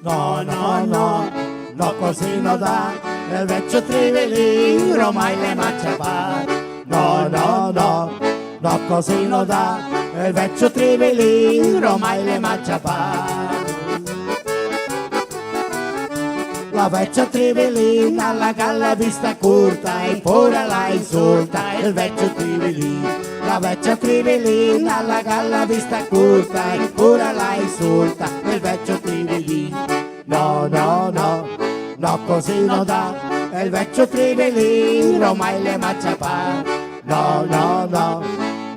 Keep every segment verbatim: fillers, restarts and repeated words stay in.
No, no, no, no, cusì no dà, el vecio Trivelin ormai l'è maciapà. No, no, no, no, cusì no dà, el vecio Trivelin ormai l'è maciapà. La vecia Trivelina la ga la vista curta e pura la insulta el vecio Trivelin. La vecia Trivelina la ga la vista curta e pura la insulta el vecio Trivelin. No, no, no, no, cusì no dà, el vecio Trivelin ormai l'è maciapà. No, no, no,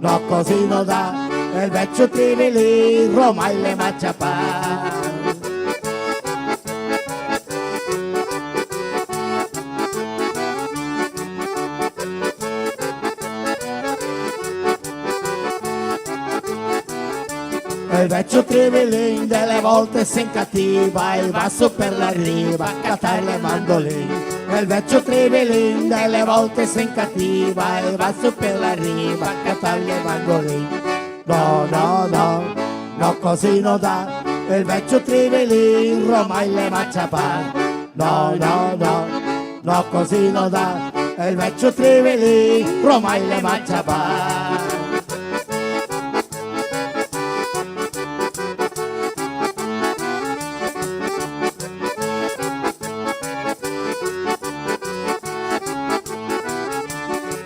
no, cusì no dà, el vecio Trivelin ormai l'è maciapà. El vecio Trivelin dele volte se incativa e va su per la riva a catar le mandolin. El vecio Trivelin dele volte se incativa e va su per la riva a catar le mandolin. No, no, no, no, cusì no dà, el vecio Trivelin ormai l'è maciapà. No, no, no, no, cusì no dà, el vecio Trivelin ormai l'è maciapà.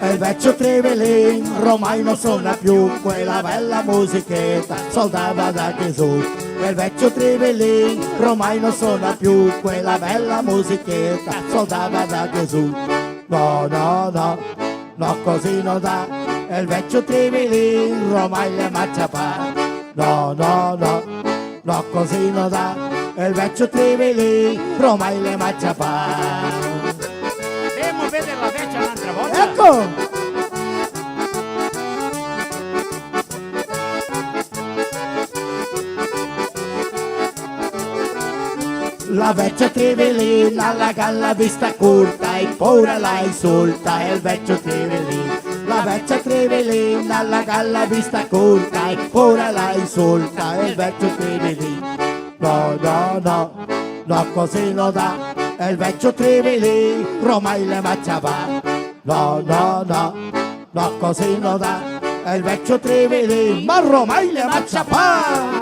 El vecio Trivelin ormai no sona più quela bela musicheta soldava da Gesù. El vecio Trivelin ormai no sona più quela bela musicheta soldava da Gesù. No, no, no, no, cusì no dà, el vecio Trivelin ormai l'è maciapà. No, no, no, no, cusì no dà, el vecio Trivelin ormai l'è maciapà. Ndemo a veder la vecia n'altra volta. Eco! La vecia Trivelina la ga la vista curta e pura la insulta el vecio Trivelin. La vecia Trivelina la ga la vista curta e pura la insulta el vecio Trivelin. No, no, no, no, cusì no dà, el vecio Trivelin ormai l'è maciapà. No, no, no, no, cusì no dà, el vecio Trivelin ormai l'è maciapà.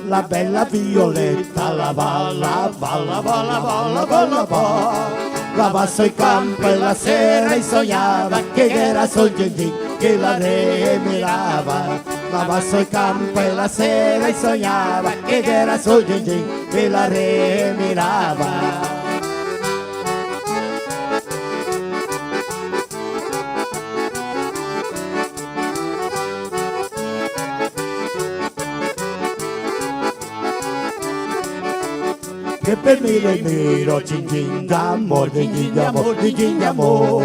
La bela Violeta la va, la va, la va, la va, la va, la va. La va sui campi e la sera e sognava che gera sol Gingin che la remirava. La va sui campi e la sera e sognava che gera sol Gingin che la remirava. Che per mire miro, Gingin d'amor, Gingin d'amor, Gingin d'amor.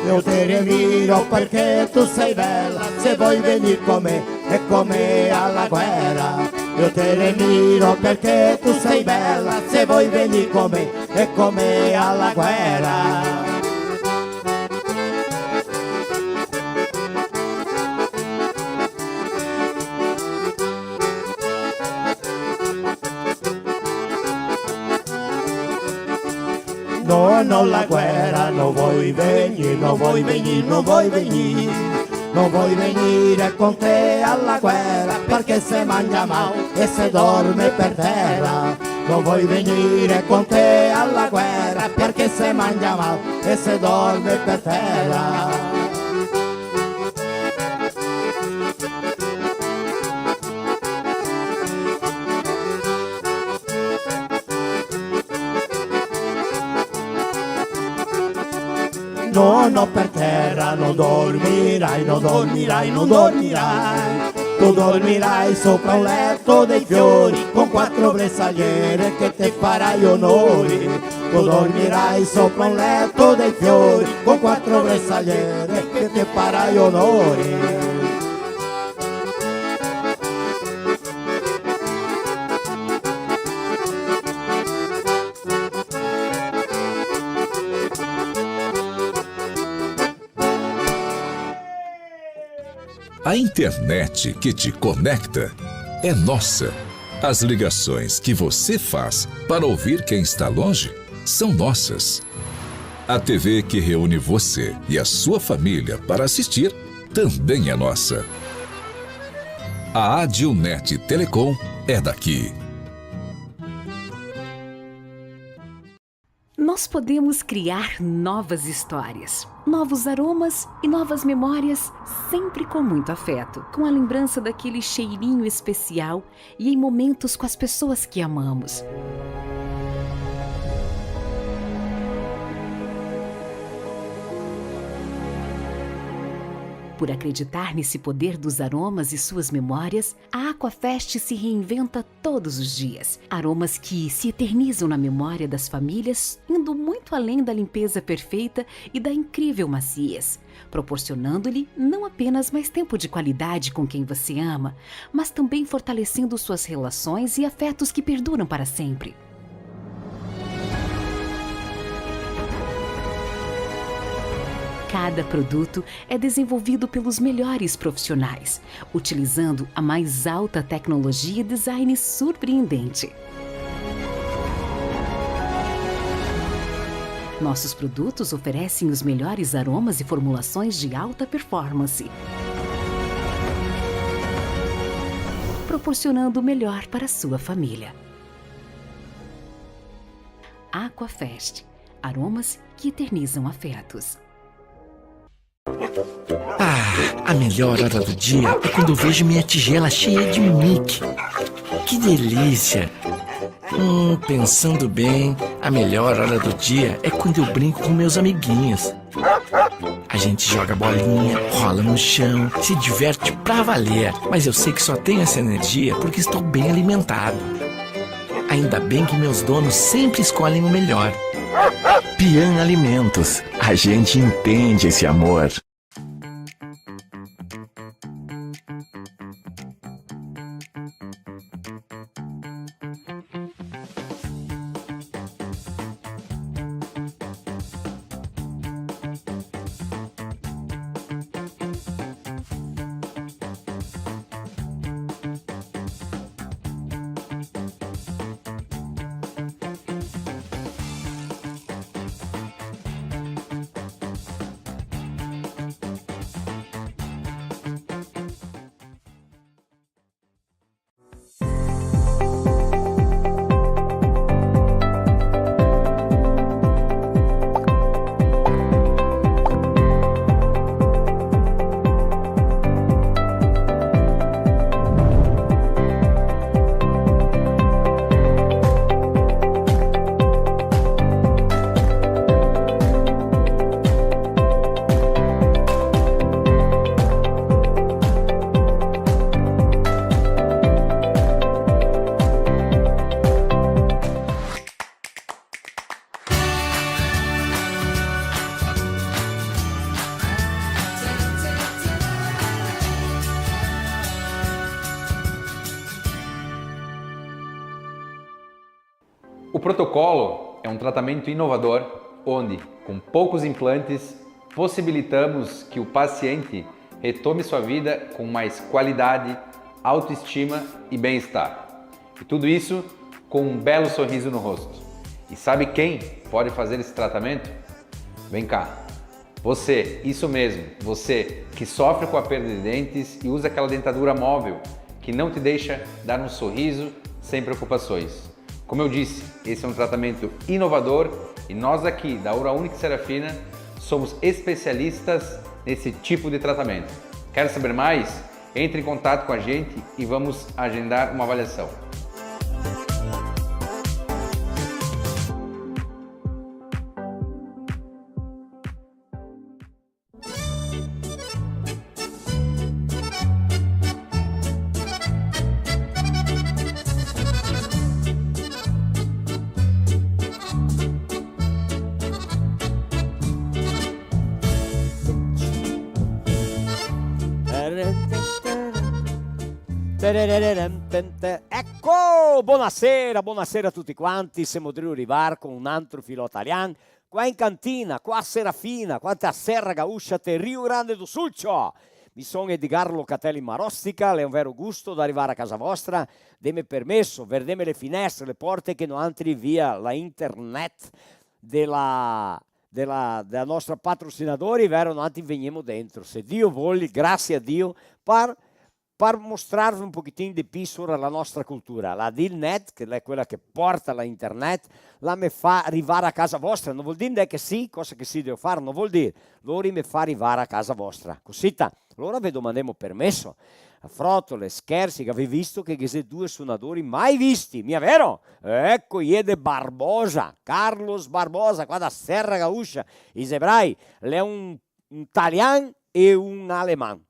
Io te remiro perché tu sei bella, se vuoi venir con me, è come alla guerra. Io te remiro perché tu sei bella, se vuoi venir con me, è come alla guerra. No, no, la guerra, no vuoi venir, no vuoi venir, no vuoi venir. No vuoi venire con te alla guerra perché se mangia mal e se dorme per terra. No vuoi venire con te alla guerra perché se mangia mal e se dorme per terra. No, no, per terra non dormirai, non dormirai, non dormirai. Tu dormirai sopra un letto dei fiori con quattro bersagliere che te farai onori. Tu dormirai sopra un leto dei fiori, con quattro bersagliere che te farai onori. A internet que te conecta é nossa. As ligações que você faz para ouvir quem está longe são nossas. A T V que reúne você e a sua família para assistir também é nossa. A Adilnet Telecom é daqui. Nós podemos criar novas histórias, novos aromas e novas memórias, sempre com muito afeto, com a lembrança daquele cheirinho especial e em momentos com as pessoas que amamos. Por acreditar nesse poder dos aromas e suas memórias, a Aquafest se reinventa todos os dias. Aromas que se eternizam na memória das famílias, indo muito além da limpeza perfeita e da incrível maciez, proporcionando-lhe não apenas mais tempo de qualidade com quem você ama, mas também fortalecendo suas relações e afetos que perduram para sempre. Cada produto é desenvolvido pelos melhores profissionais, utilizando a mais alta tecnologia e design surpreendente. Nossos produtos oferecem os melhores aromas e formulações de alta performance, proporcionando o melhor para sua família. Aquafest, aromas que eternizam afetos. Ah, a melhor hora do dia é quando eu vejo minha tigela cheia de Mickey. Que delícia! Hum, pensando bem, a melhor hora do dia é quando eu brinco com meus amiguinhos. A gente joga bolinha, rola no chão, se diverte pra valer. Mas eu sei que só tenho essa energia porque estou bem alimentado. Ainda bem que meus donos sempre escolhem o melhor. Pian Alimentos, a gente entende esse amor. O Protocolo é um tratamento inovador onde, com poucos implantes, possibilitamos que o paciente retome sua vida com mais qualidade, autoestima e bem-estar. E tudo isso com um belo sorriso no rosto. E sabe quem pode fazer esse tratamento? Vem cá. Você, isso mesmo, você que sofre com a perda de dentes e usa aquela dentadura móvel que não te deixa dar um sorriso sem preocupações. Como eu disse, esse é um tratamento inovador e nós aqui da Oral Unique Serafina somos especialistas nesse tipo de tratamento. Quer saber mais? Entre em contato com a gente e vamos agendar uma avaliação. Eco, bonasera, bonasera a tuti quanti. Semo drio rivar co un altro Filò Talian qua in cantina, qua a Serafina, qua te a Serra Gaúcha, te Rio Grande do Sul, ciò. Mi son Edgar Locatelli Marostica, l'è un vero gusto da rivar a casa vostra. Deme permeso, verdeme le finestre, le porte, che noantri via la internet de la, de la, de la nostra patrocinadori, vero? Noantri vegnemo dentro, se Dio vol, grasie a Dio, par par mostrarve un pochetin de pì sora la nostra cultura. La Dilnet, che l'è quela che porta la internet, la me fa rivar a casa vostra. No vol dir che sì, cosa che sì devo far, no vol dir. Lori me fa rivar a casa vostra. Cosita, alora ve domandemo permeso. Frotole, scherzi, che gavì visto che ghe xe due sonadori mai visti, mia vero? Eco, i xe de Barbosa, Carlos Barbosa, qua da Serra Gaúcha, i xe brai, l'è un, un talian e un aleman.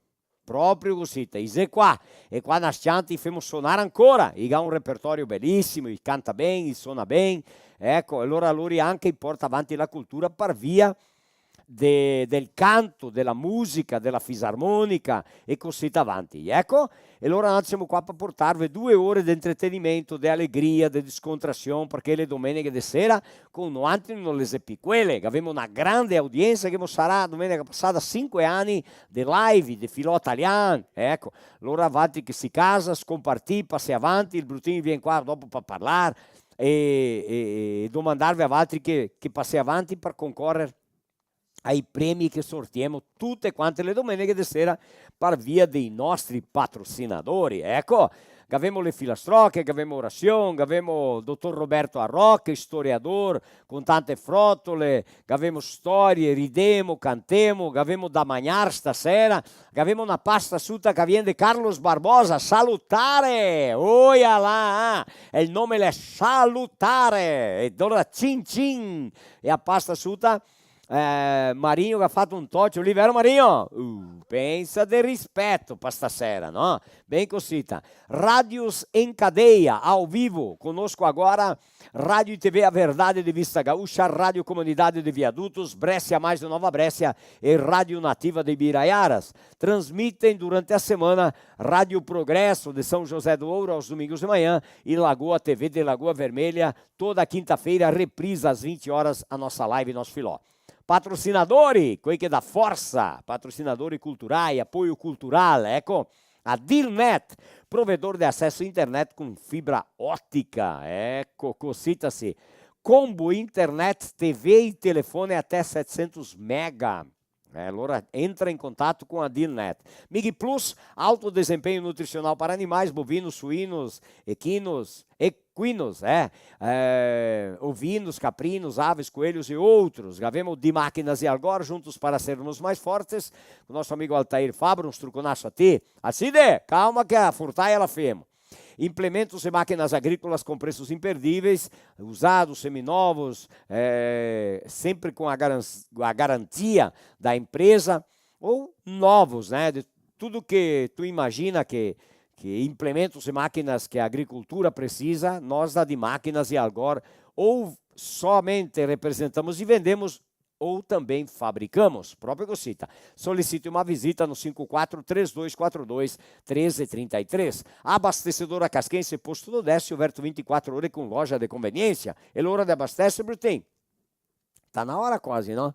Proprio cosita, i xe qua, e qua na s-cianta i femo sonar ancora, i ga un repertorio belisimo, i canta ben, i sona ben, eco, e alora lori anca i porta avanti la cultura par via de, del canto, de la musica, de la fisarmonica, e cosita avanti, eco, e alora noi semo qua par portarve due ore de entretenimento, de alegria, de descontrasion, parché le domeneghe de sera co noantri no le xe pì quele, che gavemo na grande audiensa, che sarà domenica pasada sinque ani de live, de Filò Talian, eco, alora valtri che sì casa, scompartì, pasè avanti, el Brutin vien qua dopo par parlar, e, e, e domandarve a valtri che, che pasè avanti par concorer ai premi che sortiemo tute quante le domeneghe de sera par via dei nostri patrocinadori. Eco, gavemo le filastroche, gavemo Orasion, gavemo el dotor Roberto Arroche, istoriador, con tante frotole, gavemo storie, ridemo, cantemo, gavemo da magnar stasera, gavemo na pasta suta che vien de Carlos Barbosa, salutare! Oia là! E el nome l'è Salutare! E alora cin cin! E a pasta suta Eh, Marinho che ga fato un tocio lì, vero Marinho? Uh, pensa de rispeto pa stasera, no? Ben cosita. Rádios em cadeia, ao vivo, conosco agora, Rádio e T V A Verdade de Vista Gaúcha, Rádio Comunidade de Viadutos, Bréscia Mais de Nova Bréscia e Rádio Nativa de Ibiraiaras. Transmitem durante a semana Rádio Progresso de São José do Ouro aos domingos de manhã e Lagoa T V de Lagoa Vermelha, toda quinta-feira, reprisa às vinte horas a nossa live, nosso filó. Patrocinadori, quei che dà forsa, patrocinadori culturai, apoio cultural, eco, a Dilnet, provedor de acesso à internet com fibra ótica, eco, cosita sì. Combo internet, T V e telefone até setecentos mega. É, alora entra em contato com a Dilnet. Mig Plus, alto desempenho nutricional para animais, bovinos, suínos, equinos, equinos, é, é, ovinos, caprinos, aves, coelhos e outros. Gavemo Di Máquinas e Algor, juntos para sermos mais fortes. O nosso amigo Altair Fabro, un struconaso a ti. Alcide, calma que a furtaia la femo. Implementos e máquinas agrícolas com preços imperdíveis, usados, seminovos, é, sempre com a garan-, a garantia da empresa, ou novos, né? De tudo que tu imagina que, que implementos e máquinas que a agricultura precisa, nós da Di Máquinas e Algor ou somente representamos e vendemos ou também fabricamos. Proprio cosita. Solicite uma visita no cinco quatro três dois quatro dois treze trinta e três. Abastecedora Casquense, Posto do Décio, aberto vinte e quatro horas com loja de conveniência. E l'ora de abastece, Brutin? Tá na hora quase, não?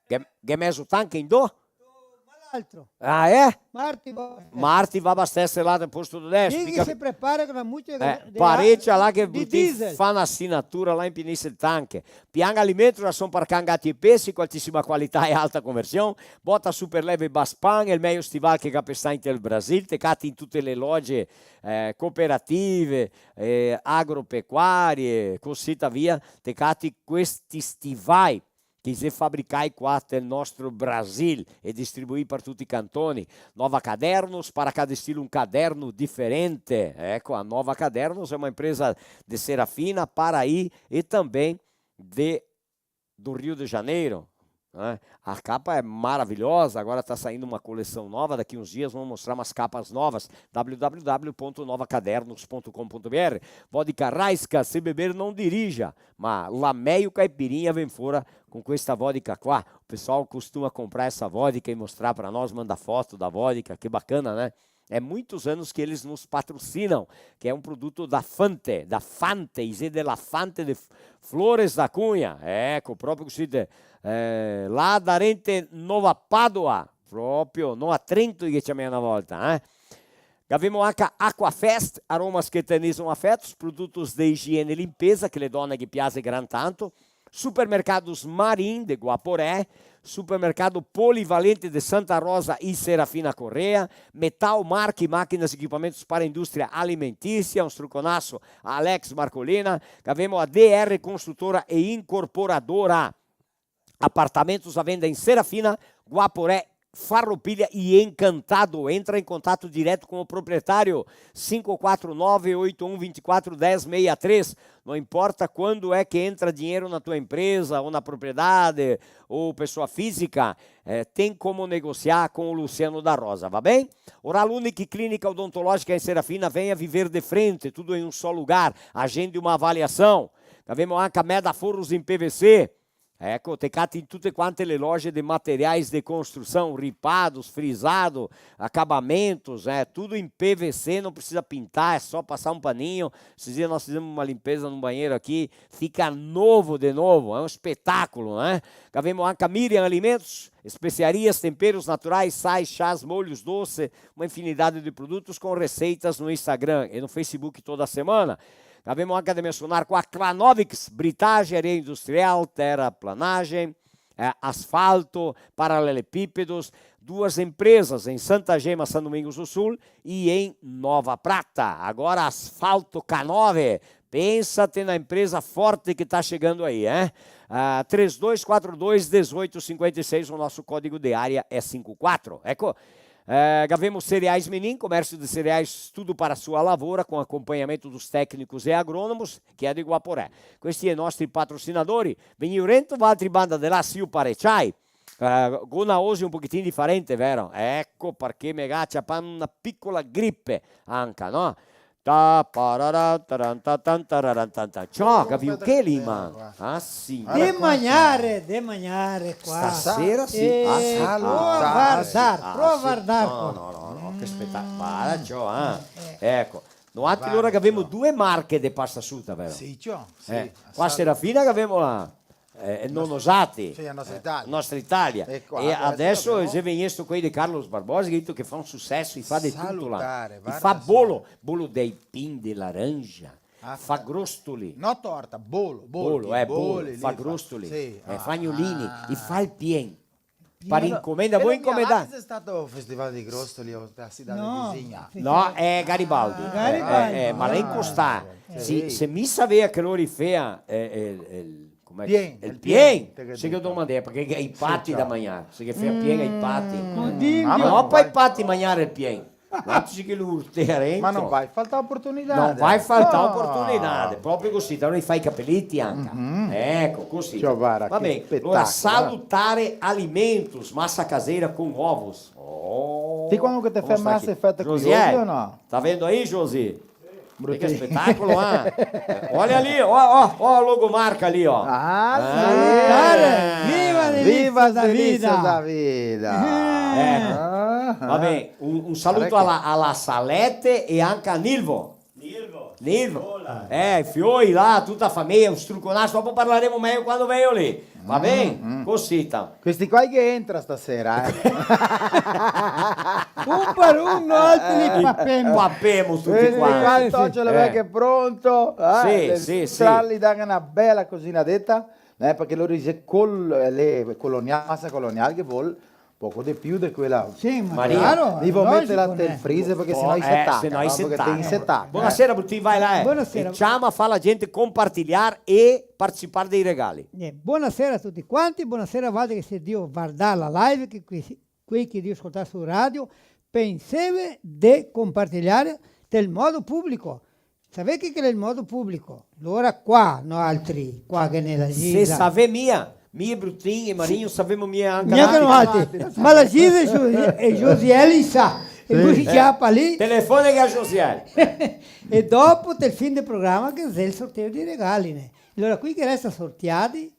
Ghe, ghe mezo tanque in do? L'altro. Ah, é? Marti va. Marti va abastece là del Posto do Décio. Dighi che se prepara con la muccia de, eh, de, parecia là che de Brutin diesel. Fa na asinatura là, inpienise el tanque. Pian Alimentos, ração para cão, gato e peixe, com altíssima qualidade e alta conversão. Bota super leve Baspan, el meio estival che capesta inte el Brasil, te cati in tute le loge, eh, cooperative, eh, agropecuarie, cosita via, te cati questi stivai che i xe fabricai qua nel nostro Brasil e distribuì par tuti i cantoni. Nova Cadernos, para cada estilo um caderno diferente. Eco, a Nova Cadernos é uma empresa de Serafina, Paraí e também de, do Rio de Janeiro, né? A capa é maravilhosa, agora tá saindo uma coleção nova, daqui uns dias vamos mostrar umas capas novas. W W W ponto nova cadernos ponto com ponto B R. Vodka Raiska, se beber não dirija, ma la meio caipirinha vem fora com esta vodka qua. O pessoal costuma comprar essa vodka e mostrar pra nós, manda foto da vodka, que bacana, né? É muitos anos que eles nos patrocinam, que é um produto da Fante, da Fante, Isé de la Fante de F-, Flores da Cunha. Eco, proprio cusì, de, eh, là darente Nova Padova, proprio, Nova Trento che ciamea na volta, eh? Gavemo anca Aquafest, aromas que eternizam afetos, produtos de higiene e limpeza, che le done ghe piase gran tanto. Supermercados Marim de Guaporé, Supermercado Polivalente de Santa Rosa e Serafina Corrêa, Metal Marchi, máquinas e equipamentos para a indústria alimentícia, un struconaso a Alex Marcolina, gavemo a D R Construtora e Incorporadora, apartamentos à venda em Serafina, Guaporé, Farroupilha e Encantado. Entra em contato direto com o proprietário, cinco quatro nove, oito um vinte e quatro, dez meia três. Não importa quando é que entra dinheiro na tua empresa, ou na propriedade, ou pessoa física, eh, tem como negociar com o Luciano da Rosa, va ben? Oral Unique Clínica Odontológica em Serafina, venha viver de frente, tudo em um só lugar. Agende uma avaliação. Gavemo anca Meda Forros em P V C. Eco, te cati in tute quante le loje de materiais de construção, ripados, frisado, acabamentos, é tudo em P V C, não precisa pintar, é só passar um paninho. Esses dias nós fizemos uma limpeza num banheiro aqui, fica novo de novo, é um espetáculo, né? Gavemo anca Miriam Alimentos, especiarias, temperos naturais, sais, chás, molhos, doce, uma infinidade de produtos com receitas no Instagram e no Facebook toda semana. Gavemo anca de mensionar qua Clanovix, britagem, areia industrial, terraplanagem, eh, asfalto, paralelepípedos, duas empresas em Santa Gema, São Domingos do Sul e em Nova Prata. Agora Asfalto K nove. Pensa, tem na empresa forte que tá chegando aí, hein? Ah, três dois quatro dois, dezoito cinquenta e seis, o nosso código de área é cinco quatro. Eco, eh, gavemo Cereais Menin, comércio de cereais, tudo para sua lavoura, com acompanhamento dos técnicos e agrônomos, que é de Guaporé. Questi i nostri patrocinadori. Vegnì rento, valtri banda de là, siu pareciai. Eh, go na osi un pochetin diferente, vero? Eco parché me ga ciapà na picola gripe anca, no? Ta, pararà, taran, ta, tan, tararan, tan, tan. Ciò, capìo che lì, ma? Ah, sì. De magnare, de magnare qua. Stasera sì. Eh, ah, sì. Prova a vardar, ah, prova a vardar qua. No, no, no, no, che spetacolo. Varda ciò, eh. Eco. Noaltri alora gavemo due marche de pasta suta, vero? Sì, ciò, sì. Eh, qua Serafina gavemo la, eh, Nonosati. Sì, la Nostra Italia. Eh, Nostra Italia. E qua, e adeso xe vegnesto quei de Carlos Barbosa, che dito che fa un suceso, i fa de tuto là. Salutare, varda. I fa bolo, bolo dei pin de laranja, fa grostoli. No torta, bolo, bolo, bolo, eh, bolo, fa grostoli. Sì, eh, fagnolini, i fa el pien. Par incomenda, voi incomendar. Xe stato al Festival dei Grostoli o a cidade visigna? No, xe Garibaldi. Garibaldi. Eh, eh, ma l'è incostà. Sì, se mi savea che lori fea, eh, eh, el, come xe? Pien, el pien, che se domandea, parché i pati da magnar, se che fea pien ai pati. Ma no, par i pati magnar el pien. L'altro sì che lo urtea rento. Ma no va faltar oportunidade. No va faltar oportunidade, proprio cusì, te i fa i capeleti anca. Eco, cusì. Ciò, varda, va ben, che spetacolo, alora, eh. Salutare Alimentos, massa caseira com ovos. Oh, ti quando che te fè massa e fete coi ovi o no? Tá vendo aí, Josi? Che spetacolo, eh? Olha ali, ó, ó, ó a logomarca ali, ó. Ah, sì. Salutare. Viva Delicias da Vida. Eco. Va ben, un, un saluto a la, a la Salete e anca a Nilvo. Nilvo. Nilvo. Eh, fioi là, tuta la fameja, un struconaso, dopo parlaremo mejo quando vegno lì. Va ben? Cosita. Questi qua che entra stasera, eh. Un par un, noaltri li papemo. Papemo tuti quanti. Questi qua, Tocio, le vecchie pronto. Sì, sì, sì. Li dà na bela cosinadeta, eh, parché lori dise col-, le colonial, massa colonial che vol poco de più de quela. Sì, ma claro, logico, né? Devo meterla nel freezer parché senò i se taca, no? Parché te i se taca, eh. Bonasera, Brutin, vai là, eh. Bonasera. E ciama, fa la gente compartiliar e participar dei regali. Eh, bonasera a tuti quanti, bonasera a valtri che sè drio vardar la live, che qui, quei che drio scoltar su radio, penseve de compartiliar del modo publico. Savè che, che l'è el modo publico? Lora qua, noaltri, qua che ne la Gisa. Se savè mia, mi e Brutin e Marigno savemo mia anca noaltri. Gnanca noaltri. Ma la Gisa e Gio-, e Josiel i sa. E cusì ciapa lì. Telefoneghe a Josiel. E dopo, tel fin del programa, che xe el sorteo dei regali, né? Alora, quei che resta sortiadi,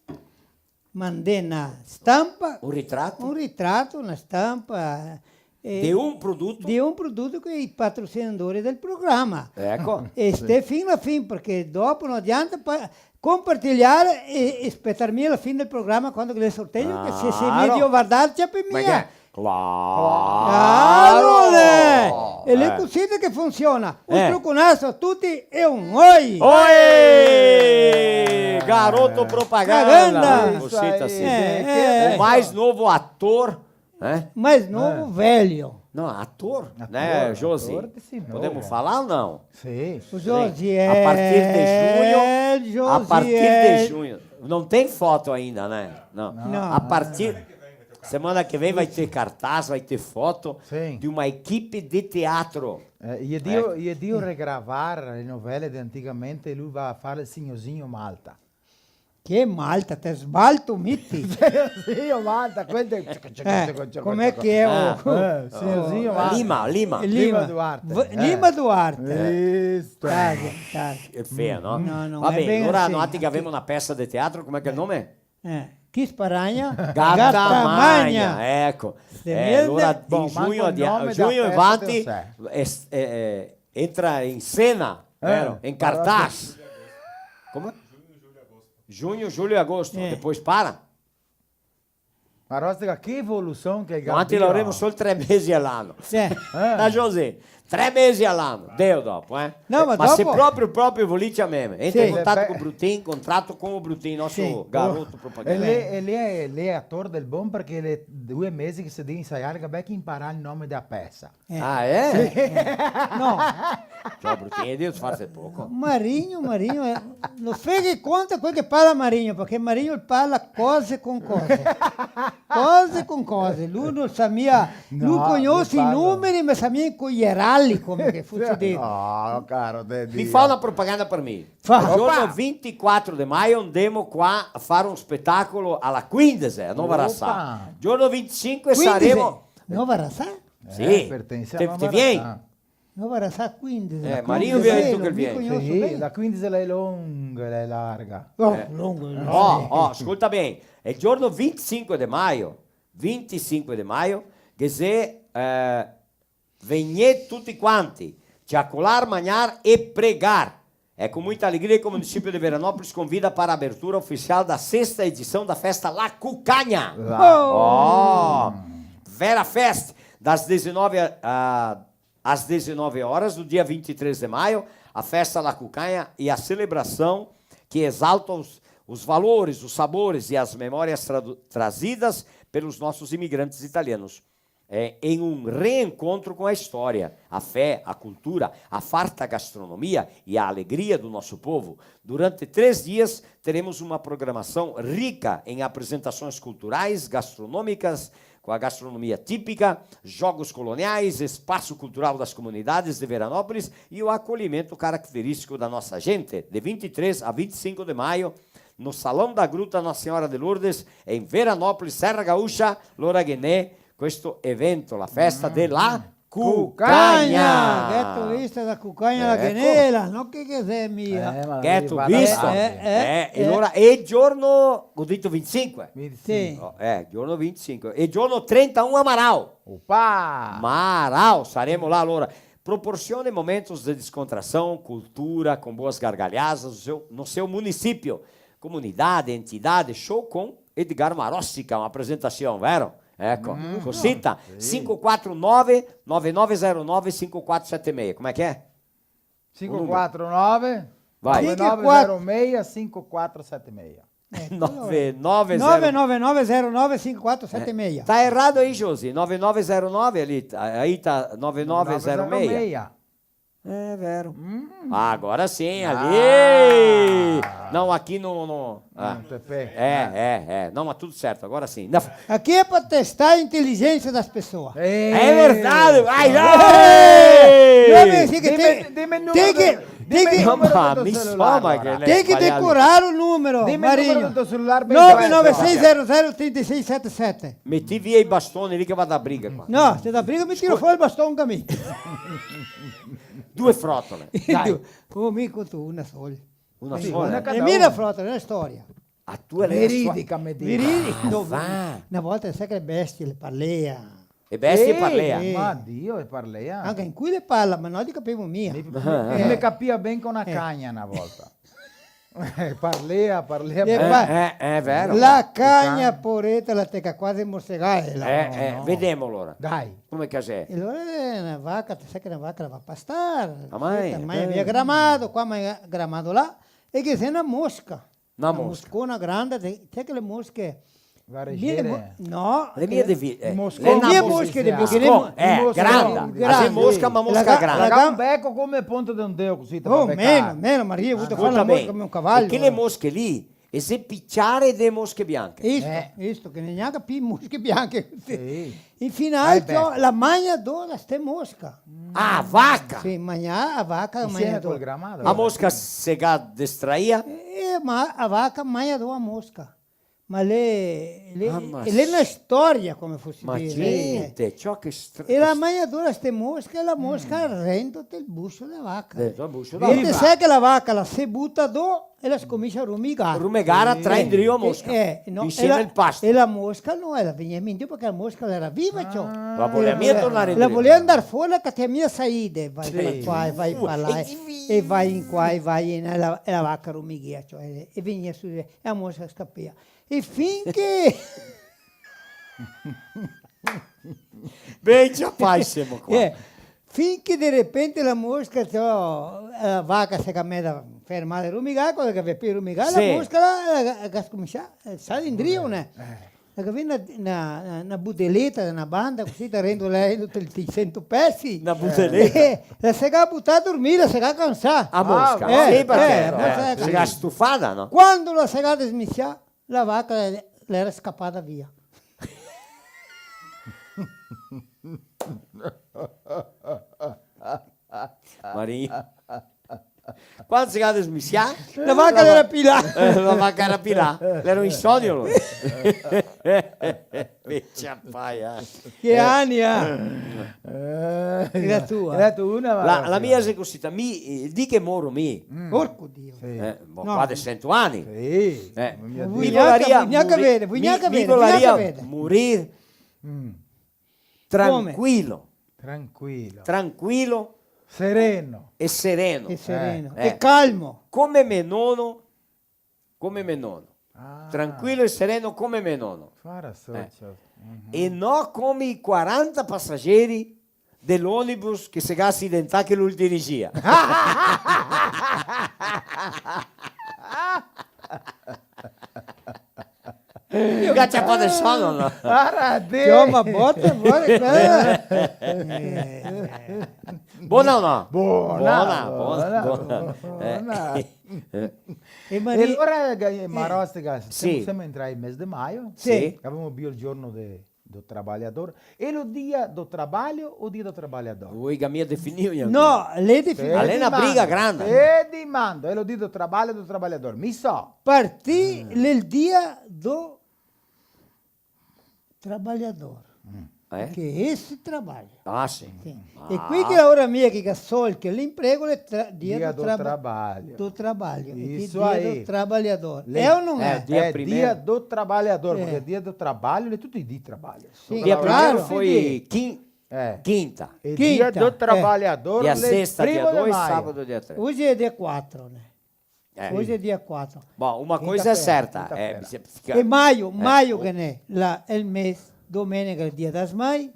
mandè na stampa. Un ritrato? Un ritrato, na stampa, Eh, de un produto? De un produto che i patrocinadori del programa. Eco. E stè fin la fin, parché dopo no adianta pa-, compartilhar e, e spetar mia la fin del programa quando che l'è sorteio, che se, se mi devo vardar, ciapi mia. Claro! Claro, né! E l'è cusì che funsiona. Un struconaso a tuti e un oi! Oi! Garoto propaganda! Propaganda! Cosita, sì. Eh, eh. O mais novo ator, né? Mais novo, velho. Não, ator, né, Josi? Ator, sim, podemos falar ou não? Sim. O Josi é... A partir de junho, a partir de junho. Não tem foto ainda, né? Não. Não. A partir... Semana que vem vai ter cartaz, vai ter foto de uma equipe de teatro. Eh, i è drio, i è drio regravar le novele de antigamente, lu va a far el signorzinho Malta. Che Malta? Te sbalto, miti. Signorzinho Malta, quel de... Eh, come che xe? Eh, signorzinho Malta. Lima, Lima. Lima. Lima Duarte. Lima Duarte. Isto. Tardi, tardi. Che fea, no? No, no, va ben, alora, sì, noaltri che gavemo na pesa de teatro, come che xe el nome? Eh, chi sparagna? Gata magna, eco. Eh, alora, in giugno, giugno in vanti, eh, eh, entra in sena, vero? In cartaz. Come? Giugno, giugno e agosto, depois para. Ma rostica, che evolusion che el ga. Noaltri laoremo sol tre mesi a l'ano. Sì. Eh. Da José. Tre mesi a l'ano, deu dopo, eh? No, ma se proprio, proprio volì, ciameme. Entra in contato co Brutin, contrato co Brutin, nostro garoto propaganda. E l'è, e l'è, l'è ator del bon parché l'è due mesi che se deve ensaiar, che bel che inparà el nome dea pesa. Eh. Ah, eh? No. Ciò, Brutin, Dio, farse poco. Marinho, Marinho, eh, no feghe conto quel che parla Marinho, parché Marinho parla cose con cose. Cose con cose, lu no sa mia, lu cognose i numeri, ma sa mia incoierarli, come che fuse dito. No, caro, te... Mi fa una propaganda par mi. Fa. Giorno vintiquatro de maio ndemo qua a fare un spetacolo a la quindese, a Nova Araçá. Giorno vinticinque saremo... Nova Araçá? Sì. Eh, pertense a Nova Araçá. Te vien? Nova Araçá quindese. Eh, Marinho vien, tu che el vien. Sì, la quindese l'è longa, l'è larga. Oh, longa, oh, oh, scolta ben. El giorno vinticinque de maio, vinticinque de maio, che xe, eh, vegnì tuti quanti, ciacolar, magnar e pregar. É com muita alegria que o município de Veranópolis convida para a abertura oficial da sexta edição da Festa La Cucanha. Ó, Vera Fest, das dezenove a, a às dezenove horas do dia vinte e três de maio, a festa La Cucanha e a celebração que exalta os, os valores, os sabores e as memórias tradu-, trazidas pelos nossos imigrantes italianos. É, em um reencontro com a história, a fé, a cultura, a farta gastronomia e a alegria do nosso povo. Durante três dias, teremos uma programação rica em apresentações culturais, gastronômicas, com a gastronomia típica, jogos coloniais, espaço cultural das comunidades de Veranópolis e o acolhimento característico da nossa gente, de vinte e três a vinte e cinco de maio, no Salão da Gruta Nossa Senhora de Lourdes, em Veranópolis, Serra Gaúcha, lora ghe n'è questo evento, la festa de la Cucagna! Cucagna! Gheto visto la cucagna, la ghenela, no che ghe xe mia. Eh, ma gheto visto? Eh, eh, eh, e alora, e giorno, go dito vinticinque? Vinticinque. Sì. Oh, eh, giorno vinticinque. E giorno trentaun a Marau. Opa! Marau, saremo là alora. Proporcione momentos de descontração, cultura, com boas gargalhadas no seu, no seu município. Comunidade, entidade, show com Edgar Marostica, uma apresentação, vero? Eco, cosita, sì. Cinco quatro nove, nove nove zero nove, cinco quatro sete meia. Come che xe? Cinco quatro nove, vai. Nove nove zero meia, cinco quatro sete meia. Eco, nove nove zero. Nove nove nove zero nove cinco quatro sete meia. Eh, tá errado aí, Josi. Nove nove zero nove ali, aí tá nove nove zero meia. Nove nove zero meia. É, vero. Ah, agora sim, ali. Não, aqui no, no, ah. No, Pepe. É, é, é. Não, mas tudo certo, agora sim. Não. Aqui é pra testar a inteligência das pessoas. É verdade. Ai, ai. Dime, dime número do, dime número do teu celular agora. Tem que, tem que decorar o número, Marinho. Dime número do teu celular, bem. Nove nove seis zero zero trinta e seis setenta e sete. Meti via i bastoni lì che va da briga qua. No, se da briga mi tiro fora el baston anca mi. Due frotole, dai. Oh, mi conto una sola. Una sola? Una cada una. E mi la frotole, xe na storia. A tua l'è na storia? Veridica, me digo. Veridica. Ah, va. Na volta, sa che le bestie le parlea? E bestie parlea. Sì, ma Dio, e parlea. Anca incoi le parla, ma no le capemo mia. Mi, mi, mi me capia ben co na cagna na volta. Eh, parlea, parlea, parlea. Eh, eh, xe vero. La cagna, poreta, la te ga quasi morsegaela. Eh, eh, vedemo alora. Dai. Come che xe? E alora, eh, na vaca, te sa che na vaca la va pastar. Magna, magna via gramado qua, magna gramado là, e ghe xe na mosca. Na mosca. Na moscona granda, te, te sa che le mosche... Varejere? No. Le mie de vi-, eh, le mosche de... Moscon, eh, granda. Granda. Xe mosca, ma mosca granda. La ga un beco come ponta de un deo, cusì, te... Oh, meno, meno, Maria, vuto far la mosca come un cavalo. E che le mosche lì, e xe piciare de mosche bianche. Isto, isto, che no ghe n'è gnanca pi mosche bianche. Sì. In finale, la magna do ste mosca. Ah, vaca! Sì, magna, a vaca magna do. Insieme col gramado. A mosca se ga destraia? Eh, ma a vaca magna do a mosca. Ma l'è, l'è, l'è na storia, come fose dire. Ma gente, ciò che stra-... E la magna do ste mosche, e la mosca rento del buso dea vaca. Rento del buso dea vaca. E te sa che la vaca la se buta do e la scominsia a rumigar. Rumigar a trar indrio a mosca. Eh, no, insieme al pasto. E la mosca no, la vegnea indrio parché la mosca l'era viva, ciò. La volea mia tornar indrio. La volea andar fora, la catea mia saida, va qua e va pa là, e va in qua e va in là, e la, e la vaca rumighea, ciò, e, e vegnea su, e la mosca scapea. E fin che... Ben, ciò, poi semo qua. Eh, fin che de repente la mosca, ciò, la vaca se ga mesa fermà de rumigar, quando che gavea pi rumigar, la mosca la, la, la ga scominsià, eh, sar indrio, né? La gavea na, na, na, na budeleta da na banda, cusì, da rendo là, tuti i sento pesi. Na budeleta? Eh, la se ga butà a dormir, la se ga cansà. A mosca? Eh, sì, parché, eh, la mosca se ga stufada, no? Quando la se ga desmisià, la vaca l'era scapada via. Maria. Quando se ga desmisià? La vaca l'era pi là. Eh, la vaca l'era pi là. L'era in sono, alora. Vecia paia. Che ani, eh? Eh, creatura. Creatura, la, la mia xe cusita, mi, eh, el dì che moro mi. Mm. Porco Dio. Sì. Eh, mo, no, qua de sento ani. Sì, eh, mamma mia. Voi gnanca, voi gnanca vede, voi gnanca vede, voi gnanca vede. Mi voleria morir tranquilo. Tranquilo. Tranquilo. Sereno. E sereno. E sereno. Eh. E calmo. Come me nono, come me nono. Ah. Tranquilo e sereno come me nono. Fora so, eh, ciò. Mhm. E no come i quaranta pasageri de l'onibus che se ga asidentà che lu dirigia. Ga ciapà de sono, no? Varda, dì. Ciò, ma bota, bota, bota. Bona o no? Bona, bona, bona, bona. Eh. E Maria, e alora, eh, Marostica, sì, semo, semo entrati nel mese de maio. Sì. Gavemo bio el giorno de, do trabalhador. E lo dia do trabalho o dia do trabalhador? Voi ga mia definìo, Ian? No, l'è definìo. L'è na briga granda. Te dimando, e lo dia do trabalho o do trabalhador? Mi so. Par ti, l'è el dia do trabalhador. Mm. Eh? Parché esse trabalha. Ah, sì. Sì. Ah. E quei che lavora mia, che ga soldi, che l'imprego, l'è tra-, dia do traba-, trabalho. Do trabalho. Isso aí. Dia do trabalhador. É ou não é? É, dia primeiro. É dia do trabalhador, porque dia do trabalho, l'è tuti i dì de trabalho. Sì, claro. Dia primeiro foi quin-, quinta. E dia do trabalhador, dia sesta, dia dois, sábado, dia três. Hoje é dia quatro, né? Eh. Hoje é dia quatro. Bom, uma coisa é certa, quinta-feira, eh, quinta-feira. Você fica, eh, maio, maio che n'è, la, el mês, domenica, el dia das mães,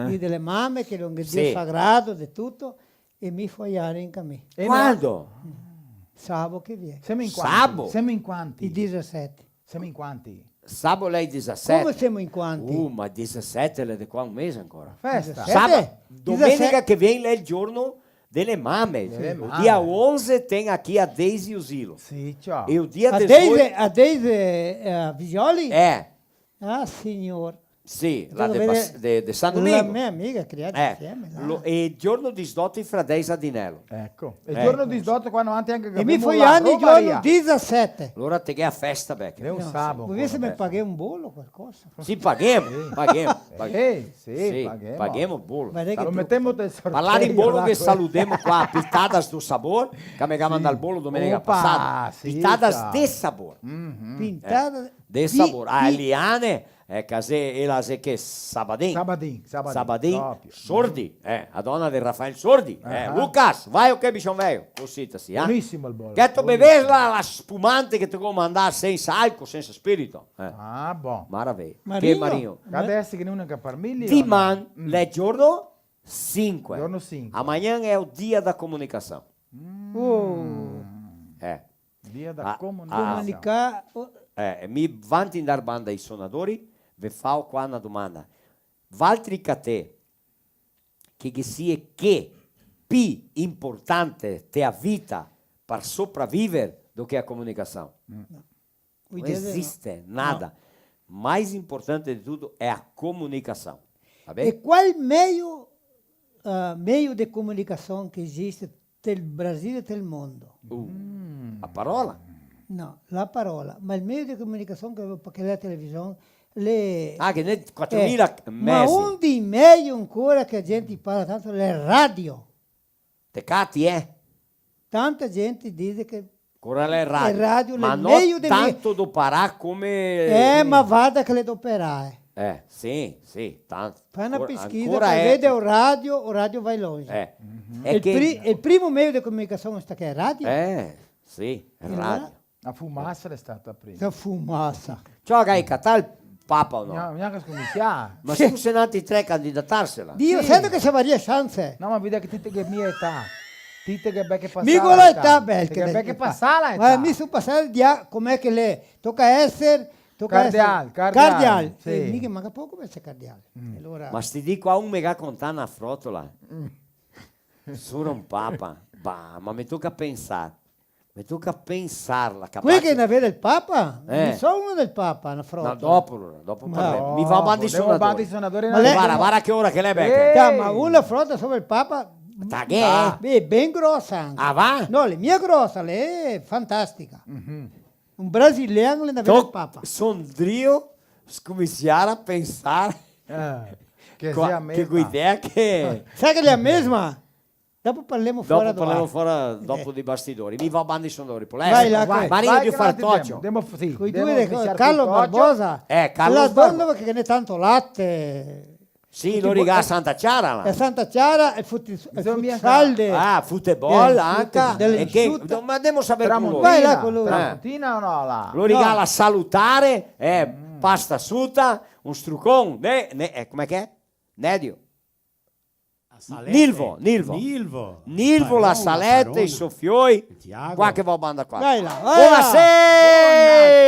dia dele mame, che l'è un dia sagrado de tuto, e mi fo iare anca mi. Quando? Sabo che vien. Semo in quanti? Sabo? Semo in quanti? I disasete. Semo in quanti? Sabo l'è i disasete. Come semo in quanti? Uh, ma disasete l'è de qua un mese ancora. Festa. Disasete? Sabo, domenica che vien l'è el giorno dele mame. Dele mame. O dia onze tem aqui a Deise e o Zilo. Sì, ciò. E o dia dezoito... A Deise, a Deise, eh, Visioli? Eh. Ah, signor. Sì, là de, de, de San Domingo. La mia amica, criada insieme, là. Eh, lo, e giorno disdoto i fradei Sadinello. Eco. E giorno disdoto qua avanti anca... E mi fo i ani giorno disasete. Alora te ghe a festa, vecchio. L'è un sabo. Voi se me paghè un bolo, qualcosa? Sì, paghemo, paghemo, paghemo. Eh, sì, paghemo. Sì, paghemo el bolo. Lo metemo del sorteio. Par falar in bolo che saludemo qua, Pitadas do Sabor, che me ga mandà el bolo domenica pasada. Opa, sì, Pitadas de Sabor. Pintada de Sabor. A Eliane, Eh, casè, ela xe che Sabadin? Sabadin, Sabadin, Sabadin, proprio. Sordi, eh, a dona de Rafael Sordi, eh, ah. Lucas, vai o che, bichon veio? Cosita sì, eh? Bonisimo el bolo. Gheto bevé la, la spumante che te go mandà sensa alcol, sensa spirito? Eh. Ah, bon. Maraveia. Marinho. Che Marinho? Adeso che no ne parla mia. Diman, mm, l'è giorno sinque. Giorno sinque. Amanhã é o dia da comunicação. Mm. Oh. Eh. Dia da comunicação. Comunicà, oh. Eh, mi vanti ndar banda i sonadori, ve fao qua na domanda. Valtri catè, che ghe sia che pi importante te a vita par sopraviver do che a comunicação? Mm. No. No esiste nada. No. Mais importante de tudo é a comunicação. Tá bem? E qual meio, ah, meio de comunicação que existe tel Brasil e tel mondo? Uh, a parola? No, la parola. Ma el meio de comunicação che, parché la television, le... Ah, che ne quatromila, eh, mesi. Ma un dei meio ancora che a gente parla tanto, le radio. Te cati, eh? Tanta gente dixe che ancora l'è radio, ma no tanto doparà come... Eh, ma varda che l'è doparà, eh. Eh, sì, sì, tanto. Fa na pesquisa, ancora par veder o radio, o radio va longe. Eh. El pri-, el primo meio de comunicação sta che è radio. Eh, sì, radio. La fumasa l'è stata prima. La fumasa. Ciò, che i ga catà el Papa o no? No, gnanca scominsià. Ma scusa, n'altri tre candidatarsela. Dio, sì. Sento che se varia chance. No, ma vedi che ti te ghe mia età. Ti te ghe beche pasà l'età. Mi go l'età, bel, te ghe beche pasà l'età. Ma mi so pasà de là, com'è che l'è? Toca eser, toca eser cardeal, cardeal, sì. Eh, mi ghe manca poco par eser cardeal. Mm. E alora... Ma sti dì qua un me ga contà na frotola. Mm. Solo un papa. Bah, ma me toca pensar. Me toca pensarla, capace. Quei che ne vede el Papa? Eh. Mi so uno del Papa, na frotola. No, dopo, alora, dopo parlemo. Mi va banda i sonadori. Demo banda i sonadori. Ma lei... Varda, varda che ora che l'è, Beca. Eh. Dai, ma una frotola sopra el Papa. Taghe? Ah, beh, ben grosa anca. Ah, va? No, l'è mia grosa, l'è fantastica. Mhm. Un brasilian l'è ne vede el Papa. Son drio scominsiar a pensar. Eh, che qua, sia che mesma. Che idea che... Sa che l'è la mesma? Dopo parlemo fora. Dopo parlemo fora, dopo dei bastidori. Mi va banda i sonadori, pol eser? Vai là, vai. Marino, vai, che no te demo, demo, sì, demo, Carlos Barbosa. Eh, Carlos Barbosa. Là dove che ghe n'è tanto late. Sì, lo riga a Santa Chiara, là. A Santa Chiara, el futi-, el futsal de... Ah, futebol, eh, anca. Del... E che, ma demo saver con lori. Vai là con lori. Tramontina o no, là? Lo riga a Salutare, eh, pasta suta, un strucon, ne, ne, eh, come che è? Nedio. A Salete. Nilvo, Nilvo. Nilvo. Nilvo, la Salete, i so fioi. Tiago. Qua che va banda qua. Vai là, vai là.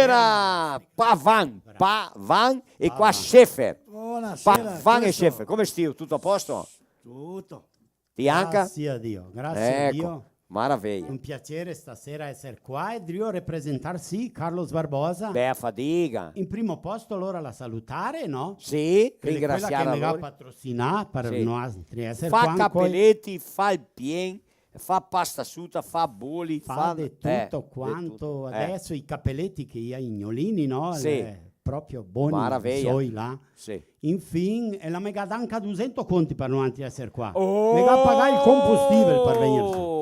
Bonasera! Pavan, Pavan e qua Schaeffer. Bonasera, Pavan e Schaeffer. Come stio? Tuto a posto? Tuto. Ti anca? Grazie a Dio, grazie a Dio. Eco. Maraveia. Un piaser stasera eser qua e drio representar, sì, Carlos Barbosa. Bea fadiga. In primo posto, alora, la Salutare, no? Sì, ringrasiar a lori. Che l'è quela che me ga patrosinà par noantri eser qua. Fa capeleti, fa el pien, fa pasta suta, fa boli, fa de tuto quanto. Adeso i capeleti che i ga i gnolini, no? Sì. Proprio boni, maraveia. Soi là. Sì. Infin, e la me ga dà anca dusento conti par noantri eser qua. Oh! Me ga pagà el combustivel par vegnir su.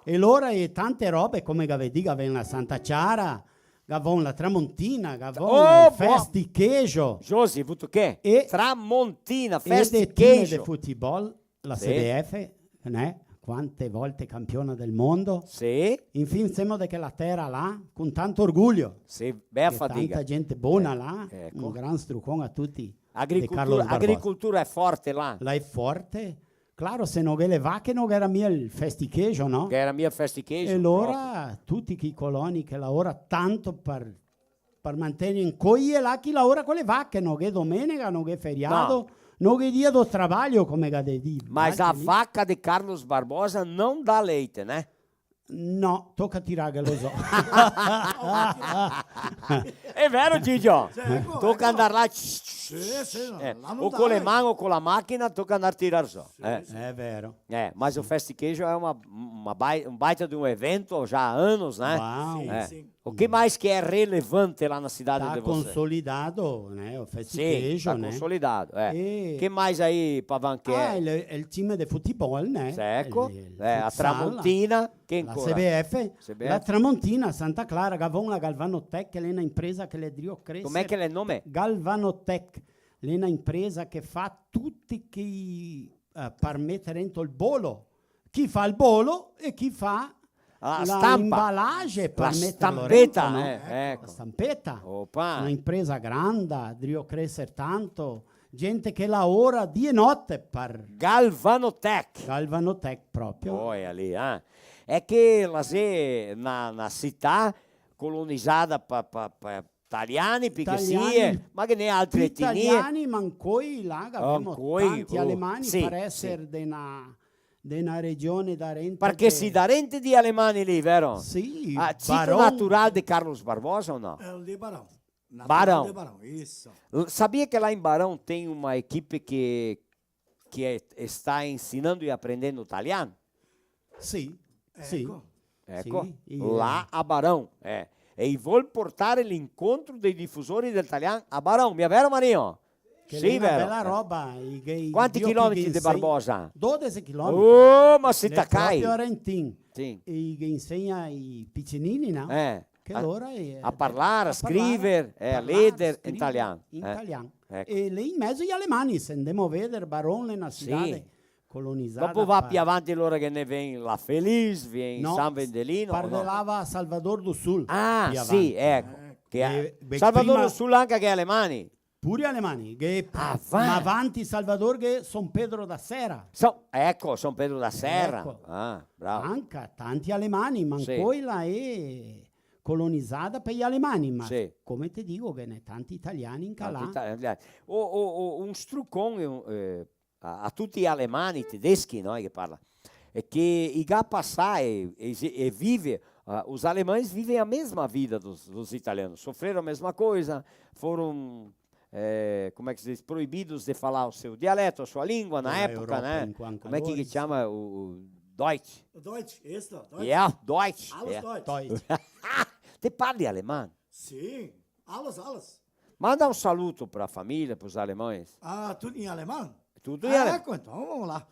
E lora e tante robe, come che ve digo, gavon la Santa Chiara, gavon la Tramontina, gavon el festichejo. Josi, vuto che? E Tramontina, e de time de festichejo. Futebol, la C B F, né? Quante volte campiona del mondo. Sì. Infin, semo de quela tera là, con tanto orgulio. Sì, bea fadiga. Tanta gente bona là, eco. Un gran strucon a tuti. Agricultura, de Carlos Barbosa. Agricultura è forte là. Là è forte. Claro, se no ghe le vache, no ghe era mia el festichejo, no? Ghe era mia el festichejo, proprio. E alora tuti chi coloni che laora tanto par par mantegner in coie là chi laora co le vache, no ghe domenega, no ghe feriado, no ghe dia do trabalho, come che ga de dir. Ma la vaca de Carlos Barbosa no dà leite, né? No, toca tirarghe, lo so. È vero, Gigio? Sì, eco, toca andar là, sì, sì, no, eh, là no dà, o co le man o co la machina, toca andar tirar so. Sì, eh. Sì. È vero. Eh, ma el festichejo è una, una bai-, un baita de un evento, già anos, né? Wow. Sì, eh. Sì. O que mais que é relevante lá na cidade de vocês? Tá consolidado, né? O festejo, né? Sim, tá consolidado, é. E que mais aí, Pavan, que é? Ah, el, el time de futebol, né? Seco, el, el futsal, a Tramontina, che ancora? La C B F, C B F. La Tramontina, Santa Clara, Gavon, la Galvanotec, che l'è na impresa che l'è drio creser. Com'è che l'è el nome? Galvanotec, l'è na impresa che fa tuti chi, eh, par meter dentro el bolo. Chi fa el bolo e chi fa la stampa. La imbalagem par meterlo dentro, no? La stampeta, eh, eco. La stampeta. Opa. Na impresa granda, drio creser tanto. Gente che laora dì e note par Galvanotec. Galvanotec proprio. Oia lì, eh. È che la xe na, na cità colonizada pa, pa, pa taliani, parché sì, eh, ma ghe n'è altre etnie. Taliani, ma ancoi là, gavemo tanti alemani, sì, par eser de na, de na regione darente. Parché sì, darente de alemani lì, vero? Sì, ah, sito natural de Carlos Barbosa o no? É, de Barão. Natural de Barão, isso. L-, sabia que lá em Barão tem uma equipe que, que é, está ensinando e aprendendo italiano? Sì, sì. Eco. Eco, sì, là a Barão, eh. E i vol portare l'incontro dei diffusori del talian a Barão, mia vero, Marino? Che sì, vero. Che l'è na bela roba, i ghe-, i ghe insegna. Quanti chilometri de Barbosa? Dodese chilometri. Oh, ma sì, l'è tacai. Proprio a Rentin. Sì. E i ghe insegna i picinini, no? Eh. Che lora a, a parlar, a scriver, eh, a leger in talian. In talian. Eco. E l'è in mezo ai alemani, se ndemo a veder, Barão l'è na cidade colonizada. Dopo va pì avanti, alora che ne vien La Feliz, vien San Vendelino, no? Parlava Salvador do Sul. Ah, sì, eco. Eh, che Salvador do Sul anca che alemani. Pure alemani, che, ah, va. Ma avanti Salvador che São Pedro da Serra. So-, eco, São Pedro da Serra. Eco. Ah, bravo. Anca tanti alemani, ma ancoi la è colonizada par i alemani, ma come te digo, ghe n'è tanti italiani anca là. Tanti italiani. O, o, o, un strucon, eh, a, a tuti i alemani, tedeschi, no, che parla, é que i ga pasà e, e, e vive, ah, os alemães vivem a mesma vida dos, dos italianos. Sofreram a mesma coisa, foram, eh, como é que se diz, proibidos de falar o seu dialeto, a sua língua na época, né? Como é que chama o, o Deutsch? Deutsch, isso, Deutsch. Yeah, Deutsch. Alles Deutsch. Deutsch. Te parli alemão? Sim. Alles, alles. Manda un saluto pra família, pros alemães. Ah, tudo em alemão? Tudo em alemão. Ah, então, vamos lá.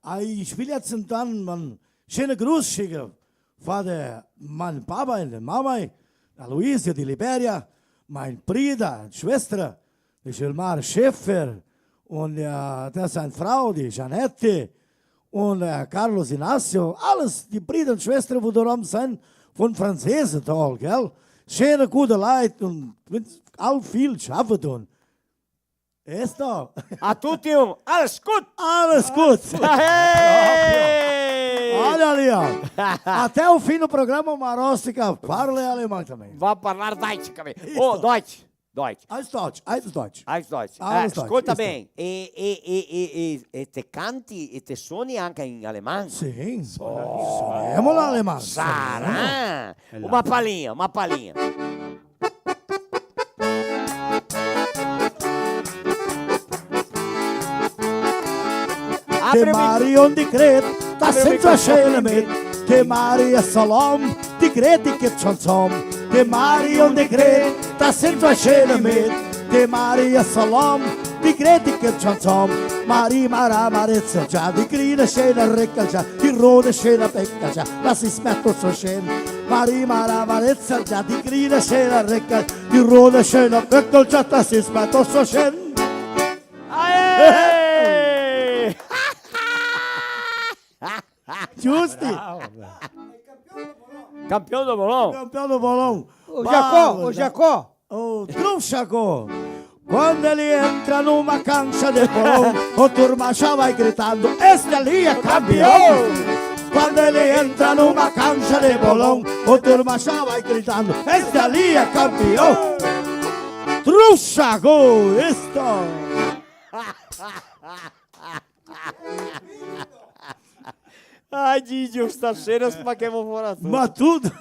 Ai, ich will jetzt dann einen schönen Gruß schicken von der, meinem Papa und der Mama, der Luise, die Liberia, mein Bruder, Schwester, die Gilmar Schäfer und, äh, der seine Frau, die Janette, und, äh, Carlos Inácio, alles die Brüder und Schwestern, wo da oben sind, von Franzesenthal, gell? Schöne, gute Leute und wünsch all viel Schaffen tun. Ist da. A tutti un alles gut! Alles gut! Hey! Olha ali, ó. Até o fim do programa, o Marostica parla alemão também. Vai falar Deutsch também. Isso. Ô, Deutsch. Deutsch. Alles Deutsch, alles Deutsch. Alles Deutsch. Alles Deutsch, scolta ben, e, e, e, e, e te canti e te soni anca in aleman? Sì. Oh, sonemo l'alemán, sarà. Sonemo. Una palina, una palina. De Marion di Cret, ta senza scena met, de Maria Salom, di Cret che cianzom, de Marion di Cret, ta senza scena met, de Maria Salom, di Cret che cianzom, Mari Mara Marezza già, di Crina scena recca già, di Rona scena becca già, la si smetto so scena, Mari Mara Marezza già, di Crina scena recca, di Rona scena becca già, la si smetto so scena. Aê! Giusti? Bravo, velho. Campeão do bolão? Campeão do bolão. Ô, Jacó, ô, Jacó. Ô, Trunfo Jacó. Quando ele entra numa cancha de bolão, o turma já vai gritando, "Este ali é campeão!" Quando ele entra numa cancha de bolão, o turma já vai gritando, "Este ali é campeão!" Trunfo Jacó, isto! Ai, Gigi, stasera spachemo fora tuto. Ma tuto.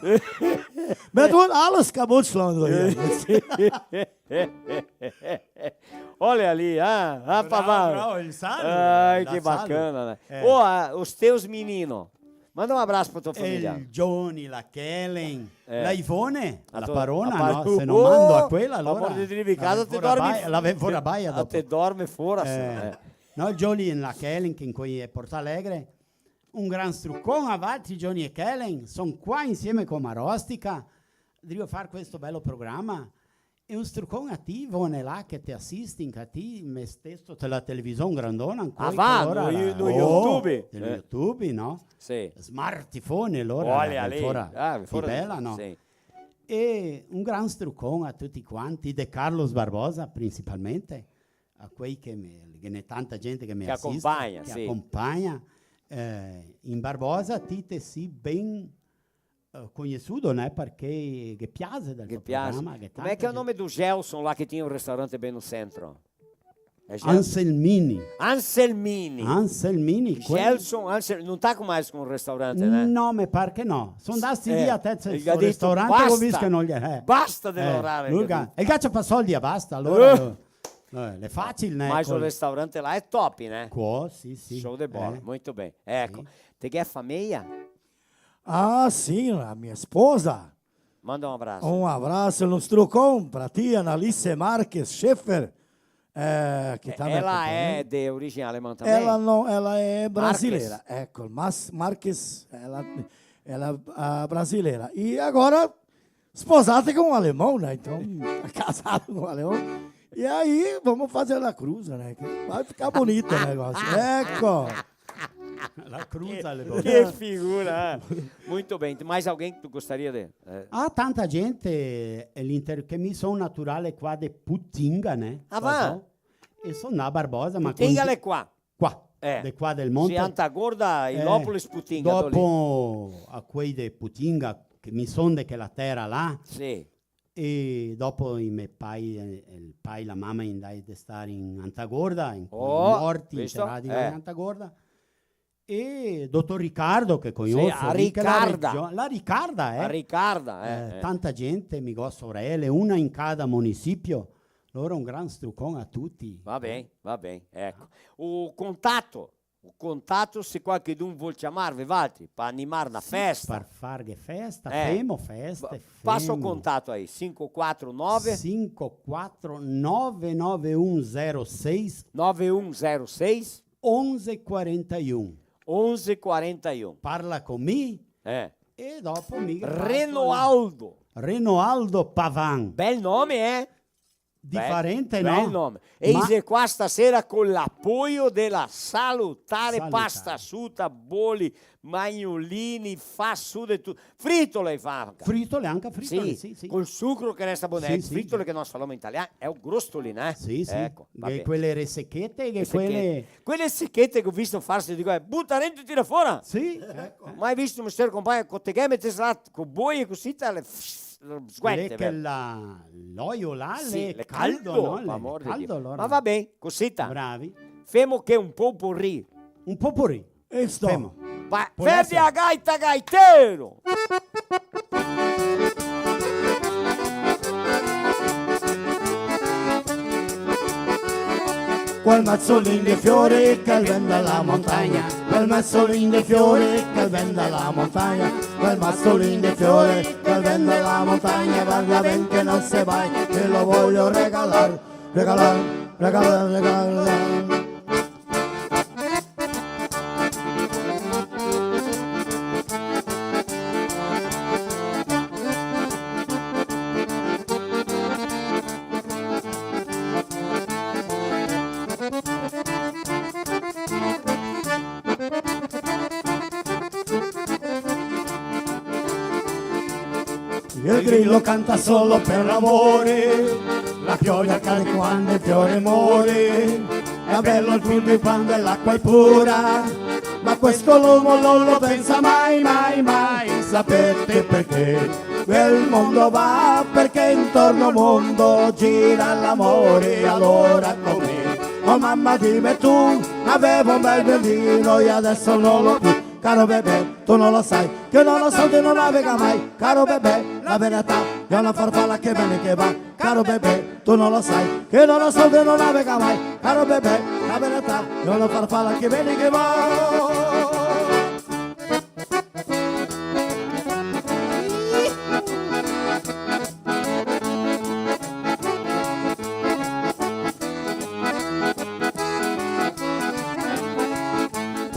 Ma tuto, ah, lo scaboccio, là, dove è? Olha ali, ah, ah, bravo, pavão. Bravo, ele sabe. Ai, que bacana, né? É. Ô, ah, os teus meninos, Manda un abraso pra tua família. El Johnny, la Kellen, eh, la Ivone, la parona, no? Se no mando a quela, alora la ven fora baia, la ven fora baia dopo. Te dorme fora, se no, eh. No, el Johnny e la Kellen, che incoi xe Porto Alegre. Un gran strucon a valtri, Johnny e Kellen, son qua insieme co Marostica, drio far questo belo programa. E un strucon a ti, Ivone, là che te asisti, anca ti, me steso te la television grandona, ancora. Ah, va, alora no, la, no, oh, YouTube. Del YouTube, no? Sì. Smartphone, alora, la ven fora, ah, ven fora pi bela, no? Sì. E un gran strucon a tuti quanti, de Carlos Barbosa principalmente, a quei che me, che ghe n'è tanta gente che me asiste, che acompagna, sì, acompagna. Eh, in Barbosa ti te si ben eh, cognosudo, né? Parché ghe piase del to programa, ghe tanta gente. Ghe piase. Come che xe el nome do Gelson là che tinha un ristorante ben no centro? Xe Gelson? Anselmini. Anselmini. Anselmini, quel Gelson, Ansel-, no tá com mais com un ristorante, né? No, me par che no. Son ndà sti dì a terzo ristorante, go visto che no ghe xe. Basta de lavorare, capito? E el ga ciapà soldi e basta, alora, eh, l'è facile, né? Ma el ristorante là xe top, né? Qua, sì, sì. Show de bola, muito bem. Eco, te ghe fameia? Ah, sim, a minha esposa. Manda um abraço. Um abraço, un strucon pra ti, Annalise Marques Schaeffer, eh, que tá me acompanhando. Ela é de origem alemã também? Ela não, ela é brasileira. Marques. Eco, mas Marques, ela, ela é brasileira. E agora, sposada com um alemão, né? Então, casada com um alemão. E aí, vamos fazer la cruza, né? Que vai ficar bonito o negócio. Eco! La cruza, le... Que figura, eh? Muito bem. Mais alguém que tu gostaria de, eh? Ah, tanta gente, eh, l'inter-, che mi son naturale qua de Putinga, né? Ah, va? E son da Barbosa, ma... Putinga l'è qua? Qua, eh, de qua del monte. Sì, Anta Gorda, eh, Ilópolis, Putinga, do lì. Dopo a quei de Putinga, che mi son de quela tera là, sì. E dopo i me pai, eh, el pai, la mama, i ndai de star in Anta Gorda, in, oh, morti, visto? Interati in Anta Gorda. E dotor Ricardo, che cognoso, sì, a lì che la Ricarda. Regio-, la Ricarda, eh. A Ricarda, eh, eh, eh. Tanta gente, mi go sorele, una in cada municipio. Alora un gran strucon a tuti. Va ben, va ben, eco. O contato O contato, se qualchedun vol ciamarve, valtri, par animar na festa. Sì, par farghe festa, eh, femo feste, pa-, pasa o contato aí, cinco quatro nove. Cinco quatro nove nove un zero seis. Nove un zero seis. Onze quarenta e um. Onze quarenta e um. Parla con mi. Eh. E dopo mi ghe paso. Renoaldo. Renoaldo Pavan. Bel nome, eh? Diferente, no? Bel, bel nome. E i xe qua stasera co l'apoio de la Salutare. Salutare. Pasta suta, boli, magnolini, fa su de tuto. Fritole i fa anca. Fritole, anca fritole, sì, sì, sì. Col sucro che resta bon. Sì, sì. Fritole che no sa nome in italian, xe o grostolin, eh? Sì, sì. Eco, va ben. Quele resechete, che... Resechete. Quele... Quele sechete che go visto farse, digo, eh, buta dentro e tira fora. Sì, eco. Mai visto un mestier, compagno, co te ghe metes là, co boie cusì, te le sguente, vero? L'è che la, l'oio là, sì, l'è caldo, caldo, no? Par amor de Dio. L'è caldo, alora. Ma va ben, cosita. Bravi. Femo che un pot-pourri. Un pot-pourri. E sto. Femo. Va, fermi a gaita, gaitero! Quel mazolin de fiori che el ven da la montagna, quel mazolin de fiori che el ven da la montagna, quel mazolin de fiori che el ven da la montagna, varda ben che no se va, te lo voglio regalar, regalar, regalar, regalar. El grilo canta solo per amore, la pioggia cade quando il fiore muore, è bello il tulipano e l'acqua è pura, ma questo l'uomo non lo pensa mai, mai, mai. Sapete perché? Che il mondo va, perché intorno al mondo gira l'amore, allora con me. Oh mamma, dimmi tu, avevo un bel violino e adesso non l'ho più. Caro bebè, tu non lo sai che un onossante non navega mai. Caro bebè, la verità, è una farfalla che viene che va. Caro bebè, tu non lo sai che un onossante non navega mai. Caro bebè, la verità, è una farfalla che viene che va.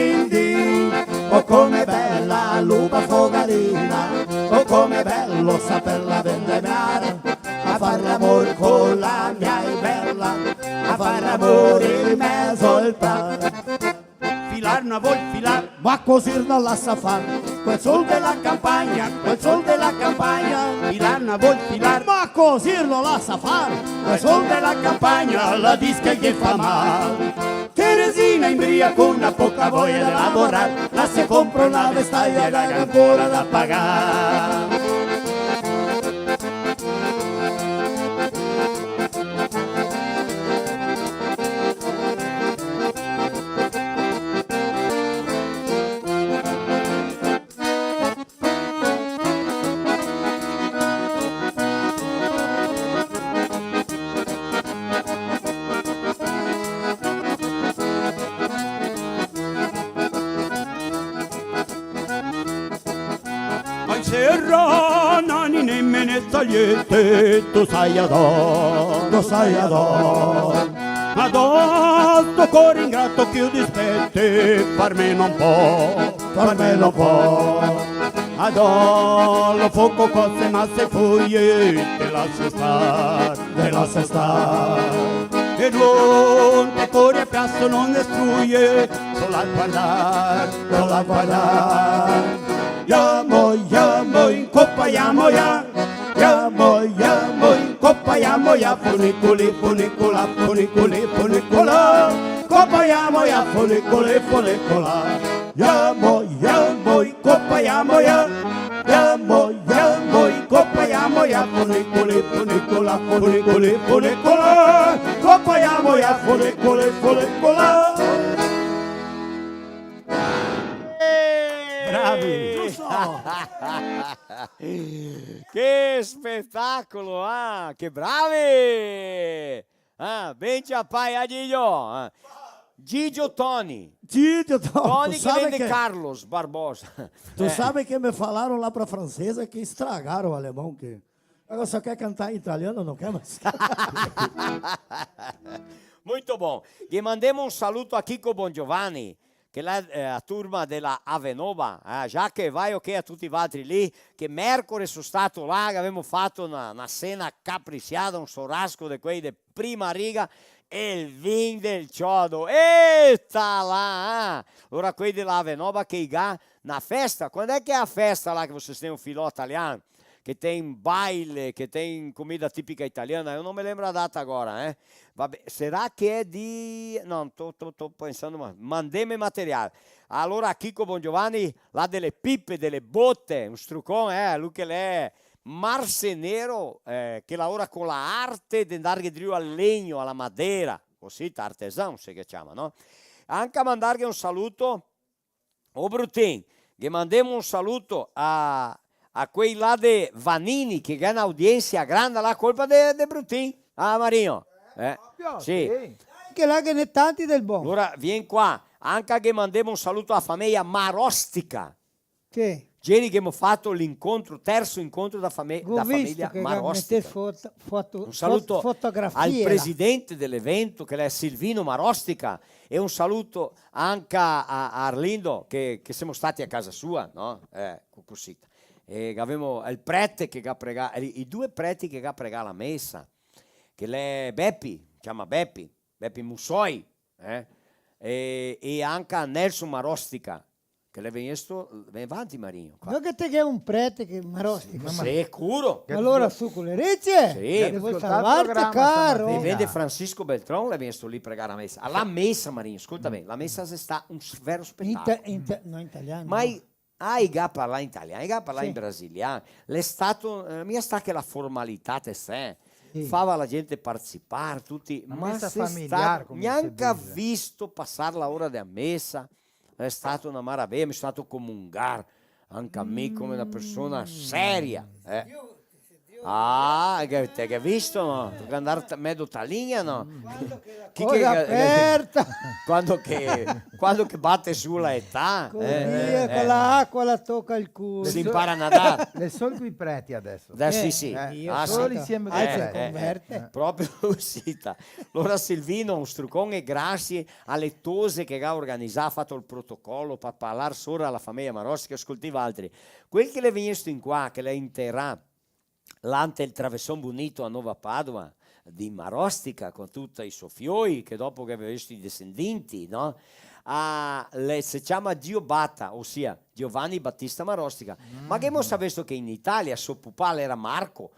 din din. Oh, come bela lupa fogarina, oh, come belo saperla vendemiar, a far l'amor co la mia bela, a far l'amor in mezo al prà. Filar no vol filar, ma cosir no la sa far. Quel sol de la campagna, quel sol de la campagna. Filar no vol filar, ma cosir no la sa far. Quel sol de la campagna, la dis che ghe fa mal. Teresina inbriaca, co na poca voia de lavorar, la se compra na vestaia che la ga ancora da pagar. Ai serà nani ne me ne sagliete, tu sai adò, tu sai adò. Adò sto core ingrato che io dispete, farme non po', farme non po'. Adò lo foco cose ma se fuie, te lasso star, te lasso star. E non te cori a piasso, non destruie, solo a guardar, solo a guardar. Iamo, iamo, in copa iamo, ia. Iamo, iamo, in copa iamo, ia. Funiculi, funicola, funiculi, funicola. Copa iamo, ia. Funiculi, funicola. Iamo, iamo, in copa iamo, ia. Iamo, iamo, in copa iamo, ia. Funiculi, funicola, funiculi, funicola. Copa iamo, ia. Funiculi, funicola. Bravi! Giusto! Che spetacolo, ah! Che bravi! Ah, ben ciapai, ah, Gigio! Ah. Gigio Toni. Gigio Toni. Toni che vende Carlos Barbosa. Tu sabe que me falaram lá pra francesa que estragaram o alemão, que agora só quer cantar em italiano, não quer mais. Muito bom. Ghe mandemo un saluto a Chico Bongiovanni, che la, eh, a turma de la Avenova, eh, Jaque, vai ok a tuti valtri lì, che mercore so stato là, che gavemo fato na, na sena capriciada, un sorasco de quei de prima riga, e el vin del ciodo, eta là, eh! Alora quei de la Avenova che i ga na festa, quando xe che xe a festa là che vocês têm o filò talian? Che tem baile, che tem comida típica italiana, eu não me lembro a data agora, eh? Vabbè, será que é de... Não, tô, tô, tô pensando, ma mandeme material. Alora, Chico Bongiovanni, là de le pipe, de le bote, un strucon, eh, lu che l'è marcenero, eh, che laora co la arte de ndarghe drio al legno, a la madera, cosita, artesan, se che ciama, no? Anca mandarghe un saluto Ô Brutin, ghe mandemo un saluto a, a quei là de Vanini, che ga na audiensia granda là, colpa de, de Brutin. Ah, Marino? Eh, proprio, sì. Sì. Che là ghe n'è tanti del bon. Alora, vien qua. Anca che mandemo un saluto a fameia Marostica. Sì. Ieri che ghemo fato l'incontro, terso incontro da fame-, da fameia Marostica. Go visto che ga metesto foto, foto, fo-, fotografia là. Un saluto al presidente de l'evento, che l'è Silvino Marostica, e un saluto anca a, a Arlindo, che, che semo stati a casa sua, no? Eh, co-, cosita. E gavemo el prete che ga pregà, i, i due preti che ga pregà la mesa, che l'è Bepi, ciama Bepi, Bepi Mussoi, eh? E, e anca Nelson Marostica, che l'è vegnesto, vien vanti, Marino, qua. No che te ghè un prete che Marostica? Sì, ma sicuro. Ma alora su co le rece? Sì. Te vol salvarte, caro. E vien Francisco Beltron, l'è vegnesto lì pregà la mesa. La mesa, Marino, scolta ben, la mesa xe sta un s-, vero spetacolo. In ta-, in ta-, no, in italian, no. Ma i, ah, i ga parlà in italian, i ga parlà in brasilian. L'è stato, eh, mia sta che la formalità, te sè. Sì. Fava la gente participar, tuti, ma se sta gnanca visto pasar la ora dea mesa. L'è stato na maraveja, mi so stato comungar, anca mi come na persona seria, eh. Ah, che, te ghè visto, no? Toca andar t-, medo talinha, no? Chi che, cosa aperta! Quando che, quando che bate su la età, eh, eh, co la acua la toca el culo. Se impara a nadar. L'è sol coi preti adeso. Adeso sì, sì. Eh, ah, sì. Sol insieme coi preti. Eh, eh, eh. Proprio cosita. Alora Silvino, un strucon e grasie a le tose che ga organizà, fato el protocolo, par parlar sora la fameja Marostica, scoltè valtri. Quel che l'è vegnesto in qua, che l'è interà là nte el traveson bonito a Nova Padova, de Marostica, co tuti i so fioi, che dopo che gaveva i desendenti, no? Ah, l'è, se ciama Giobata, osia Giovanni Battista Marostica. Ma che mo savesto che in Italia so pupà l'era Marco,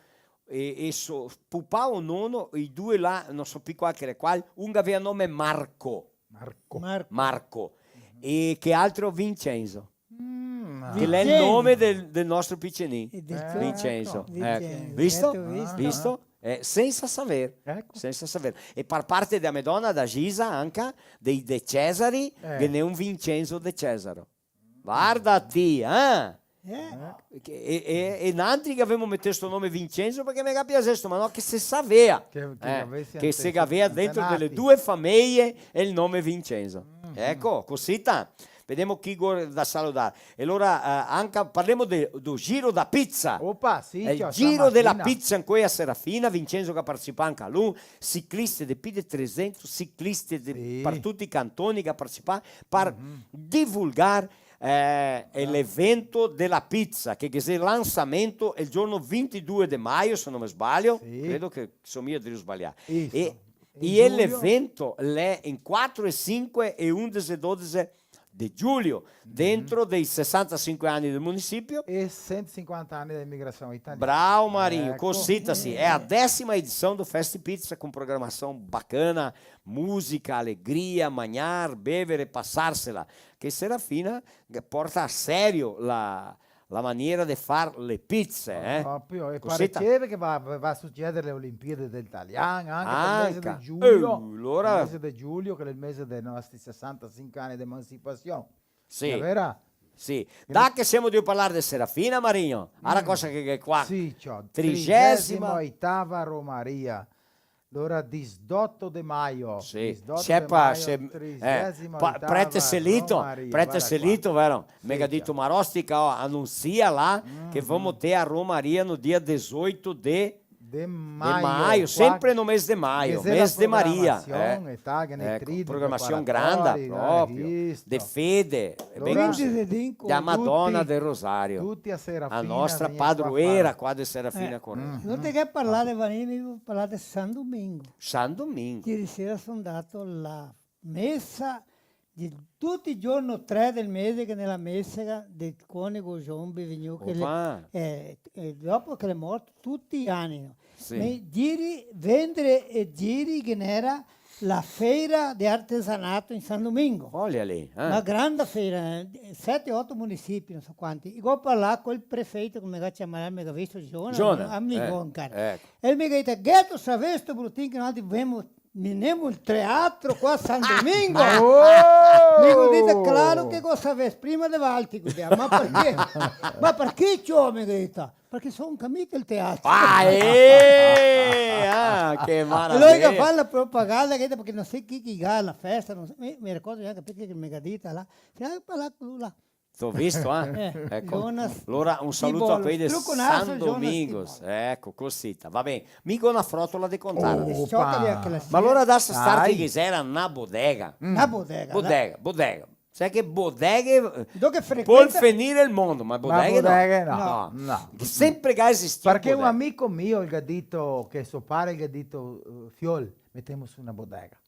e, e so pupà o nono, i due là, no so pì qual che l'è qual, un gaveva nome Marco. Marco. Marco. Marco. E che altro? Vincenzo. Mm. Che l'è el nome del, del nostro picenin. E del tuo Vincenzo. Vincenzo, eco. Visto? Eto, visto? Visto? Eh, sensa saver. Eco. Sensa saver. E par parte dea me dona, da Gisa, anca, dei De Cesari, eh, ghe n'è un Vincenzo De Cesaro. Varda ti, eh? Eh? Che, e, e, e nantri che gavemo metesto sto nome Vincenzo parché me ga piasesto, ma no che se savea, che, che, eh, gavesi che se gavea dentro dele due fameie el nome Vincenzo. Eco, cosita. Vedemo chi go da saludar. E alora, eh, anca, parlemo de, do giro da pizza. Opa, sì, el giro dela pizza, anca a Serafina, Vincenzo che ga participà anca lu, ciclisti de pi de tresento, ciclisti de, par tuti i cantoni che ga participà, par divulgar eh, l'evento dela pizza, che, che xe el lansamento el giorno vintidue de maio, se no me sbalio, credo che so mia drio sbaliar. Isso. E, e l'evento l'è in quatro e sinque e undese e dodese de giulio, dentro dei sesantasinque ani del municipio. E sento e sinquanta ani dela imigrasion italiana. Bravo, Marinho, eco. Cosita sì. L'è la desima edision do Festi Pizza con programasion bacana, musica, alegria, magnar, bever, pasarsela. Che Serafina porta a serio la, la maniera de far le pizze, eh? Proprio, e cosita. Pareceve che va, va a suceder le Olimpiadi del Talian, anca nel mese de giugno, eh, alora. Nel mese de giugno, che l'è el mese dei nostri sesantasinque ani de emancipasion. Sì. Xe vera? Sì. Da che semo drio parlar de Serafina, Marinho? Ara cosa che, che qua. Sì, ciò, trigesima. Trigesima oitava Romaria. Alora, disdoto de maio. Sì. Disdoto de maio, se, eh, trigesima oitava Romaria, prete Selito, vero? Sì, me ga dito Marostica, oh, anunsia là che vemo ter a Romaria no dia dezoito de, de maio, sempre no mês de maio, mês de Maria, eh. Eco, programasion granda, proprio, de fede, ben cosita. Quindi, de a Madona del Rosario, tuti a Serafina, a nostra padroera qua de Serafina Corrêa. No te ghe parlà de Vanini, mi vou parlar de San Domingo. San Domingo. Ieri sera so ndato la mesa de tuti i giorni tre del mese, che nela mesa del conigo Giombi vegnù, che le, eh, eh, dopo che l'è morto, tuti i ani, no? Sì. Me giri, vendre e giri, che n'era la feira de artesanato in San Domingo. Olha lì, eh. Na granda feira, eh, sete, oto munisipi, no so quanti. E go parlà col prefeito, come che ciama, me ga visto, Giona, Giona, amigo, eh, anca. Eco. E el me ga dito: "Gheto, savesto, Brutin, che noantri vemo, menemo el teatro qua a San Domingo?" Oh! Mi Go dito, claro che go savés prima de valtri, go dito, ma parché? Ma parché, ciò, me ga dito? Parché so anca mi del teatro. Ah, eh! Ah, che maraviglia! E lori che fa la propaganda, che, parché no so chi che ga la festa, no so, me, me ricordo gnanca parché che me ga dito là. Sì, ah, parla là. T'ho visto, eh? Eh, eco. Jonas, alora un saluto a quei de San Domingos. Eco, cosita. Va ben. Mi go na frotola de contar. Opa. Ma alora adeso star che ghe gera na bodega. Na bodega, bodega, bodega. Sa che bodeghe, eh, dove frequenta? Pol finir el mondo, ma bodeghe no. Ma bodeghe no, no. Che sempre ga esistìo bodeghe. Parché un amico mio el ga dito, che so pare el ga dito, eh, "Fiol, metemos una bodega.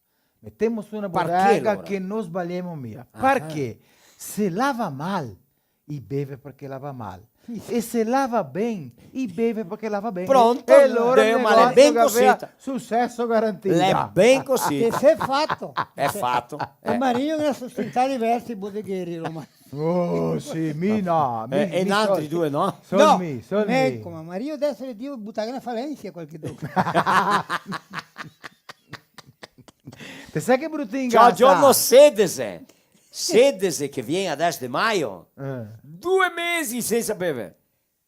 Metemos una bodega che no sbaliemo mia." Parché se lava mal, i beve parché lava mal. E se lava ben, i beve parché lava ben. Pronto? E alora el negosio ben gavea suceso garantìo. L'è ben cosita. Che se è fato. È fato. E Marinho ga sostituì diversi bodegheri ormai. Oh, sì, mi no, mi, e, e mi n'altri due, no? Sol mi, sol mi. Eco, ma Marinho adeso el deve butar na falencia qualche dì. Te sa che brutin... Ciò, giorno sedese. Sedese che vien adeso de maio. Eh. Due mesi sensa bever.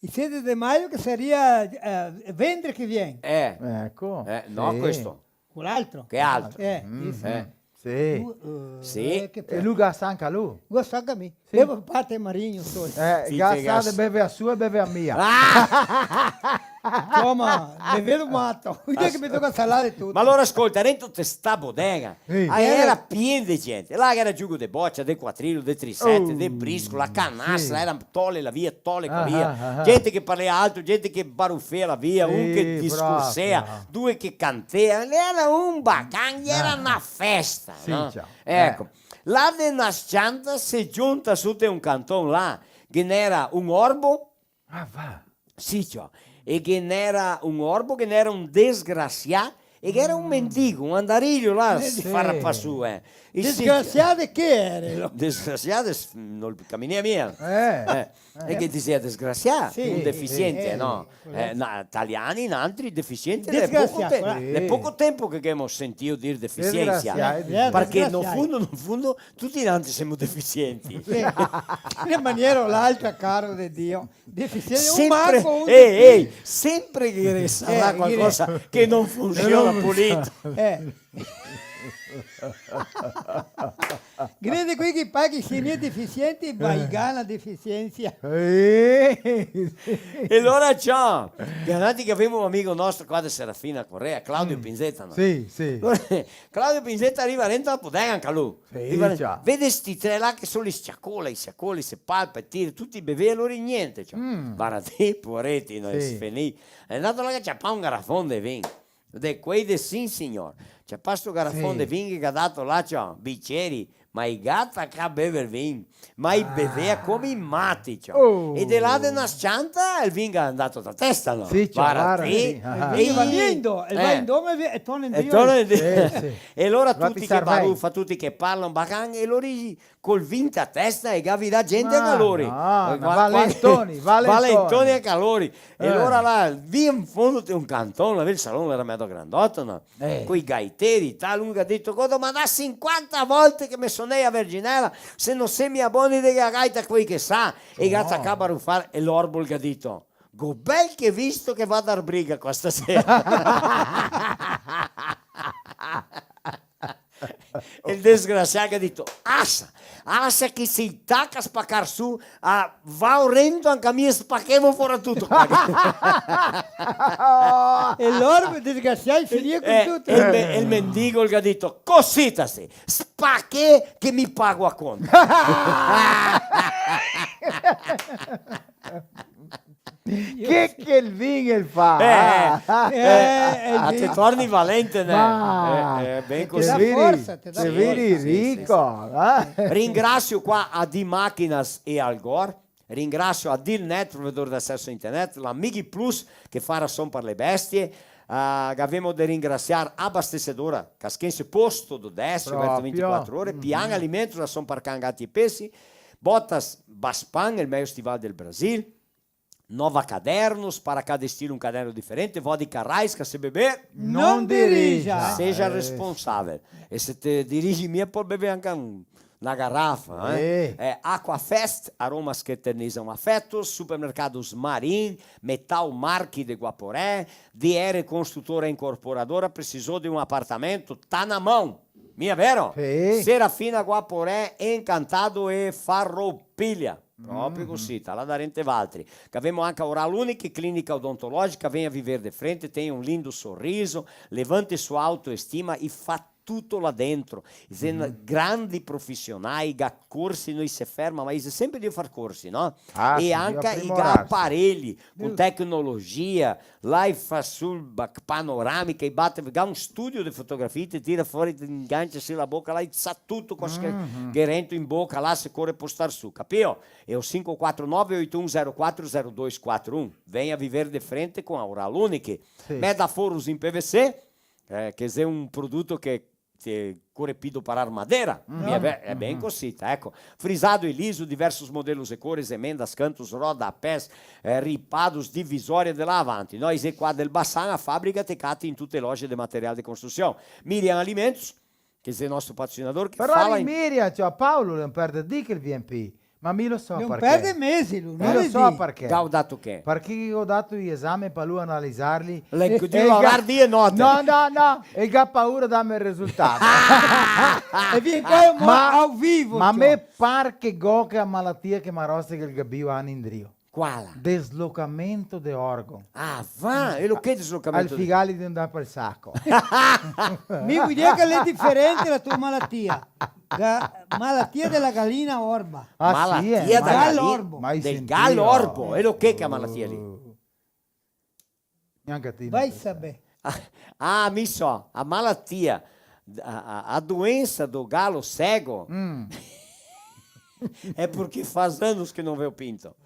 El sedese de maio che saria, eh, vendre che vien. Eh. Eco. Eh, no, sì. Questo. Quel altro. Che altro? Eh, sì. Eh. Sì. Lu, eh, sì. Eh, che... E lu ga sa anca lu? Go sa anca mi. Sì. Devo parte Marinho, so. Eh, sì, ga sa de bever a sua e bever a mia. Ah! Insoma, me vedo mato. Vedi che me toca salare tuto. Ma alora scolta, dentro te sta bodega, sì, ah, gera pien de gente. Là gera giugo de bocia, de quatrilo, de trisete, de briscola, canastra, sì, gera tole là via, tole qua via. Ah, ah, ah. Gente che parlea alto, gente che barufea là via, sì, un che discursea, proprio, due che cantea. Gera un bacan, gera na festa, sì, no? Ciò. Eco. Eh. Là de na s-cianta se giunta su te un canton là, ghe n'era un orbo. Ah, va. Sì, ciò. E ghe n'era un orbo, ghe n'era un desgrasià, e ghe n'era un mendigo, un andarilho là, sì, farapasù, eh. E sì, desgrasià de che era? Desgrasià de s-, no caminea mia. Eh. Eh. E che dizea desgrasià, sì, un defisiente, sì, no? Eh, na-, taliani, nantri, defisiente, l'è poco te-, l'è poco tempo che ghemo sentìo dir defisiensia. Desgrasià, eh, parché no fundo, no fundo, tuti nantri semo defisienti. Sì. In maniera o l'altra, caro de Dio, defisiente, un manco, un de più. Ehi, ehi, sempre che sarà qualcosa che non funziona pulito. Eh. Ghe n'è de quei che pare che sia mia defisienti, ma i ga na defisiensia. Eh, sì. E alora ciò, che avanti che gavemo un amico nostro qua de Serafina Corrêa, Claudio Pinzetta, no? Sì, sì. Alora, Claudio Pinzetta riva dentro la bodega anca lu. Sì, riva, ciò. Vede sti tre là che solo i s-ciacola, i s-ciacola, i se palpa, i tira, tuti bevea, lori gnente, ciò. Varda ti, povareti, no, sì, sfenì. L'è ndà là che ciapa un garafon de vin. De quei de sì, signor. Ciapa sto garafon de vin che ga dà là, ciò, biceri, ma i ga tacà bever vin, ma i bevea come i mati, ciò. Oh. E de là de na s-cianta el vin ga ndà ta testa, no? Sì, ciò, varda ti. Varda, sì. Ah. E i va lindo, e va in dome e torna indrio. E torna indrio. Sì, sì. E alora tuti che barufa, tuti che parla, un bacan, e lori col vin ta testa e ga virà gente anca lori. Ma no, eh, ma va-, valentoni, valentoni. Valentoni anca lori. E alora là, via in fondo te un canton, là, el salon l'era medo grandoto, no? Eh. Coi gaiteri, tal, un ga dito: "Go domandà sinquanta volte che me sonei a Verginela, se no se mia boni de ga gaita quei che sa", e ga tacà barufar, e l'orbo el ga dito: "Go bel che visto che va dar briga qua stasera." E el desgrasià el ga dito: "Asa, asa che se i taca spacar su, a, vao rento anca mi e spachevo fora tuto." E lori, desgrasiai, finìa con tuto. E el me-, e el mendigo el ga dito: "Cosita sì, spachè che mi pago a conta." Che, che el vin el fa? Eh, eh, eh, te torni valente, né? Ma eh, eh, ben così. Te dà forsa, te dà forsa. Te vedi rico, eh? Ringrasio qua a Di Machinas e Algor, ringrasio a Dilnet, provedor de aceso a internet, la Migi Plus che fa rason par le bestie, ah, gavemo de ringrasiar Abastecedora Casquense, posto do Décio, aberto vintiquatro ore, Pian Alimentos, rason par can, gati e pesi, Botas Baspan, el mejo stival del Brasil, Nova Cadernos, para cada estilo um caderno diferente. Vodka Raiska, se beber, não dirija. Seja responsável. E se te dirigi mia, pol bever anca un, Na garrafa, eh? É. É, Aquafest, aromas que eternizam afetos, Supermercados Marim, Metal Marque de Guaporé, D R Construtora Incorporadora, precisou de um apartamento? Tá na mão! Mia vero? Sì. Serafina Guaporé, Encantado e Farroupilha. Proprio cusì, tá là darente valtri. Che gavemo anca Oral Unique, clínica odontológica, venha viver de frente, tenha um lindo sorriso, levante sua autoestima e fa tuto là dentro. I xe grandi profisionai, i ga corsi, no i se ferma, ma i xe sempre drio far corsi, no? Ah, sì, drio aprimorarse. E anca i ga apareli, con tecnologia, là i fa sul ba-, panoramica, i bate, i ga un studio de fotografia, i te tira fora, i te ingancia su la boca, là i sa tuto cosa che, che rento in boca, là se core par star su, capio? E o cinco quatro nove oito um zero quatro zero dois quatro um. Venha viver de frente com a Oral Unique. Sì. Meda Forros em P V C, eh, che xe un produto che te core pi doparar madera. Mm. Mia ve-, é ben cosita, eco. Frisado e liso, diversos modelos e cores, emendas, cantos, rodapés, eh, ripados, divisória de lá avanti. Nós é qua del Bassan, a fábrica te cati in tute e loje de material de construção. Miriam Alimentos, che xe nostro patrocinador, che... Però fala in Miriam, cioè, Paolo, no perde dì che el vien pi. Ma mi lo so parché. No perde mesi, lu, no? Mi lo so parché. Ga dato che? Parché go dato i esami par lu analizarli. L'è e, che e Dio laorar dì e note. No, no, no, el ga paura darme el risultato. E vien qua ma, ao vivo, ma ciò. Me par che go che a malatia che ma rostica el gabio ani indrio. Quala? Deslocamento de órgão. Ah, va, e lo che deslocamento de... Al figali de andar pel saco. Mi vuto dir che l'è diferente la tua malatia. Ga-, malatia dela galina orba. Ah, sì, eh? Malatia da gal orbo. Mai sentìo. Del gal orbo, e lo che che è a malatia lì? Oh. Gnanca ti. Vai saber. Ah, ah, mi so, a malatia, a, a, a doença do galo cego é porque faz anos que não vê o pinto.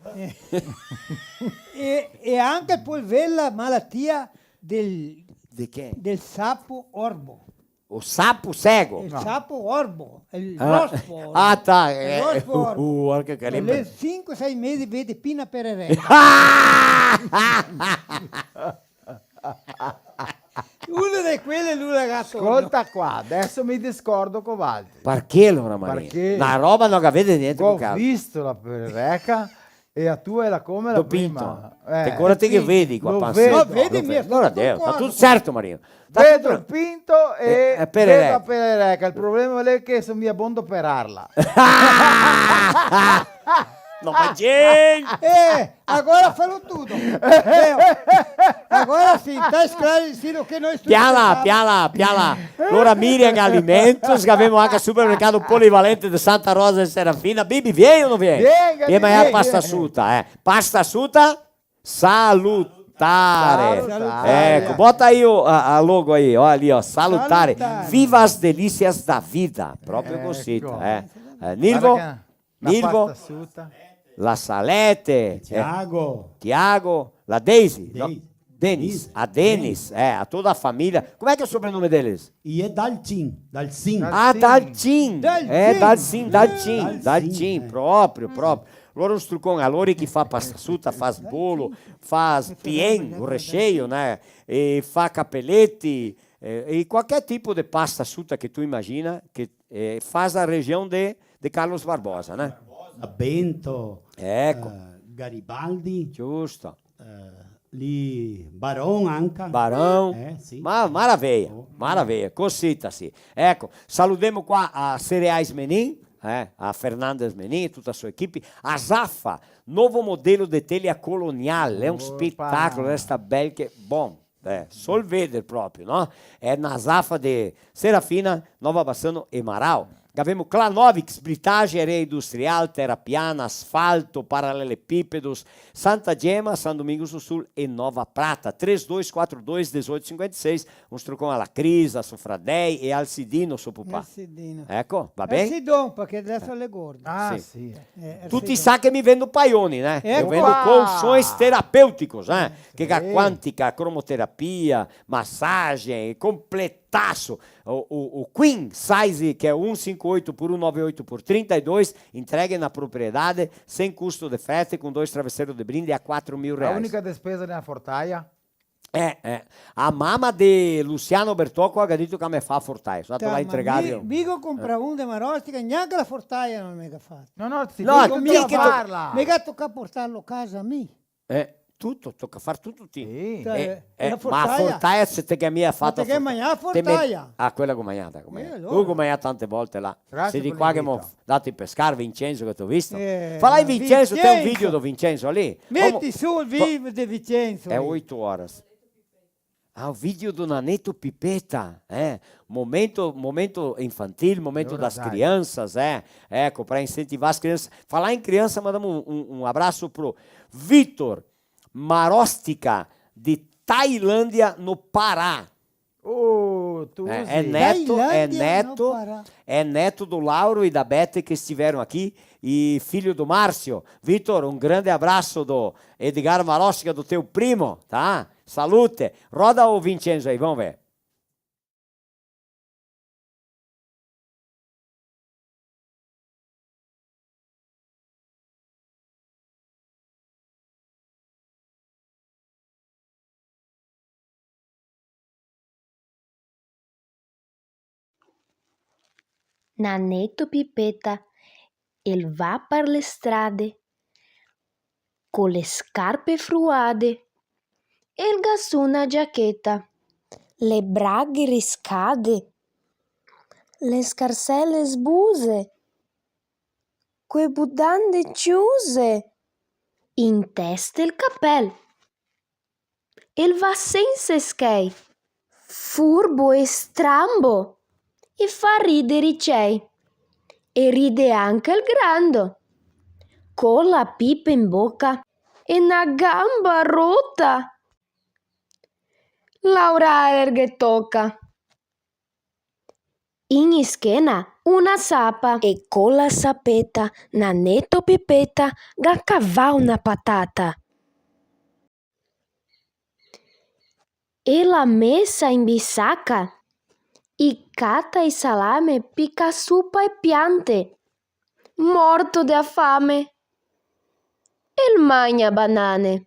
E, e anca pol vela malatia del, de che? Del sapo orbo. O sapo cego? El sapo orbo, el rospo orbo. Ah, tá, el rospo orbo. Uh, olha que carimbo. L'è sinque, sei mesi, vede pi na perereca. Una de quele lu la ga torno. Scolta qua, deso mi discordo co valtri. Parché alora, Marino? Parché? Na roba no ga vede gnente co calma. Go visto la perereca e a tua l'era come la prima. Do pinto. Eh, te ancora te che vedi qua, lo vedo. No, vedi, mi... Alora, Deo, sta tuto certo, Marino. Vedo el pinto e vedo a perereca. El problema l'è che so mia bon de operarla. No, ma gente! Eh, agora falou tudo. Meu, agora sim, tá esclarecido o que nós... Pian là, pian là, pian là. Alora Miriam Alimentos, che gavemo anca al supermercato polivalente de Santa Rosa de Serafina. Bibi, vien o no vien? Vien, vien, ma vien. Pasta suta, eh. Pasta suta? Salutare. Salutare. Eco, bota aí o, a, a logo aí, ó, ali, ó, Salutare. Salutare. Viva as delícias da vida. Proprio cosita, eh. Eh, Nilvo? Varda che na pasta suta. Nilvo? La Salete. Tiago. Tiago. La Daisy. No? Daisy. Denis. Denis. A Denis, eh, a toda a família. Como é que é o sobrenome deles? E é Dalcin, Dalcin. Ah, Dalcin. Dalcin. Dalcin. É, Dalcin, Dalcin. Dalcin, Dalcin, é. Proprio, proprio. Lori strucon, a lori che fa pasta suta, fa bolo, fa pien, o recheio, né? E fa capeleti, eh, e qualquer tipo de pasta suta que tu imagina, que, eh, faz a região de, de Carlos Barbosa, né? Barbosa, Bento, eco. Eh, Garibaldi. Giusto. Eh, lì Barão anca. Barão. Eh, sì. Ma maraveia, oh, maraveia, cosita sì. Eco, saludemo qua a Cereais Menin, eh, a Fernandes Menin e tuta a sua equipe. A Zafa, novo modelo de telha colonial, é um espetáculo, resta bel che, bom, eh, sol veder proprio, no? É na Zafa de Serafina, Nova Bassano e Marau. Gavemo Clanovix, britagem, areia industrial, terra piana, asfalto, paralelepípedos, Santa Gema, São Domingos do Sul e Nova Prata. Três dois quatro dois, dezoito cinquenta e seis, un strucon a la Crisa, a so fradei e al Sidino, so pupà. Al Sidino. Eco, va ben? Al Sidon, parché deso l'è gordo. Ah, sì. Sì. Eh, al Sidon. Tuti sa che mi vendo paioni, né? Eco. Eu vendo colchões terapêuticos, eh? Che ga quantica, cromoterapia, massagem, completaço. O, o, o queen size, que é um cinco oito por um nove oito por trinta e dois, entregue na propriedade, sem custo de frete, com dois travesseiros de brinde a quatro mil reais. A única despesa de uma fortaia? Eh, eh. A mama de Luciano Bertocco ga dito che me fa fortaia. So' stato là a entregarghe. Mi, mi go comprà un de Marostica, gnanca la fortaia no me ga fato. No, no, ti... No, digo, ti mica che to-, farla. Me ga tocà portarlo casa mi. Eh, tuto, toca far tuto ti. Sì. Cioè, eh, eh, la fortaia. Ma la fortaia se te ghe mia fato... Ma te ghe magnà la fortaia? Ah, quela go magnada, go magnada. Eh, alora. Go magnà tante volte là. Grazie. Sì, de qua che mo dato a pescar, Vincenzo, che te go visto. Eh, fa là, Vincenzo, te un video de Vincenzo lì. Meti su el video de Vincenzo lì. Xe oito horas. Ah, o video do Naneto Pipeta, eh? Momento, momento infantil, momento das crianças, eh? Eco, pra incentivar as crianças. Falar em criança, mandamos um, um, um abraço pro Vitor Marostica, de Tailândia, no Pará. Oh, tu... É, é neto, é neto, é neto do Lauro e da Bete que estiveram aqui, e filho do Márcio. Vitor, um grande abraço do Edgar Marostica, do teu primo, tá? Salute. Roda o Vincenzo aí, vamos ver. Naneto Pipeta, el va par le strade, co le scarpe fruade, el ga su na giacheta, le braghe riscade, le scarsele sbuse, que budande ciuse, in testa el capel. El va sensa schei, furbo e strambo, e fa ridere i cei, e ride anca el grando, co la pipa in boca e na gamba rota. Laurare ghe toca. In schena una sapa. E co la sapeta, Naneto Pipeta ga cavà una patata. E la mesa in bisaca, i cata i salame, pica su pa e piante, morto de a fame, el magna banane.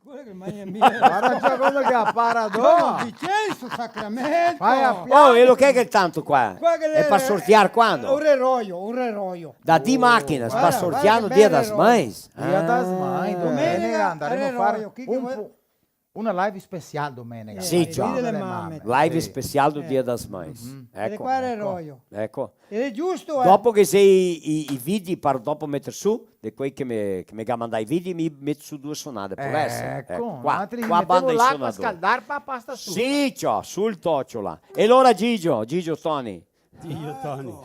Quela che magna mia. Varda ciò come che la para do. Don Vincenzo, sacramento! Fai a pian. Oh, e lo che xe che tanto qua? Qua che xe par sortear quando? Un reroio, un reroio. Da dì machinas, par sortear no Dia das Mães? Dia das Mães, domenega andaremo a far un po', una live special domenega. Sì, ciò. Live special do Dia das Mães. Eco, qua xe eco. Eco. Xe giusto, eh. Dopo che xe i, i, i vidi par dopo meter su, de quei che me, che me ga mandà i vidi, mi meto su due sonade, pol esser. Eco, qua, qua banda i sonadori. Scaldar pa pasta su. Sì, ciò, sul tocio là. E alora Gigio, Gigio Toni. Gigio Toni.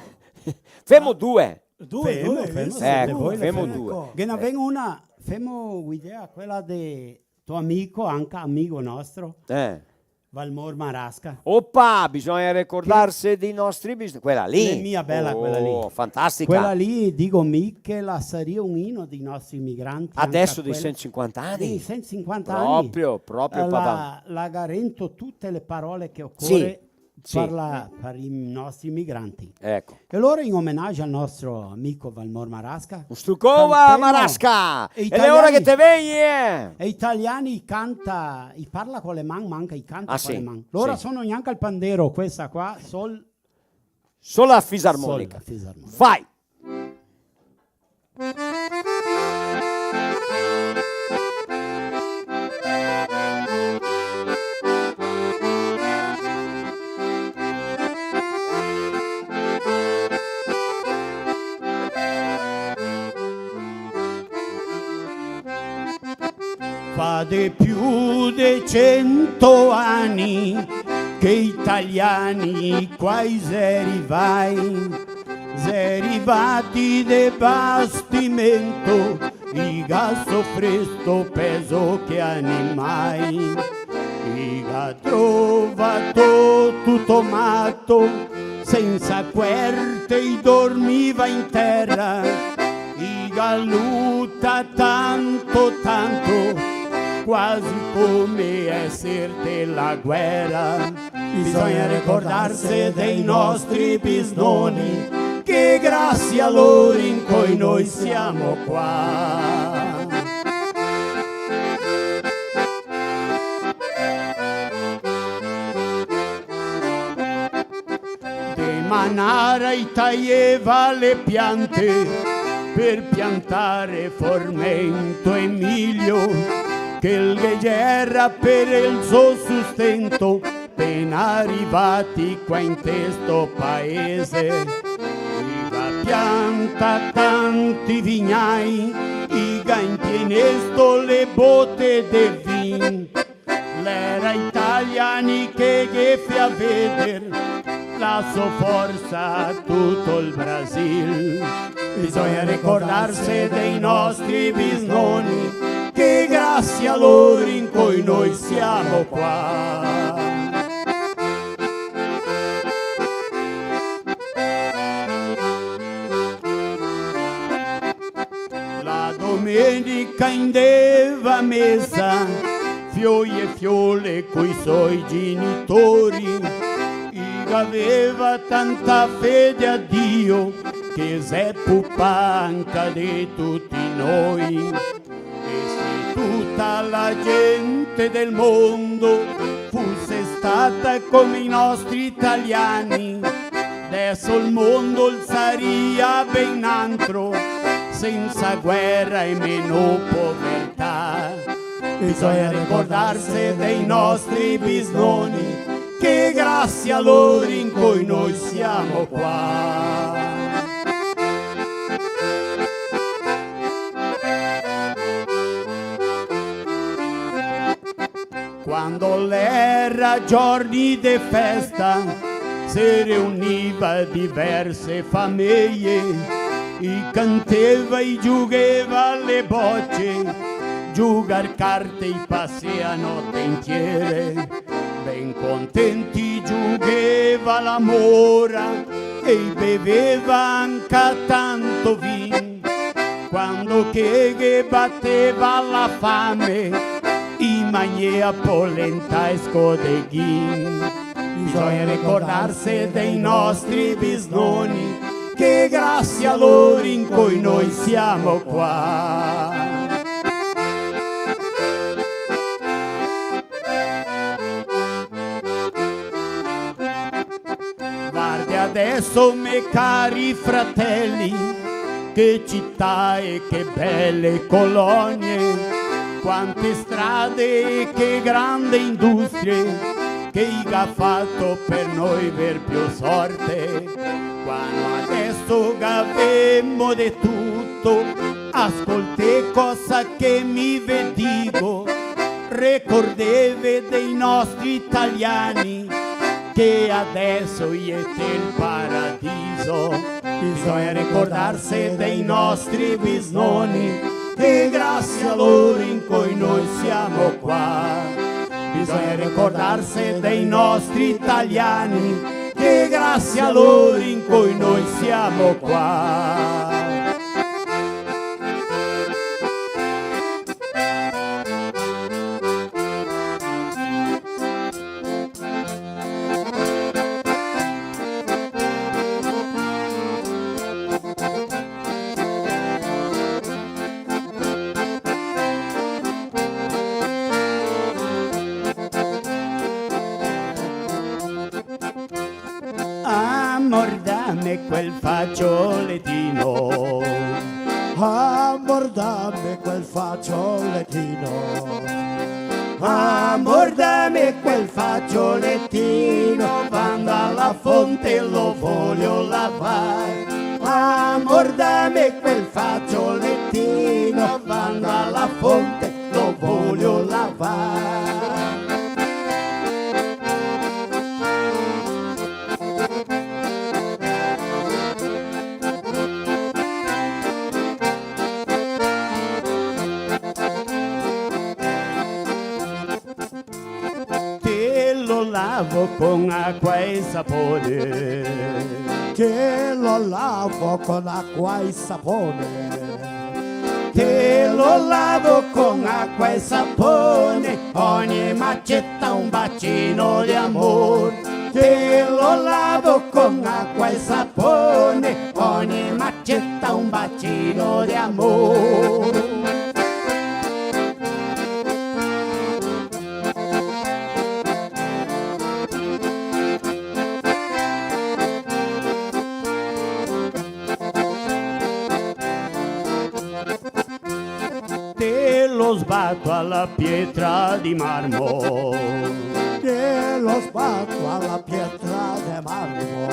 Femo due. Due, femo, due, femo, sì, se te vol, femo due. Che ne vien una, femo un'idea, quela de to amico, anca amico nostro. Eh. Valmor Marasca. Opa, bisogna ricordarse dei nostri bis-, quela lì. L'è mia bela quela lì. Oh, fantastica. Quela lì, digo mi, che la saria un ino dei nostri imigranti, anca quela. Adesso dei cento e cinquanta anni? Dei cento e cinquanta anni. Proprio, proprio, eh, papà. La, la ga rento tute le parole che ocore par la, par i nostri imigranti. Eco. E alora, in omenagio al nostro amico Valmor Marasca, Strucova Marasca! E l'è ora che te vegni, eh! E italiani i canta, i parla co le man, ma anca i canta co le man. Ah, sì, sì. Lora sono gnanca el pandero, questa qua, sol-, sol la fisarmonica. Sol la fisarmonica. Vai! Fa de più de cento ani che i italiani qua i xe rivai, xe rivati de bastimento, i ga sofresto pezo che animai. I ga trovato tuto mato, sensa cuerte i dormiva in tera, i Ga lutà tanto, tanto, quasi come esser te la guera. Bisogna recordarse dei nostri bisnoni, che grasie a lori incoi noi siamo qua. De manara i taieva le piante per piantare formento e milio, che el ghe gera per el so sustento, pena rivati qua inte sto paese. I ga piantà tanti vignai, i ga impienesto le bote de vin. L'era italiani che ghe fea veder la so forsa a tuto el Brasil. Bisogna recordarse dei nostri bisnoni, che grasie a lori incoi noi siamo qua. La domenica i ndeva a mesa, fioi e fiole coi soi genitori, i gaveva tanta fede a Dio, che xe pupà anca de tuti noi. E se tuta la gente del mondo fuse stata come i nostri italiani, deso el mondo el saria ben n'antro, sensa guera e meno povertà. Bisogna recordarse dei nostri bisnoni, che grasie a lori incoi noi siamo qua. Quando l'era giorni de festa, se reuniva diverse fameie, i canteva, i giugheva le boce, giugar carte i pasea note intiere. Ben contenti giugheva la mora e i beveva anca tanto vin. Quando che ghe bateva la fame, i magnea polenta e scodeghin. Bisogna recordarse dei nostri bisnoni, che grasie a lori incoi noi siamo qua. Varde adeso, me cari fratelli, che cità e che bele colonie, quante strade e che grande industrie che i ga fato per noi ver più sorte. Quando adeso gavemo de tuto, ascolté cosa che mi ve digo, recordeve dei nostri italiani, che adeso i è tel paradiso. Bisogna recordarse dei nostri bisnoni, che grasie a lori incoi noi siamo qua. Bisogna recordarse dei nostri italiani, che grasie a lori incoi noi siamo qua. Amor, dame quel fazzolettino. Amor, dame quel fazzolettino. Amor, dame quel fazzolettino, vando alla fonte lo voglio lavar. Amor, dame quel fazzolettino, vando alla fonte lo voglio lavar. Te lo lavo con acqua e sapone. Te lo lavo con acqua e sapone. Te lo lavo con acqua e sapone, ogni maceta un bacino di amor. Te lo lavo con acqua e sapone, ogni maceta un bacino di amor. Te lo sbato a la pietra de marmo. Te lo sbato a la pietra de marmo.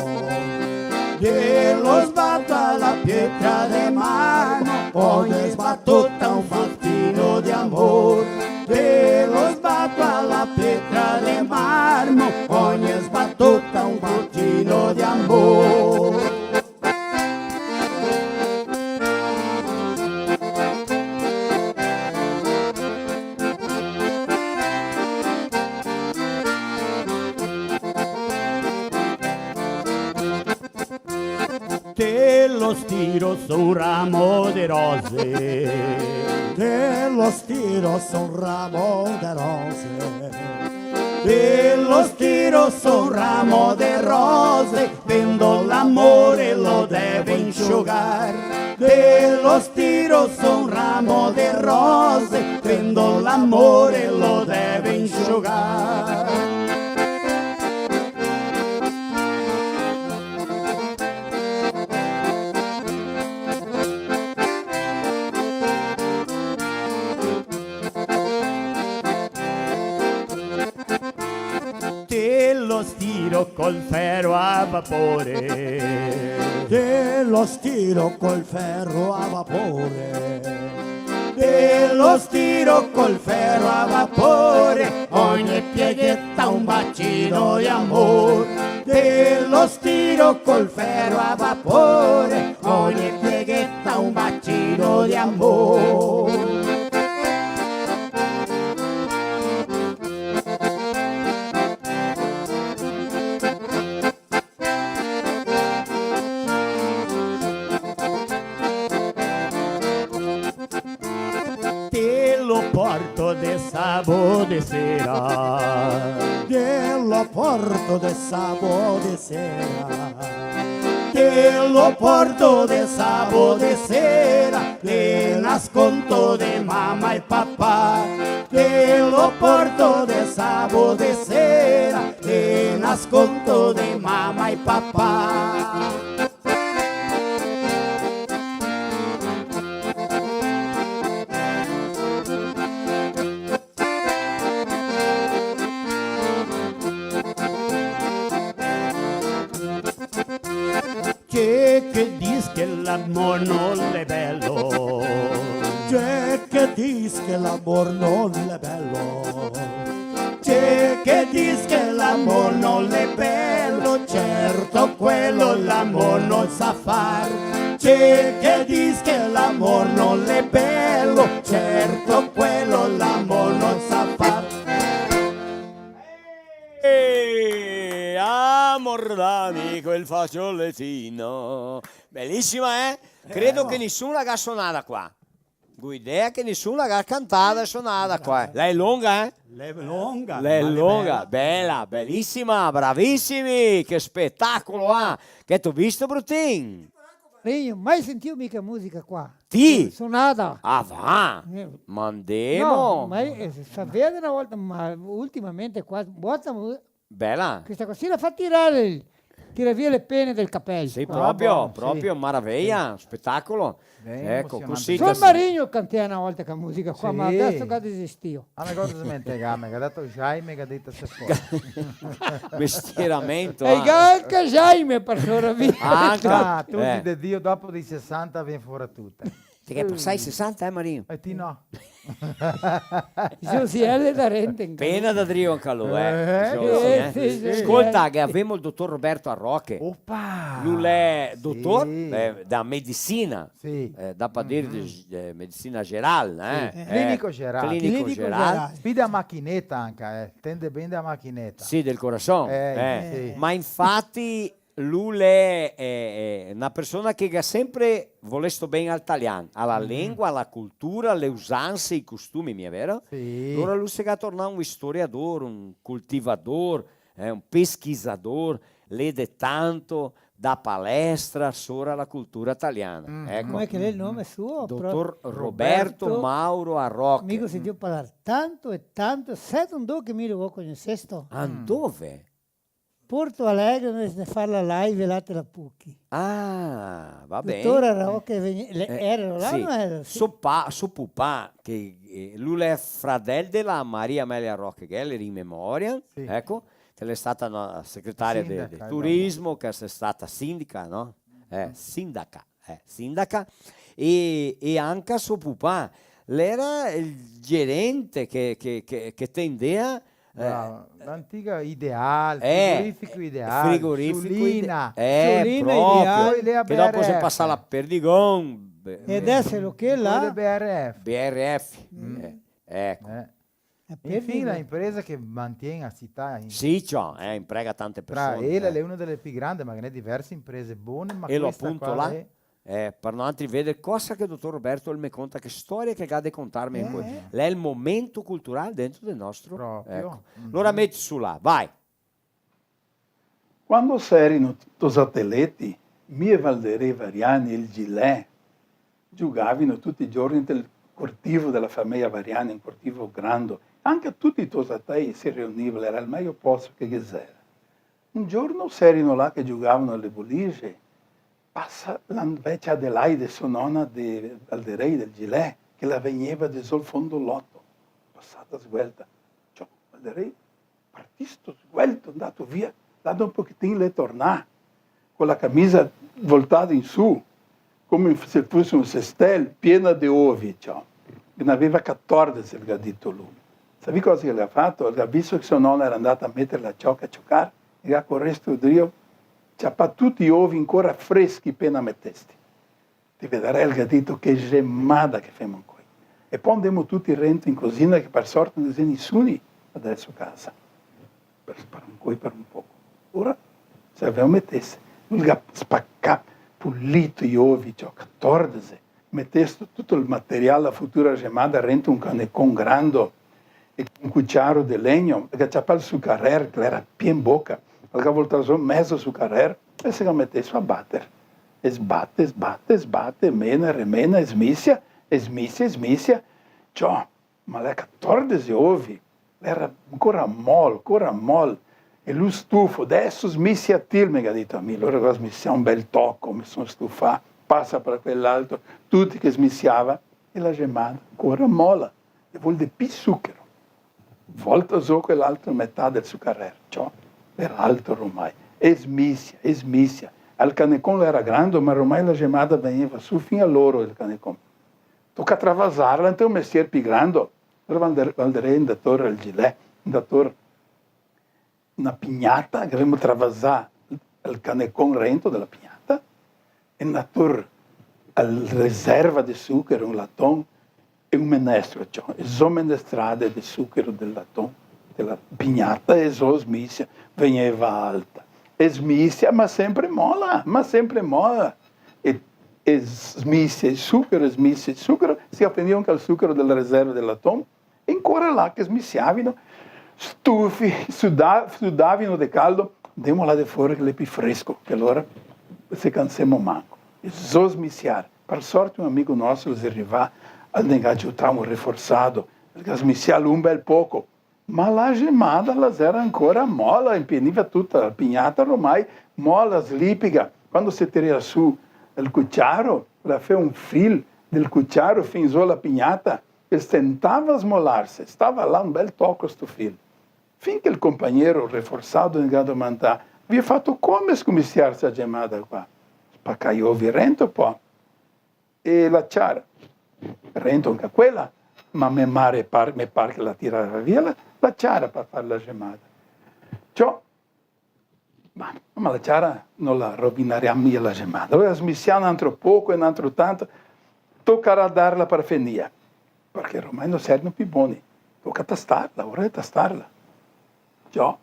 Te lo sbato a la pietra de marmo. Ogni sbatota un bacino de amor. Te lo sbato a la pietra de marmo. Ogni sbatota un bacino de amor. Te lo stiro su un ramo de rose. Te lo stiro su un ramo de rose. Te lo stiro su un ramo de rose, vendo l'amore lo deve inxugar. Te lo stiro su un ramo de rose, vendo l'amore lo deve inxugar. Te lo stiro col fero a vapore. Te lo stiro col fero a vapore. Te lo stiro col fero a vapore, ogni piegheta un bacino de amor. Te lo stiro col fero a vapore, ogni piegheta un bacino de amor. Te lo porto de sabo de sera. Te lo porto de sabo de sera. Te lo porto de sabo de sera, de nascondo de mama e papà. Te lo porto de sabo de sera, de nascondo de mama e papà. Che, che dis che l'amor no l'è belo. Che, che dis che l'amor no l'è belo. Che, che dis che l'amor no l'è belo, certo quelo l'amor no sa far. Che, che dis che l'amor no l'è belo, certo quelo l'amor no sa far. E amor d'amico il fazioletino. Belisima, eh? Credo che nisun la ga sonada qua. Go idea che nisun la ga cantada e sonada qua, eh. L'è longa, eh? L'è longa, l'è longa, bela, belisima, bravisimi, che spetacolo, ah! Che te go visto, Brutin? Io mai sentìo mica musica qua. Ti? Sonada. Ah, va? Eh. Ma andemo. No, ma, eh, se vede na volta, ma ultimamente qua, bota mu-, Bela. Questa qua sì la fa tirare, tira via le pene del capello. Sì, proprio, proprio, maraveia, spetacolo. Eco, cusì. Sol Marigno cantea na volta che musica qua, ma deso ga desistìo. Ah, me go desmentegà, me ga dato Jaime, che ga dito se pol. Mestieramento, eh. E anca Jaime, par soravia. Anca. Ah, tuti de Dio, dopo dei sesanta vien fora tuta. Te ghe pasà i sesanta, eh, Marino? E ti no. Josiele da Rente, anca lu. Pena da drio anca lu, eh. Eh, Josi, eh. Sì, sì, sì. Scolta, che gavemo el dotor Roberto Arroche. Opa! Lu l'è dotor, eh, da medisina. Sì. Eh, da pa dir de, eh, medisina geral, eh. Sì. Eh, clinico geral. Clinico geral. Pì da machineta anca, eh. Tende ben da machineta. Sì, del corason. Eh, sì. Ma infati Lu l'è, eh, eh, na persona che ga sempre volesto ben al talian, a la lengua, a la cultura, le usanse, i costumi, mia vero? Sì. Alora lu se ga tornà un istoriador, un coltivador, eh, un pesquisador, lede tanto, dà palestra sora la cultura taliana. Eco. Come che l'è el nome suo? Dotor Roberto Mauro Arroche. Mi go sentìo parlar tanto e tanto, sè dove che mi lo go conosesto? Andove? Porto Alegre, dove se fa la live là te la Pucchi. Ah, va ben. Dotor Arroche vegni-, le-, eh, ero là, sì. No ero? Sì. So pa-, so pupà, che, eh, lu l'è fradel de la Maria Amelia Arroche, che l'è in memoria, sì, eco, che l'è stata na secretaria de, de turismo, che l'è stata sindica, no? Eh, sindaca, eh, sindaca. E, e anca so pupà, l'era el gerente che, che, che, che tendea Eh, bravo. L'antica Ideal, eh, frigorifico Ideal, frigorifico Sulina. Ide-, eh, Sulina proprio. Ideal. Poi lì a che dopo se B R F. Pasa la Perdigon, be-, e adeso lo che là? Quella B R F. B R F. Mm. Eh, eco. Eh. Infine, la impresa che mantiene la città in... Sì, ciò, eh, imprega tante persone, eh. Ela è una delle più grandi, ma ghe n'è diverse imprese bone, ma e lo questa appunto qua là? È Eh, par noantri veder cosa che el dotor Roberto el me conta, che storia che el ga de contarme ancora. Eh. L'è el momento cultural dentro del nostro... Proprio. Eco. Mhm. Alora meti su là, vai. Quando s'erino tosateleti, mi e Valderei Variani e el Gilè giugavino tuti i giorni nel cortivo dela fameia Variani, un cortivo grando. Anca tuti i tosatei se reuniva, l'era el mejo posto che ghe xera. Un giorno s'erino là che giugavino a le boliche, pasa la vecia Adelaide, so nona de Valderei, del Gilè, che la vegneva de zo el fondo loto, pasada sguelta. Ciò, Valderei, partisto sguelto, ndato via, là da un pochetin l'è tornà, co la camisa voltada in su, come se fose un sestel, piena de ovi, ciò. Ghe n'aveva catordese, el ga dito lu. Savì cosa che el ga fato? El ga visto che so nona l'era ndata a meter la cioca a ciocar, el ga coresto drio, ciapà tuti i ovi ancora freschi pena metesti. Te vedarè, el ga dito, che gemada che femo ancoi. E po ndemo tuti rento in cosina, che par sorte no ghe xe nisuni adeso casa. Par, par ancoi, par un poco. Ora, se avemo metese, lu el ga spacà, pulito i ovi, ciò, catordese, metesto tuto el material, la futura gemada, rento un canecon grando e un cuciaro de legno, el ga ciapà el sucarer, che l'era pien boca, el ga voltà zo mezo sucarer e se ga metesto a bater. E sbate, sbate, sbate, mena, remena, e smisia, e smisia, e smisia. Ciò, ma l'è catordese ovi, l'era ancora mol, ancora mol. E lu stufo, "Deso smisiatil", me ga dito a mi. Alora go smisià un bel toco, me son stufà, pasa par quel altro, tuti che smisiava, e la gemada ancora mola, e vol de pi sucaro. Volta zo quel altro metà del sucarer, ciò, l'era alto ormai, e smisia, e smisia. El canecon l'era grando, ma ormai la gemada vegneva su fin a l'oro del canecon. Toca travasarla, então, un mestier pi grando. Alora Valder-, Valderei ndà tor el Gilè, ndà tor na pignata, che gavemo travasà el canecon rento dela pignata, e ndà tor el reserva de sucaro, un laton, e un menestro, ciò, e zo menestrade de sucaro del laton, dela pignata, e zo smisia, vegneva alta. E smisia, ma sempre mola, ma sempre mola. E, e smisia, e sucaro, e smisia, e sucaro, se ga finìo anca el sucaro del reserva del laton, e ancora là che smisiavino, stufi, suda-, sudavino de caldo, "Ndemo là de fora che l'è pi fresco, che alora se cansemo manco." E zo smisiar. Par sorte un amigo nostro xe rivà, el ne ga ciutà un reforsado, el ga smisià lu un bel poco. Ma la gemada la xera ancora mola, inpieniva tuta la pignata, ormai mola, slipiga. Quando se tirea su el cuciaro, la fea un fil del cuciaro fin zo la pignata, e stentava a smolarse, stava là un bel toco sto fil. Fin che el compagnero reforsado el ga domandà: "Vio fato come scomisiar sta gemada qua?" "Spacà i ovi rento po." "E la ciara?" "Rento anca quela, ma me mare par-, me par che la tirava via la, la ciara par far la gemada." "Ciò, ma, ma la ciara no la rovinarà mia la gemada." "Alora smisià un altro poco e un altro tanto, tocarà darla par fenìa, parché ormai no serve pi boni, toca tastarla, ora xe tastarla." Ciò,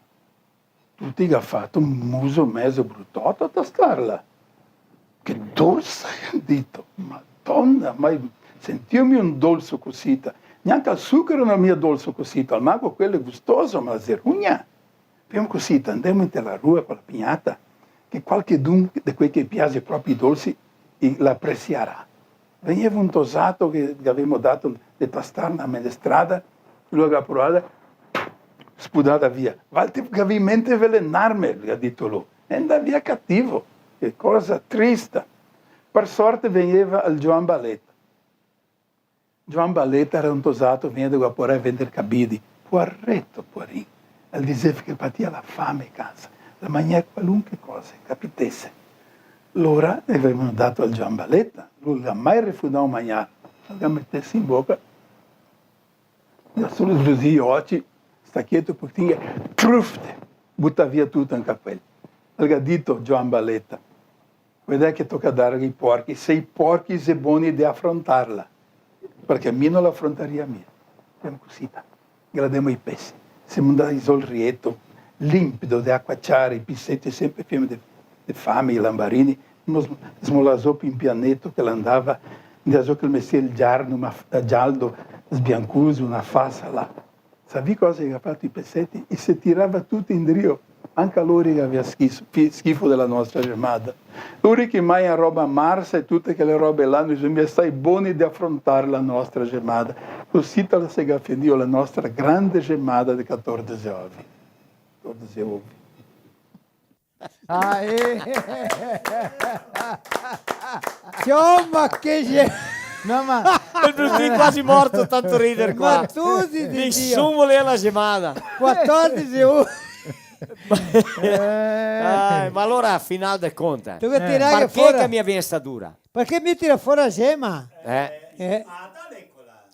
Tuti ga fato un muso mezo brutoto a tastarla. "Che dolsa", ga dito. "Madona, mai sentìo mi un dolso cosita. Gnanca el sucaro no l'è mia dolso cosita, almanco quel l'è gustoso, ma la zerugna." "Femo cosita, ndemo inte la rua co la pignata, che qualchedun de quei che piaxe proprio i dolsi i, la apresiarà." Vegneva un tosato che gavemo dato de tastar na menestrada, lu la ga provada, spudada via. "Valtri gavì in mente velenarme", ga dito lu. E ndà via cativo. Che cosa trista. Par sorte vegneva el Gioan Baleta. Gioan Baleta era un tosato, vegneva de Guaporé vender cabidi. Poareto, poarin. El diseva che el patìa la fame a casa. El magnava qualunche cosa, capitese. Lora, gavemo dato al Gioan Baleta, lu no ga mai refusà un magnar. El ga metese in boca, el ga solo sbrusì i oci, sta cheto un pochetin, e crufte, butà via tuto anca quel. El ga dito, Gioan Baleta: "Vedè che toca dar ai porchi, se i porchi xe boni de afrontarla, parché mi no la afrontaria mia." Femo cosita, ghe la demo ai pesi. Semo ndai zo al rieto, limpido, de acua ciara, i peseti senpre fiemi de, de fame, i lambarini, semo, semo là zo pin pianeto che la ndava, ndea zo che el mesia el giarno, ma f-, gialdo, sbiancoso, na fasa là. Savì cosa che i ga fato i peseti? I se tirava tuti indrio. Anca lori che gavea schifo, fi-, schifo dela nostra gemada. Lori che magna roba marsa e tute chele robe là, no i xe mia stai boni de afrontar la nostra gemada. Cosita la se ga finìo la nostra grande gemada de catordese ovi. Catordese ovi. Ah, eh. Insoma, che xe-, no, ma el Brutin quasi morto, tanto rider qua. Ma tu si di Dio. Nisun volea la gemada. Quatordese ore. Eh. Dai, ma alora, final de conte, tu che tiravi fora, parché che mi vien sta dura? Parché mi tira fora la gema. Eh. Eh.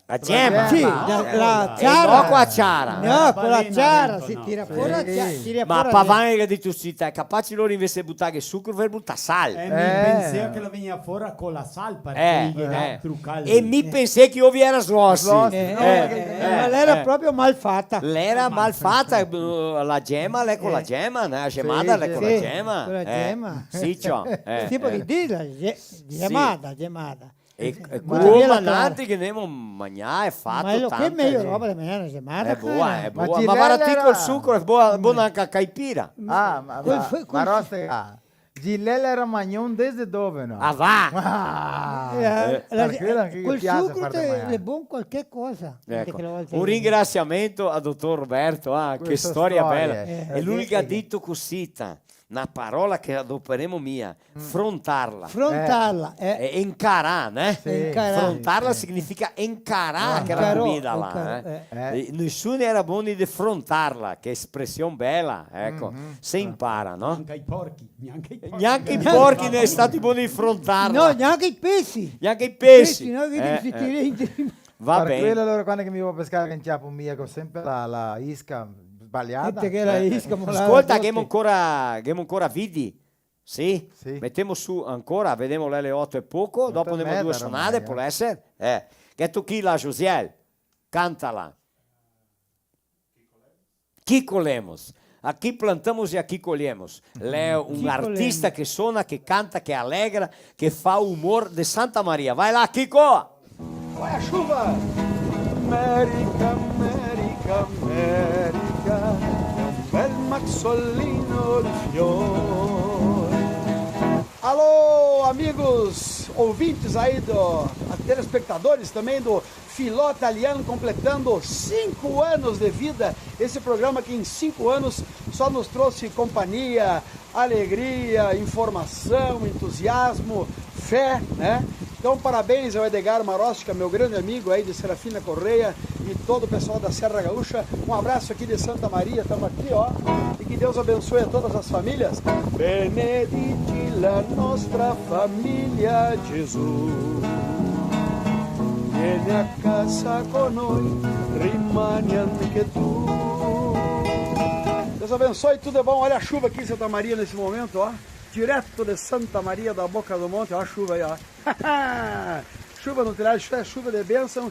La gema? Sì, la, la ciara. Eh, no co la ciara. No, co la ciara si tira fora, tira fora. Ma Pavan che ga dito sì, te, capace lori invese de butare sucro, vien butar sal. Eh, mi pensea che la vegnea fora co la sal, parché i ghe dà trucà el... E mi pensea che i ovi era slosi. Slosi, eh, no, eh, parché, eh, ma l'era proprio mal fata. L'era mal fata, eh, la gema, l'è co la gema, no? La gemada l'è co la gema. Sì, co la gema. Sì, ciò, eh, sì, parché dixe la ge-, gemada, gemada. E, e ma come la nantri che ndemo magnà e fato. Ma lo che xe mejo roba de magnar na gemada, cara. Xe boa, xe boa. Ma varda ti col sucro, xe boa, bona anca caipira. Ah, ma, ma, ma rosta, ah, Gilela era magnon desde dove, no? Ah, va! Ah, eh, par quela che col sucro te, l'è bon qualche cosa. Eco. Un ringrasiamento al dotor Roberto, ah, che storia bela. Eh. E lu el ga dito cosita, na parola che adoperemo mia, frontarla. Frontarla, eh. E, e incarà, né? Sì. Incarà. Frontarla significa incarà quela comida là, eh. E nisuni era boni de frontarla, che espresion bela, eco. Se inpara, no? Gnanca i porchi, gnanca i porchi. Gnanca i porchi no xe stati boni de frontarla. No, gnanca i pesi. Gnanca i pesi. I pesi, no? Che i se tira in giro. Va ben. Par quela alora, quando che mi vao pescar, che incapo mia co senpre la, la isca sbaliada. Senti che la isca molada. Scolta, che ghemo ancora, che ghemo ancora vidi? Sì? Sì. Metemo su ancora, vedemo, l'è le oto e poco, dopo ndemo a due sonade, pol eser? Eh. Gheto chi là, Josiel? Cantala. Kiko Lemos. Aqui plantamos e aqui colhemos. L'è un artista che sona, che canta, che alegra, che fa umor de Santa Maria. Vai là, Kiko! Vai a chuva! América, América, América, é um belo maxolino de fior. Alô, amigos, ouvintes aí do, telespectadores também do Filó Talian, completando cinco anos de vida. Esse programa que em cinco anos só nos trouxe companhia, alegria, informação, entusiasmo, fé, né? Então, parabéns ao Edgar Marostica, meu grande amigo aí de Serafina Corrêa e todo o pessoal da Serra Gaúcha. Um abraço aqui de Santa Maria, tamo aqui, ó. E que Deus abençoe a todas as famílias. Benedicti la nostra famiglia, Gesù. Vieni a casa con noi, rimani anche tu. Deus abençoe, tudo de bom. Olha a chuva aqui em Santa Maria nesse momento, ó. Direto de Santa Maria da Boca do Monte, ó a chuva aí, ó. Chuva no telhado, chuva, chuva de bênção.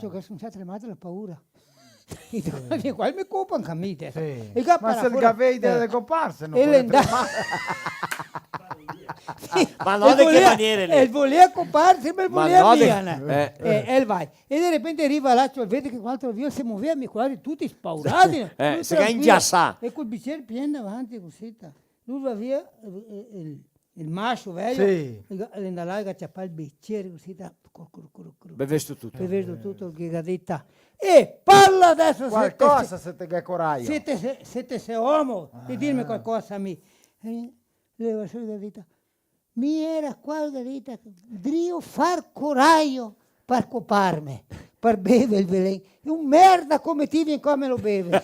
L'ocio che el se ga tremà de la paura. Qua me copa anca mi deso. Sì. E ga parà fora. Ma se el gavea idea de coparse, no el podeva tremar. Ma no de che maniera lì. El volea coparse, ma el volea via, né? Eh, el va. E de repente riva là, cioè, vede che qualtro via se movea, mi quasi tuti spaurati, né? Eh, se ga ingiasà. E col bicer pien davanti, cusì, ta. Lu va via, eh, eh, el, el mascio vecio, sì, el ga-, el ndà là, el ga ciapà el bicer, cusì, ta, cru, cru, cru, cru. Bevesto tuto. Bevesto tuto, che ga dita: "E parla deso, se te... Qualcosa, se te ga corajo. Se te, se, se te se omo, de dirme qualcosa a mi." E leva su, ga dita: "Mi era qua", ga dita, "drio far corajo par coparme, par bever el velen. E un merda come ti vien qua me lo beve."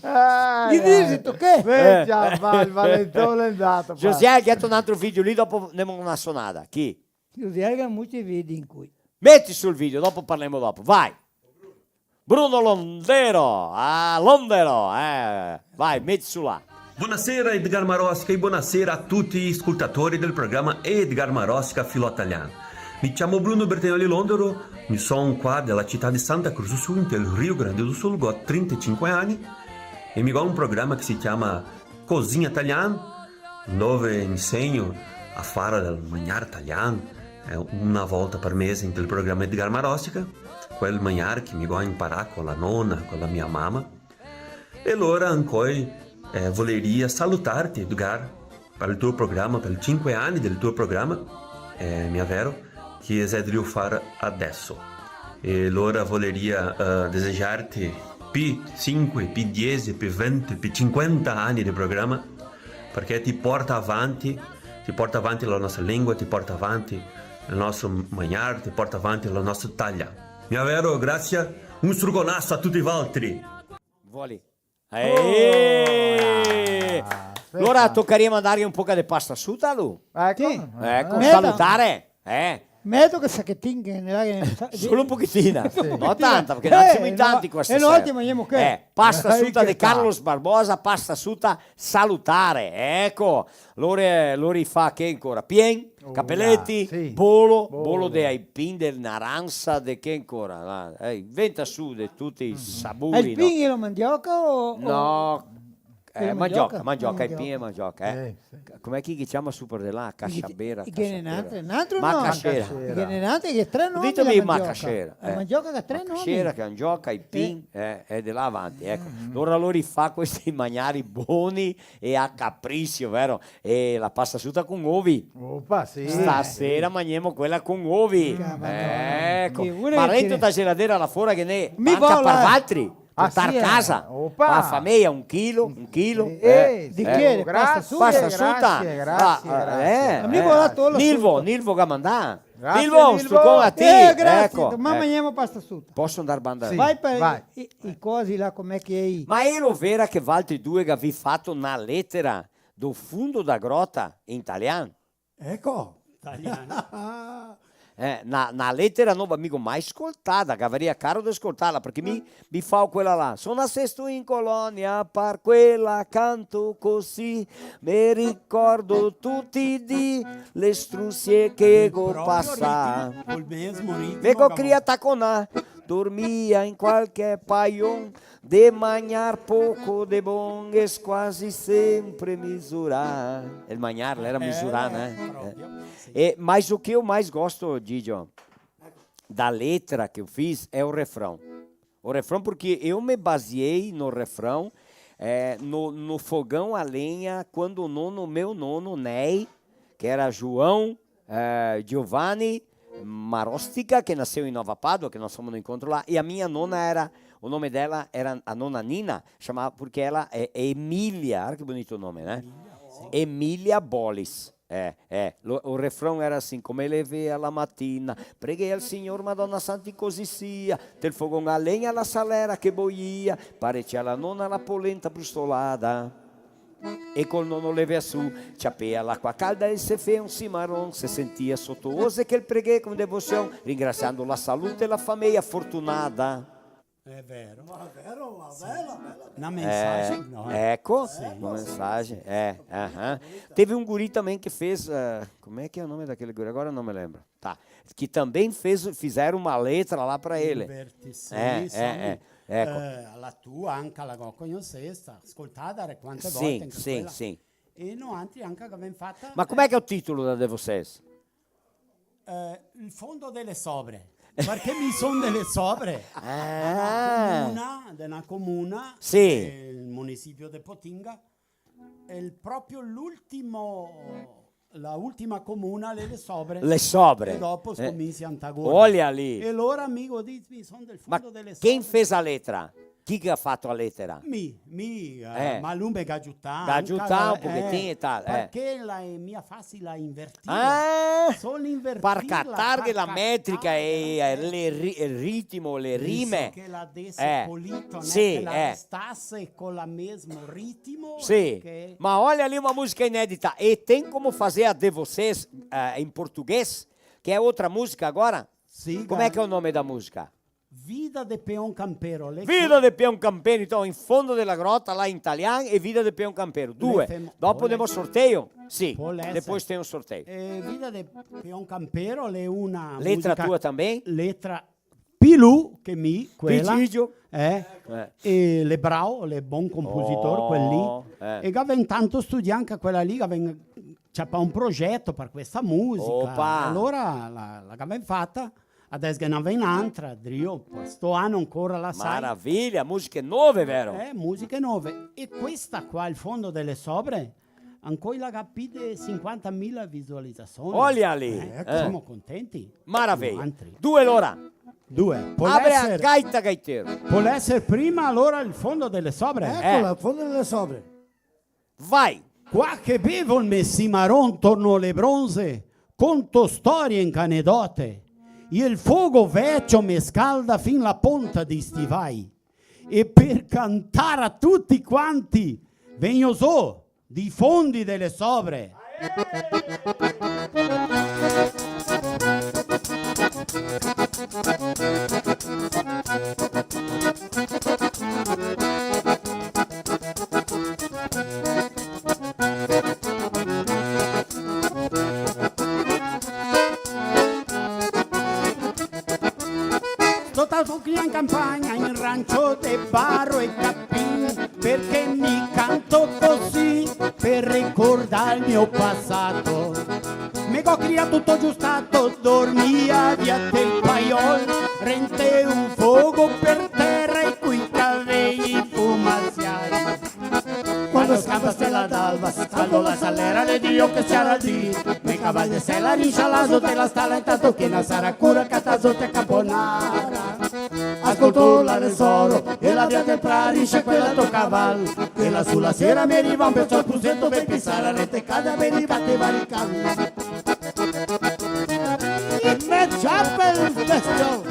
Ah, ghe dixito che? Vecia, va, el Valentone l'è ndà, va. Josiel, gheto un altro video lì, dopo ndemo a na sonada. Chi? Josiel ga molti video in cui. Meti su el video, dopo parlemo dopo. Vai. Bruno Londero, ah, Londero, eh. Vai, meti su là. Bonasera Edgar Marosca e bonasera a tuti i scoltatori del programa Edgar Marosca Filò Talian. Mi ciamo Bruno Bertagnoli Londero, mi son qua dela cità de Santa Cruz do Sul, inte el Rio Grande do Sul, go trentasinque ani e mi go un programa che se ciama Cozinha Talian, dove insegno a far del magnar talian, eh, una volta par mese inte el programa Edgar Marosca, quel magnar che mi go inparà co la nona, co la mia mama. E alora ancoi, eh, voleria salutarte, Edgar, par el tuo programa, par i sinque ani del tuo programa, eh, mia vero, che xe drio far adeso. E alora voleria, eh, desegiarte pi sinque, pi diese, pi vente, pi sinquanta ani de programa, parché ti porta avanti, ti porta avanti la nostra lengua, ti porta avanti el nostro magnar, ti porta avanti la nostra Talia. Mia vero, grasie, un struconaso a tuti valtri. Voli. Eh! Oh, ah, alora tocaria mandarghe un poca de pasta suta, lu? Eco. Sì. Eco, salutare, eh? Medo che sachetin che ne... Solo un pochetin. Sì. No tanta, parché no semo in tanti qua stasera. E noialtri magnemo che? Eh, pasta suta de Carlos Barbosa, pasta suta salutare, eco. Lori, lori fa che ancora? Pien, capeleti, sì, bolo, bolo de aipin, de naransa, de che ancora? Va, eh, inventa su de tuti i sabori, no? E el pin, la mandioca o, o... No, Eh, mandioca, mandioca, mandioca, aipin e mandioca, eh. Eh, sì. Come che i ciama su par de là? Casciabera, i ghe n'è casciabera. N'altre, n'altro nome. Macaxeira. Macaxeira. I ghe n'è n'altre che tre nomi. Dito la mandioca. Macaxeira, eh. La mandioca ga tre nomi. Macaxeira, che mandioca, aipin, eh, e de là avanti, eco. Mm. Alora lori fa questi magnari boni e a capricio, vero? E la pasta suta con ovi. Opa, sì. Stasera magnemo quela con ovi. Minchia, madonna. Eco. Ma rento da geladera là fora ghe n'è anca par valtri. Ah, sì, eh. Portar casa. Opa! Pa fameia, un chilo, un chilo. Eh, eh, di che? Grasie, pasta suta? Pasta suta. Grasie, grasie, grasie. Ah, eh, eh. Nilvo, Nilvo ga mandà. Grasie, Nilvo, un strucon a ti. Eh, grasie. Eco, ma magnemo pasta suta. Poso andar banda? Sì, vai. Vai par i, i cosi là, come che i... Ma elo vera che valtri due gavì fato na letera do fundo da grota in talian? Eco. Talian. Eh, na, na letera nova, mi go mai scoltada, che gavaria caro de scoltarla, parché mi, mi fao quela là. Son nasesto in colonia, par quela canto così, me ricordo tuti i dì, le strusie che go pasà. Proprio ritmo, col mesmo ritmo. Me go crià taconà, dormia in qualche paion, de magnar poco de bon e quasi sempre misurà. El magnar l'era misurà, eh? Eh, proprio, sì. E, mas o que eu mais gosto, Gigio, da letra que eu fiz é o refrão. O refrão, porque eu me baseei no refrão, eh, no, no fogão a lenha, quando o nono, meu nono, Ney, que era João, eh, Giovanni Marostica, que nasceu em Nova Pádua, que nós fomos no encontro lá, e a minha nona era, o nome dela era, a nona Nina, chamava, porque ela é, é Emília, olha que bonito o nome, né? Emília, sim. Emília Boles. É, é. Lo, o refrão era assim: "Come levea la matina, preguea al Signor, Madona Santa, e così sia, tel fogon a legna la salera che boia, parecia la nona la polenta brustolada." E col nono levea su, ciapea l'acqua calda e se fea un cimaron, se sentia soto ose che el preghea con devosion, ringrasiando la salute e la fameia fortunada. É vero. Ma vero, ma bela, bela. Na mensagem, eh, não é? Eco, sì, na mensagem, é, aham. Teve um guri também que fez, ah, como é que é o nome daquele guri? Agora eu não me lembro. Tá. Que também fez, fizeram uma letra lá pra ele. Inverti, sì, é, sì. É, é, eco. Eh, la tua anca la go conosesta, scoltada quante volte anca quela. Sì, sì, sì. E noantri anca che gavemo fata. Ma com'è che è il titolo da de vocês? Eh, el fondo de le sobre. Parché mi son de le sobre. Ah. Na comuna, de na comuna, sì, eh, el municipio de Potinga, e el, proprio l'ultimo, la ultima comuna, le, le sobre. Le sobre. E dopo scominsia Antagorna. Olha ali. E lora mi go dito, mi son del fondo de le sobre. Ma quem fez a letra? Chi che ga fato la letera? Mi, mi, eh, ma lu me ga giutà anca, ga giutà un pochetin e tal, eh. Parché la xe mia fasi la invertida. Ah! Sol invertila, par catarghe la metrica e, eh, le ri-, el ritmo, le rime. Isso, che la dese polito, né? Sì, che la restase co la mesmo ritmo, sì. Ma olha ali uma música inédita. E tem como fazer a de vocês, eh, em português, que é outra música agora? Sì. Como é que é o nome da música? Vida de peão campeiro, le... Vida de peão campeiro, então, em fundo de la grota, lá em italiano, e Vida de peão campeiro. Due. Dopo andemo al sorteio? Sì, depois tem o sorteio. Eh, Vida de peão campeiro l'è una... Letra tua também? Letra pi lu che mi, quela. Di Gigio. Eh. Eh. E l'è bravo, l'è bon compositor, quel lì. Oh, eh. E gaven tanto studià anca quela lì, gaven ciapà un progeto par questa musica. Opa! Alora la, la gaven fata. Adeso ghe n'avemo n'antra, drio, sto ano ancora la sai. Maravilha, musiche nove, vero? Eh, musiche nove. E questa qua, El fondo de le sobre, ancora la ga pi de sinquantamila visualizazioni. Olha lì, eh. Semo contenti. Maravilha. Noantri. Due, alora. Due. Abre a gaita, gaitero. Pol eser prima, alora, El fondo de le sobre? Ecola, El fondo de le sobre. Vai! Qua che bevo el me cimaron torno le bronze, conto storie e anedote, e el fogo vecio me scalda fin la ponta dei stivai. E per cantar a tuti quanti, vegno zo dei fondi de le sobre. Sto tanto qui in campagna, in rancio de baro e capin, perché mi canto dal mio pasato. Me go crià tuto giustato, dormia via del paiol, rente un fogo per tera e coi cavei infumasiai. Quando scampa stela d'alba, scaldo la salera, le digo che sarà el dì. Me cavai de sela, rincialà soto la stala, intanto che na saracura cata soto e caponara. Ascolto la resoro e la via del prari, sciacquela to caval, che la su la sera me riva un pezzo al puseto, ve pisar la rete cada, ve ricate varican. E me ciapa el festo.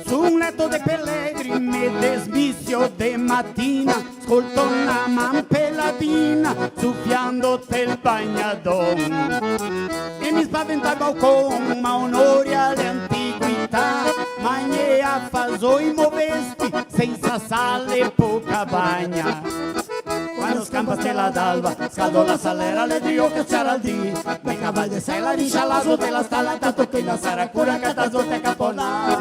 Su un leto de pelegri me desmisio de matina, scolto na man pe la bina, sufiando tel bagnadon. E mi spaventa el balcon, ma onori a l'antiquità, magnea fasoimo vesti, sensa sale, poca bagna. Quando scampa stela d'alba, scaldo la salera, le digo che sarà el dì. Me cavai de sela, rincialà soto la stala, tanto che la saracura cata soto e caponara.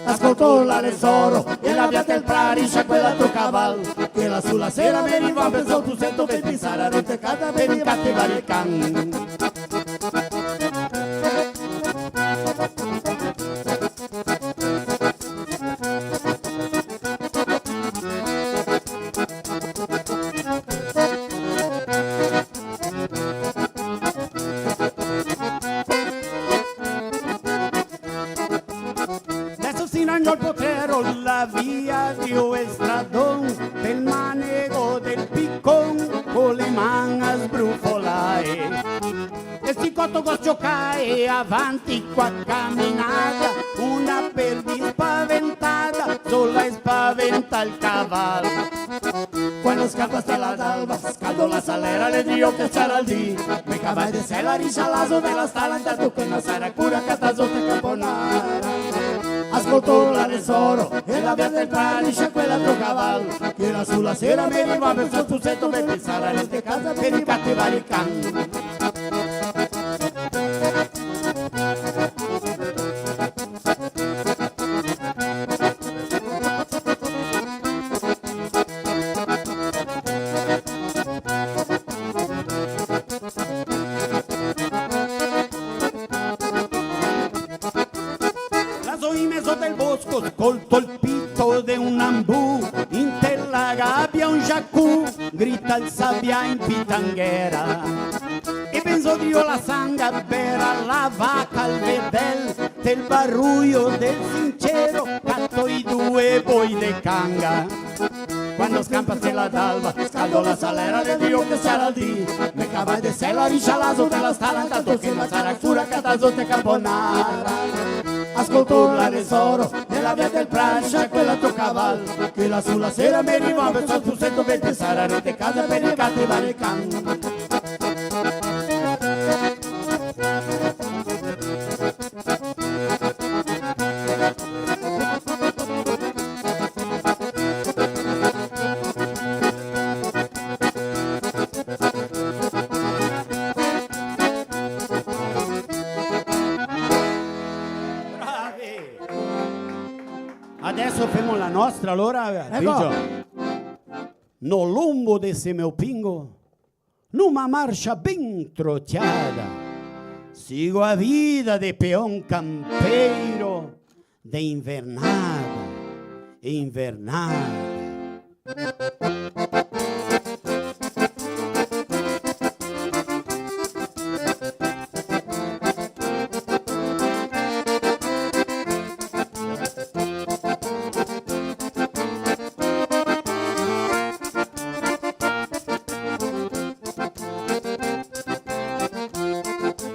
Ascolto la resoro e la via del prari, sciacquela to caval, che la su la sera me riva un pezzo al puseto, ve pisar la rete cada, ve ricate varican. Deso se inrangiò el potrero, la via de un estradon, pel manego del picon, co le man a sbrufolare. E sti coto go s-ciocae avanti co a caminada, una perdi spaventada, sola e spaventa el caval. Quando scampa stela d'alba, scaldo la salera, le digo che sarà el dì. Me cavai de sela, rincialà soto la stala, intanto che na saracura cata soto e caponara. Ascolto la resoro e la via del prari, sciacquela to caval, che la su la sera me riva un pezzo al puseto, ve pisar la rete cada, ve ricate varican. La so in mezo del bosco, scolto el pito de un ambù, inte la gabia un giacù, grita el sabià in pitanghera. E penso drio la sanga, bera la vaca, el vedel, tel baruio del sincero, cato i due boi de canga. Quando scampa stela d'alba, scaldo la salera, le digo che sarà el dì. Me cavai de sela, rincialà soto la stala, tanto che na saracura cata soto e caponara. Ascolto la resoro e la via del prari, sciacquela to caval, che la su la sera me riva un pezzo al puseto, ve pisar la rete cada, ve ricate varican. Bravi! Adeso femo la nostra, alora, eco. Biggio. No longo de ese meu pingo, numa marcha ben troteada, sigo a vida de peon campeiro, de invernada e invernada.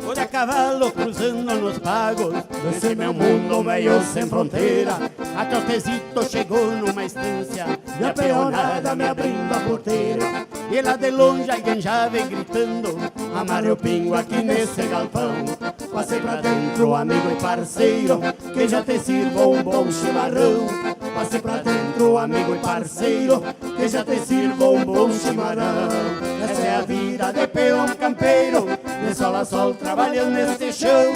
Vou de cavalo cruzando nos pagos desse meu mundo meio sem fronteira. Até o Tezito chegou numa estância e a peonada me abrindo a porteira. E lá de longe alguém já vem gritando: "Amarre o pingo aqui nesse galpão." Passei pra dentro, amigo e parceiro, que já te sirvo um bom chimarrão. Passei pra dentro, amigo e parceiro, que já te sirvo um bom chimarrão. Essa é a vida. De peão campeiro, de sol a sol trabalhando neste chão.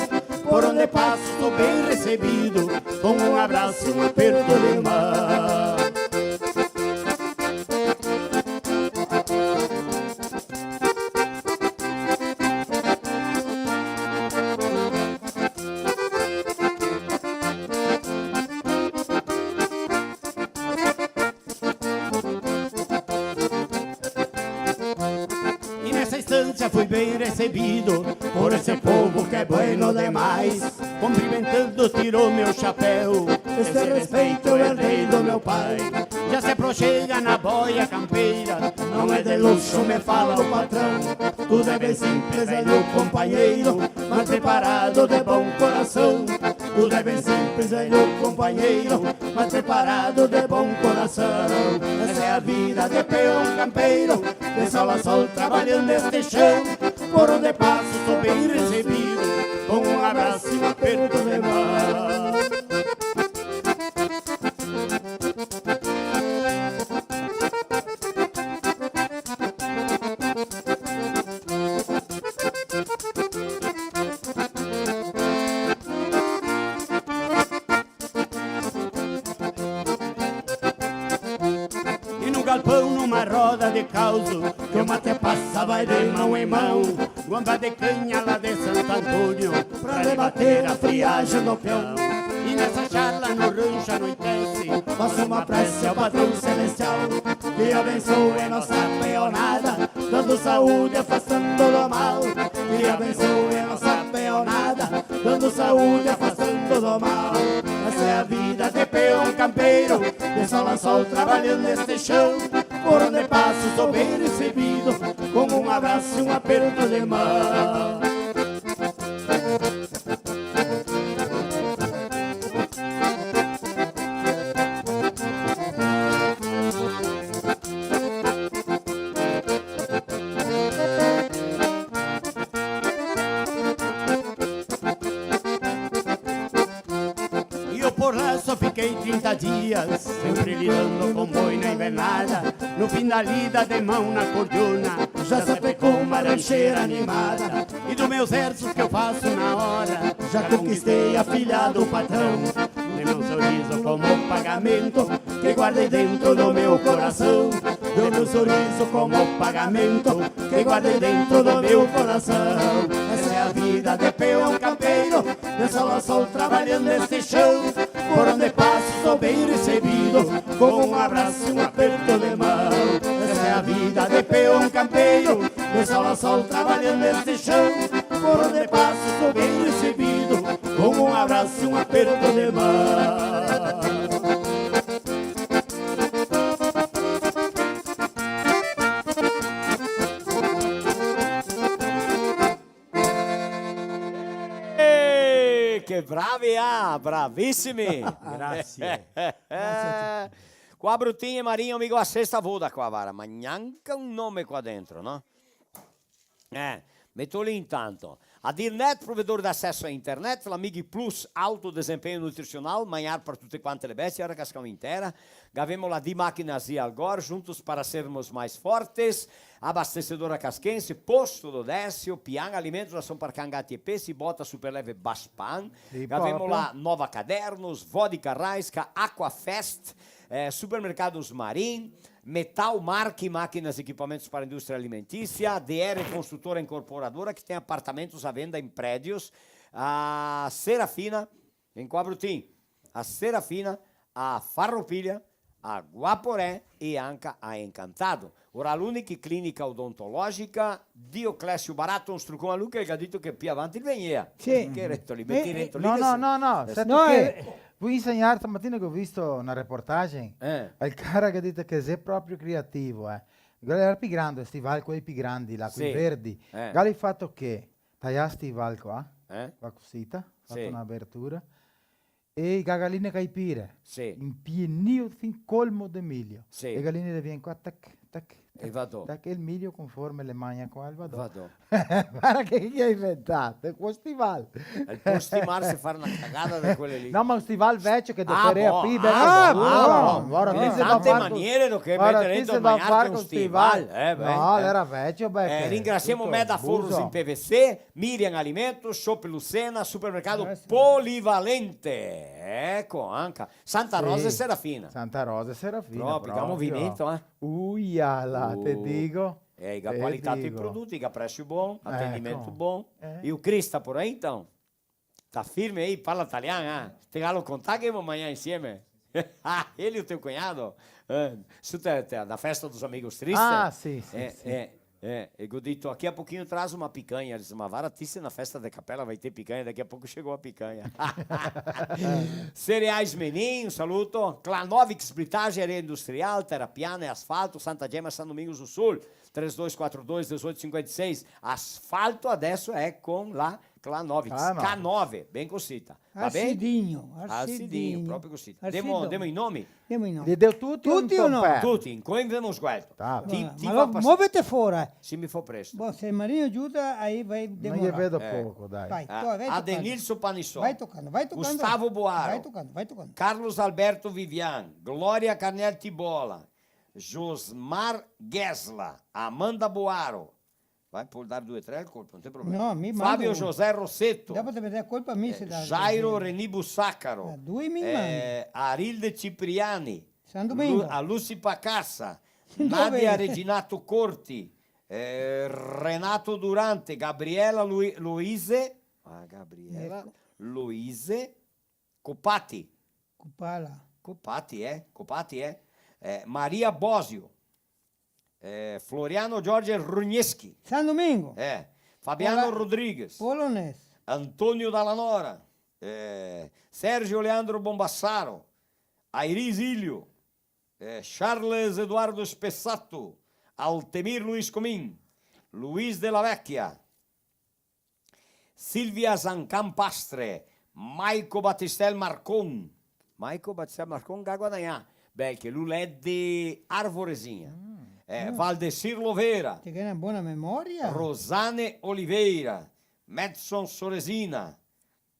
Por onde passo sou bem recebido, com um abraço e um aperto de mão. E nessa estância fui bem recebido por esse povo que é bueno demais. Cumprimentando, tirou meu chapéu. Esse respeito eu herdei do meu pai. Já se aproxima na boia campeira. Não é de luxo, me fala o patrão. Tudo é bem simples, velho companheiro, mas preparado de bom coração. Tudo é bem simples, velho companheiro, mas preparado de bom coração. Essa é a vida de peão campeiro, de sol a sol trabalhando neste chão. Por onde passo sou bem recebido, com um abraço e um aperto de mão. E no galpão, numa roda de causo, que o mate passa, vai de mão em mão. Guampa de canha lá de Santo Antônio, pra debater a friagem do peão. E nessa charla no rancho anoitece, faço uma prece ao patrão celestial, que abençoe nossa peonada, dando saúde, afastando do mal. Que abençoe nossa peonada, dando saúde, afastando do mal. Essa é a vida de peão campeiro, de sol a sol trabalhando neste chão. Por onde passo sou bem recebido, com um abraço e um aperto de mão. E eu por lá só fiquei trinta dias, sempre lidando com boi na invernada. No fim da lida, de mão na cordiona, já sapecou uma rancheira animada. E dos meus versos que eu faço na hora, já conquistei a filha do patrão. De meu sorriso como pagamento, que guardei dentro do meu coração. De meu sorriso como pagamento, que guardei dentro do meu coração. Essa é a vida de peão campeiro, de sol a sol trabalhando neste chão. Por onde passo sou bem recebido, com um abraço e um aperto de mão. Essa é a vida de peão campeiro, de sol a sol trabalhando neste chão. Por onde passo sou bem recebido, com um abraço e um aperto de mão. Eh, che bravi, ah, bravissimi! Grazie. Grazie a te. Qua Brutin e Marinho, amigo, a sesta voda qua, vara, ma gnanca un nome qua dentro, no? Eh, meto lì intanto. A Dirnet, provedor de acesso a internet, la Mig Plus, alto desempenho nutricional, magnar par tute quante le bestie, ora cascamo in tera. Gavemo la D Máquinas e Algor, juntos para sermos mais fortes. Abastecedora Casquense, Posto do Décio, Pian Alimentos, ração par can, gati e pesi, bota super leve Baspan. Lì gavemo proprio. La Nova Cadernos, Vodka Raiska, Aquafest, eh, Supermercados Marim, Metal Marchi, máquinas e equipamentos para a indústria alimentícia, D R Construtora Incorporadora, que tem apartamentos à venda em prédios, a Serafina, in qua Brutin, a Serafina, a Farroupilha, a Guaporé e anca a Encantado. Ora l'Unic Clínica Odontológica, Dioclésio Barato, un strucon a lu che el ga dito che pì avanti el vegnea. Sì. Che reto lì, eh, meti reto lì, no, no, no, no, eh, senti che, eh, voi insegnar, stamatina che go visto na reportagem, eh, el cara che ga dito che xe proprio creativo, eh. Quel era pì grande, sti valco i pì grandi là, quei verdi. Sì. Eh. Quel el ga fato che taia sti valco, eh? Eh? Qua cusita, fato na abertura. E i ga galine caipire. Sì. Inpienio fin colmo de milio. Sì. E galine le vien qua, tac, tac, E vado. Da che el milio conforme le magna qua, el vado. Vado. Varda che, che ga inventà, el postival. El postival se fa na cagada de quele lì. No, ma un stival vecio che doperea pi, ah, bon, ah, bon. Varda, ti se va tante maniere che meter dentro el magnar che un stival. Eh, beh, no, eh. L'era vecio, beh, eh, che ringrasiemo tuto Meda Forros in P V C, Miriam Alimentos, Shop Lucena, Supermercado Polivalente. Eco, anca Santa Rosa e Serafina. Santa Rosa e Serafina, proprio. Che movimento, eh. Uiala, te digo. Eh, i ga qualità dei prodoti, i ga precio bon, atendimento bon. Eco. Eh. E o Crista por aí, então? Tá firme aí, parla talian, eh? Te galo contà che ghemo magnà insieme? Ah, ele e o teu cunhado? Eh, su te, te, na festa dos amigos tristes? Ah, sì, sì, eh, sì. Eh, eh, e go dito, daqui a pouquinho traz uma picanha. Ele disse, ma vara, ti se na festa de capela vai ter picanha, daqui a pouco chegou a picanha. Cereais Menin, un saluto. Clanovix Britagem, areia industrial, terra piana e asfalto, Santa Gema, São Domingos do Sul, três dois quatro dois, dezoito cinquenta e seis. Asfalto adesso è con la Clanovix. Clanovix. K nove, ben cosita. Va ben? Arsidinho, Arsidinho, arsidinho, proprio cosita. Demo, demo i nomi? Demo i nomi. Li deu tuti o no? Tuti o no? Tuti, incoi vemo sguelto. Tá. Ti, ti va pas- Movete fora. Sì, mi fo presto. Bon, se Marino giuta, aí vai demorar. No ghe vedo poco, dai. Vai, ah, vai tocando. Adenilson Panisson. Vai tocando, vai tocando. Gustavo Boaro. Vai tocando, vai tocando. Carlos Alberto Vivian, Gloria Carnel Tibola, Josmar Gesla, Amanda Boaro. Vai, pol dar due, tre al colpo, no tem problema. No, mi mando uno. Flavio José Rossetto. Dopo te me dai colpa a mi, eh, se dà Jairo Renibu Saccaro. Ah, due mi mando. Eh, Arilde Cipriani. San Domingo. Lu-, a Lucy Pacassa. Dove? Nadia Reginato Corti. Eh, Renato Durante, Gabriela Lui-, Luise. Ah, Gabriela. Eco. Luise Copati. Copala. Copati, eh? Copati, eh? Eh, Maria Bosio. Eh, Floriano Jorge Rugneschi. San Domingo. Eh, Fabiano Pola-, Rodrigues. Polonês. Antonio Dalla Nora. Eh, Sergio Leandro Bombassaro. Airis Ilio. Eh, Charles Eduardo Spessato. Altemir Luis Comin. Luis Della Vecchia. Silvia Zancan Pastre, Maico Batistel Marcon. Maico Batistel Marcon ga guadagnà, bel che lu l'è de Arvoresinha. Mm. Eh, mm. Valdecir Lovera. Te ghè na bona memoria. Rosane Oliveira, Madson Soresina,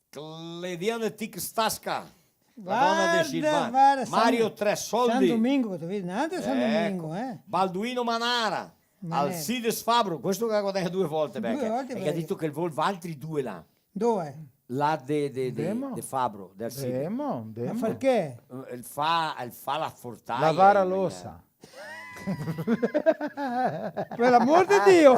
Clediane Tic Stasca. La dona de Gilvan. Varda, varda, Mario Tresoldi. San Domingo, te vedi, n'altro San Domingo, eh. Eco. Balduino Manara. Manara. Alcides Fabro, questo che ga guadagnà due volte, due volte, parché ga dito che vol altri due là. Dove? Là de, de, de, de Fabro, de Alcides. Demo, demo. Ma parché? Eh, el fa, el fa la fortaia. Lavar la losa. Per l'amor de Dio!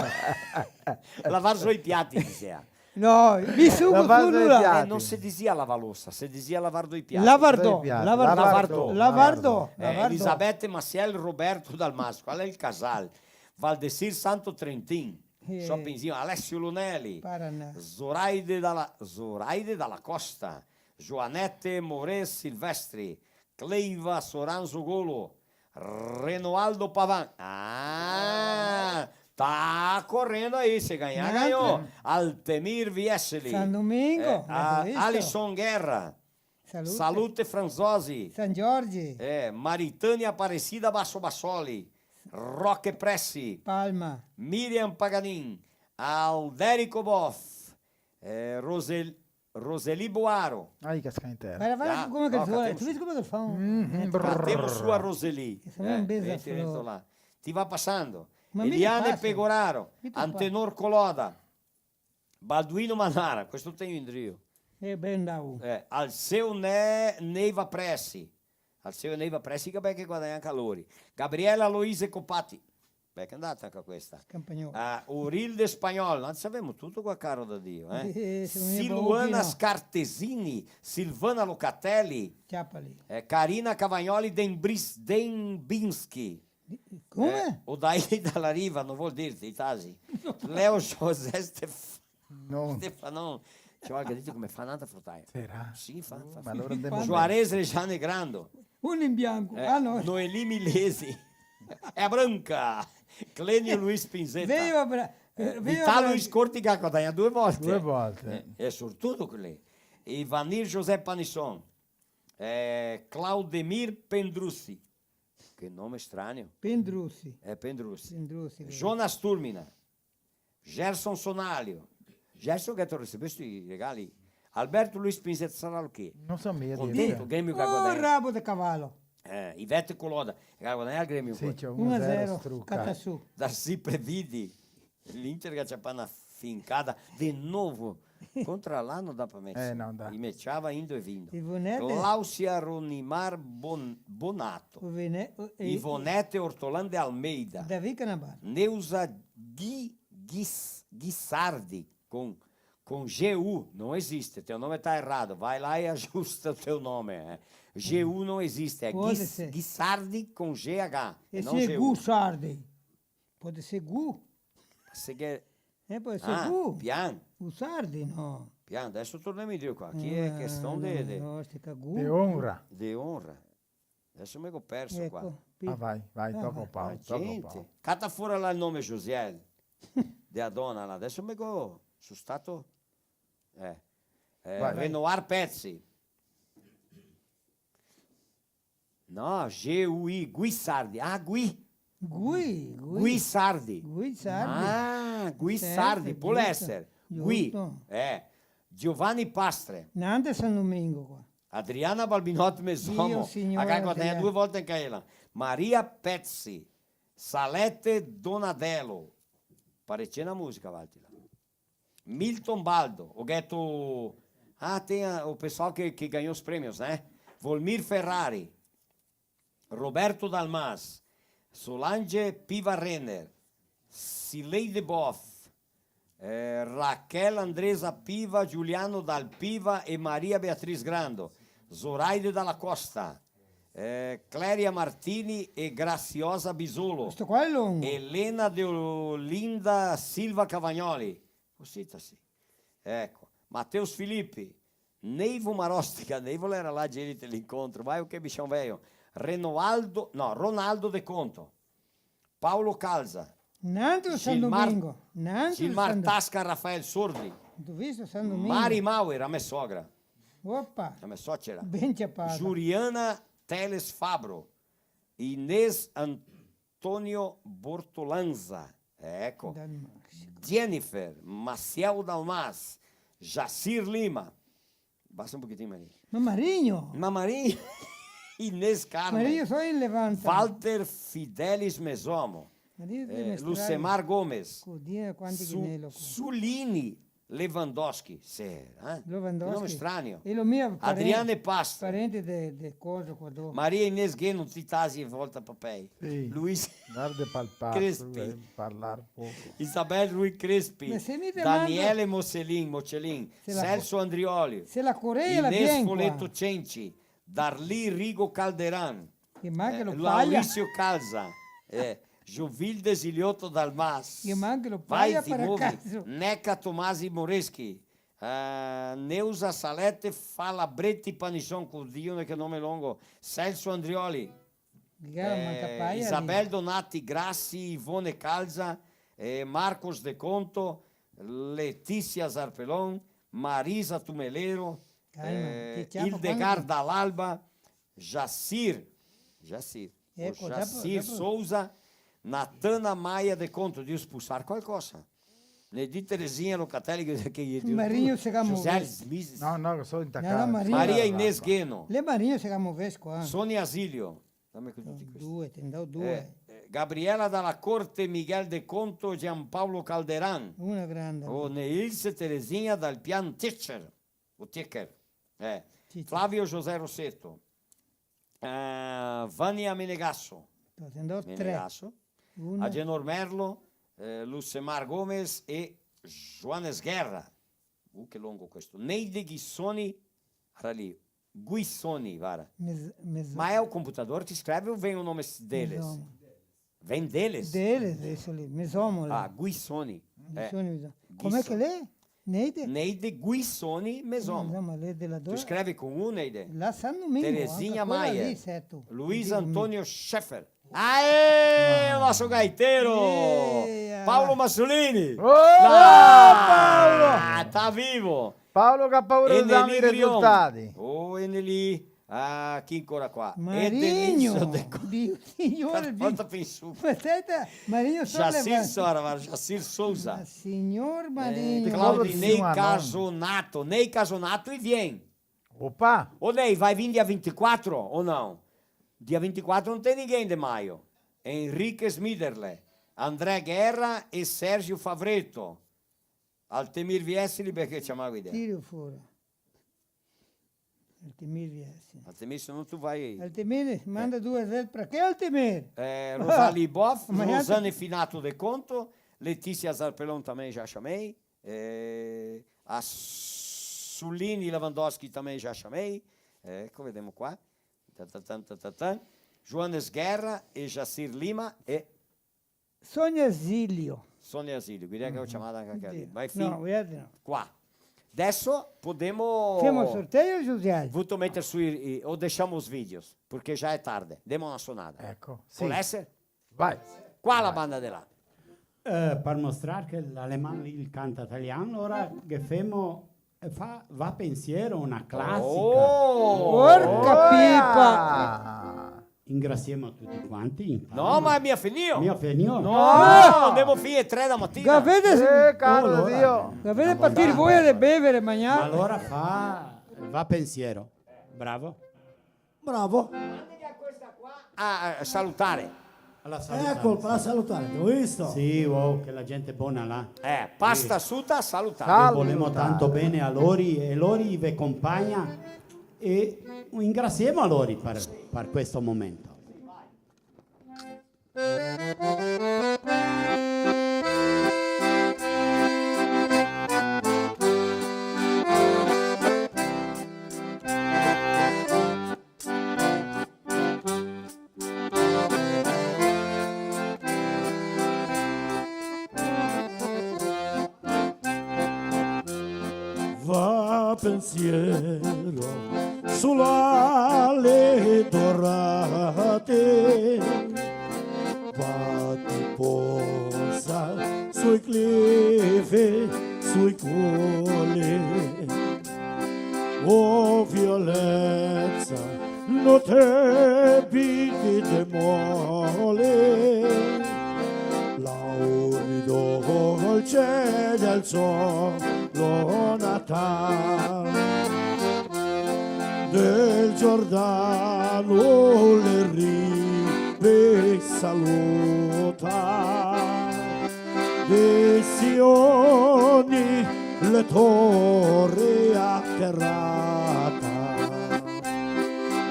Lavar zo i piati, disea. No, mi su, su, no, là. Eh, no se dizea lavalosa, se dizea lavar doi piati. Lavardò, doi piati, lavardò, lavardò. Lavardò, eh, lavardò. Elisabete Maciel, Roberto Dalmasco, là el casal. Valdecir Santo Trentin, eh. Shoppingzinho, Alessio Lunelli, Paraná. Zoraide Dalla, Zoraide Dalla Costa, Joanete Moreira Silvestri, Cleiva Soranzo Golo, Renoaldo Pavan. Ah, tá correndo aí, se ganhar, ganhou. Altemir Vieseli. San Domingo, eh, a, Alisson Guerra. Salute. Salute Franzosi. San Giorgi. Eh, Maritânia Aparecida Basso Bassoli. Roque Pressi. Palma. Miriam Paganin. Alderico Boff. Eh, Rosel-, Roseli Boaro. Aí, casca in tera. Varda, varda come che el fa, ti vedi come che el fa? Mhm, eh, brrr. Catemo su a Roseli. Che se me... Eh, un beso, vedi, dentro là. Ti va pasando. Ma mi Eliane pasa. Pegoraro, Antenor Coloda, Balduino Manara, questo tegno indrio. Eh, ben, dai. Eh, Alceu Ne-, Neiva Pressi. Alceu Neiva Pressi, che bel che guadagna anca lori. Gabriela Loise Copati. Beh, che è andata anche questa. Campagnolo. Ah, Urilde Spagnol, ma savemo tuto qua, caro da Dio, eh? Eh, se non è Siluana Scartesini, Silvana Locatelli, eh, Carina Cavagnoli, Dembris-, Dembinski. Come? Eh, Odair Dalla Riva, non vuol dirti, i tasi. Leo José Stef-, Stefanon. Ci vuole che dite come fa un'altra frutaglia. Sarà? Sì, fa, uh, fa, ma fa. Allora andemo bene. Juarez Rejane Grando. Uno in bianco. Eh, ah, no. Noeli Milesi. È branca. Clenio Luis Pinzetta. Vero, bra-, eh, vero, Vitalo bra-, Luis Corti che ha guadagnato due volte. Due volte. Eh, è sortuto quello. Ivanir José Panisson. Eh, Claudemir Pendrussi. Che nome stranio. Pendrusi. Eh, Pendrusi. Pendrusi, vero. Jonas Turmina. Gerson Sonalio. Gerson che te ga recebido sti regali. Alberto Luis Pinzetta, sarà el che? No so mia. Contento, dire. Grêmio che ga guadagnà. Oh, rabo de cavalo. Eh, Ivete Coloda, che ga guadagnà el Grêmio. Sì, ancora. C'è uno zero, uno zero struca. Cata su. Darcy Previdi. L'Inter che ga ciapà na fincada de novo. Contra là no dà par me. Eh, no dà. I me ciava indo e vindo. Ivonete. Claucia Ronimar Bon-, Bonato. Ivone-, o-, e-, Ivonete Ortolan de Almeida. David Canabar. Neusa Ghi-, Ghis-, Ghisardi, com, com G U, não existe, teu nome tá errado, vai lá e ajusta o teu nome, é. G U não existe, é Pode Ghis-, ser. Ghisardi com G H, e não G U. Esse é Gusardi. Pode ser Gu. Se che... Eh, pode ser Gu. Ah, pian. Gusardi, no. Pian, deso tornemo indrio qua. Chi xe questione de, de... No, no, no, sti qua Gu. De onra. De onra. Deso me go perso qua. Eco, pi-, ah, vai, vai, ah, toca a Paolo, toca a Paolo. Gente, cata fora là el nome Josiel, de a dona là. Deso me go, so stato, eh, eh, vai, vai. Renoir Pezzi. No, G U I, Guisardi. Ah, Gui. Gui, Gui. Guisardi. Guisardi. Ah, Guisardi, certo, pol giusto, eser. Gui, giusto. Eh. Giovanni Pastre. Nante San Domingo qua. Adriana Balbinotti Mesomo. Dio, signora, a ga guadagnà due volte anca ela. Maria Pezzi. Salete Donatello. Parece na musica, valtri là. Milton Baldo, o gheto, ah, tem o pessoal que, que ganhou os prêmios, né? Volmir Ferrari, Roberto Dalmas, Solange Piva Renner, Cileide Boff, eh, Raquel Andresa Piva, Giuliano Dal Piva e Maria Beatriz Grando, Zoraide Dalla Costa, eh, Cléria Martini e Graciosa Bisolo. Questo qua è lungo. Elena Deolinda Silva Cavagnoli. Cosita sì. Eco. Mateus Filippi, Neivo Marostica, Neivo l'era là, ieri te l'incontro, vai, che bichon veio. Renoaldo, no, Ronaldo De Conto, Paolo Calza, Nantro San Gilmar, Domingo, nantro Gilmar San Do-, Tasca, Rafael Sordi, Dov'è sto San Domingo? Mari Mauer, a me sogra. Opa! A me socera. Ben ciapata. Giuliana Teles Fabro, Inês Antonio Bortolanza, eco. Dal Messico. Jennifer, Maciel Dalmas, Jacir Lima. Basta un pochetin, Maria. Ma Marinho! Ma Marinho! Inês Carmen. Marinho só ele levanta. Walter Fidelis Mesomo. Marinho de eh, mestrado. Lucemar Gomes. Codia quanti Su-, che ne lo Sulini. Lewandowski, sì, eh? Lewandowski. Nome stranio. E lo mio parente, Adriane Pastro. Parente de, de coso qua do. Maria Inês Gueno, ti tasi e volta papei. Sì. Luis Crespi. Guarda, palpar, eh, parlar poco. Isabel Rui Crespi. Ma se mi domando Daniele Mocelin, Mocelin. Se la Celso co-, Andrioli. Se la Coreia la Inês vien qua. Foleto Cenci. Darli Rigo Calderan, che manca eh, lo paia. Lauricio Calza, eh, Jovilde Ziliotto Dalmas, che manca lo paia, vai, ti movi, Neca Tomasi Moreschi, eh, Neusa Salete, Falabreti Panisson, co Dio, che nome longo, Celso Andrioli, che manca eh, paia, Isabel lì. Donati Grassi, Ivone Calza, eh, Marcos De Conto, Letizia Zarpelon, Marisa Tumelero, calma, eh, che ciapa Hildegard quando Dall'Alba, Jacir, Jacir, eco, o Jacir dopo, dopo. Souza, Natana Maia De Conto, devo spulsar qualcosa. Ne di Terezinha Locatelli che, che ghe Marinho se ga José movesto. Smith. No, no, che so intacà. No, no, Marinho. Maria Inês Gueno. Le Marinho se ga movesto qua. Sonia Asilio. Dame con tuti questi. Due, te ne do due. Eh, eh, Gabriela Dalla Corte, Miguel De Conto, Giampaolo Calderan. Una grande. O Neilse Terezinha Dal Pian Techer. O Techer. Eh, sì, sì. Flavio José Rossetto. Eh, Vania Menegasso. Te ne do tre. Menegasso. Una. Agenor Merlo, eh, Lucemar Gomes e Joanes Guerra. Uh, che longo questo. Neide Ghisoni, era lì. Guisoni, vara. Mes-, mes-, ma xe o computador che scrive o vien o nome s-, deles? Mesomo. Vien deles? Deles, deso lì, Mesomo, lì. Ah, Guisoni. Guisoni, eh, Mesomo. Come che l'è? Neide? Neide Guisoni, Mesomo. Mesomo, l'è dela dove? Tu scrivi con un, Neide? La San Domingo, Terezinha anca quela Maia. Lì, certo. Luis Antonio Schaeffer. Aê, o nosso gaiteiro! Ê, ah. Paolo Massolini! Ô, ah, Paolo! Tá vivo! Paolo che ga paura de darme i risultati. Ô, Eneli. Ah, chi ancora qua? Marinho. Edenilson De Co-, Dio, signor, porta fin su. Aspeta, Marinho Jacir Solevan. Sora, varda, Jacir Souza. Ma signor Marinho. Eh, Claudinei Casonato. Ney Casonato, e vien. Opa! Ô Ney, vai vir dia vinte e quatro ou não? Dia vinte e quatro não tem ninguém de Maio. Henrique Smiderle, André Guerra e Sérgio Favretto. Altemir Viessi, li, parché ciamar idea? Tiro fora. Altemir Viessi. Altemir, se no tu vai. Altemir, manda due a zero pra che Altemir? Eh, Rosalie Boff, ma Rosane Finato de Conto, Letizia Zarpellon também já chamei. Eh, a Sulini Lewandowski também já chamei. Eco, vedemo qua. Ta, ta, ta, ta, ta, ta. Joanes Guerra e Jacir Lima e Sonia Zilio. Sonia Zilio, quindi che go ciamà anca quela lì. Sì. Ma fin qua. Deso podemo... Femo el sorteio, José? Vuto meter sui, i, o deixemo os vídeos, porque já é tarde. Demo na sonada. Eco, sì. Pol eser? Vai. Qua la banda de là. Eh, par mostrar che l'aleman lì el canta talian, alora che femo, eh, fa, Va pensiero, una clasica. Oh! Porca pipa! Ringrasiemo a tuti quanti, intanto. No, ma mia finìo. Mia finìo? No, no, ndemo fin a le tre da matina. Gavete... Eh, caro Dio. Gavete partir voi a bever, magnar. Ma alora fa, Va pensiero. Bravo. Bravo. Ah, eh, salutare. Eco, par salutare, te go visto? Sì, oh, che la gente bona là. Eh, pasta suta, salutare. Salutare. Volemo tanto ben a lori e lori ve compagna e ringrasiemo a lori par, par questo momento. Va pensiero su l'ale dorate, va ti posa sui clifi, sui coli. O violenza, no te piti de mole, l'auri dolce del solo natal, del Giordano le rive saluta, de Sioni le tore aterrata.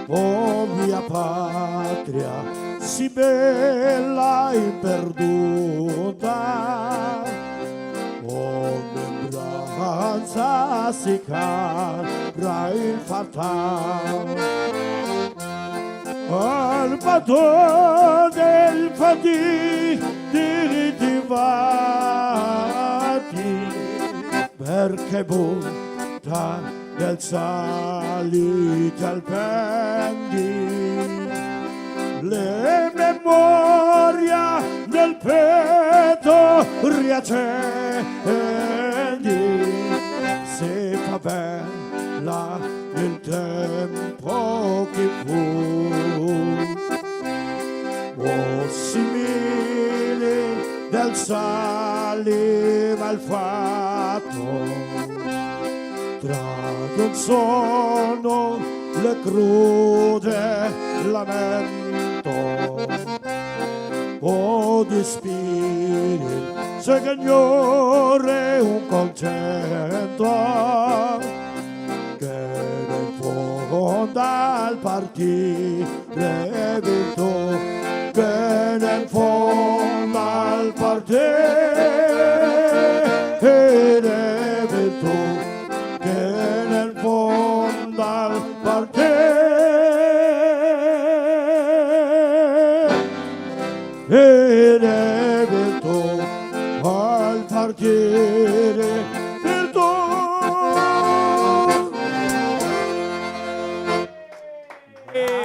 O mia patria, si bela e perduta, o me branza si cara e fatal. Al padron del fadì diritti vati, parché bonta del salite al pendi, le memoria del peto riacendi, se fa bela el tempo che fu, o simili del sali malfato, tra d'un sono le crude lamento. O dispiri, Signore, un concento, che nel fondo al partire virtù, che nel fondo al partire virtù, che nel fondo al partire virtù, al partire virtù.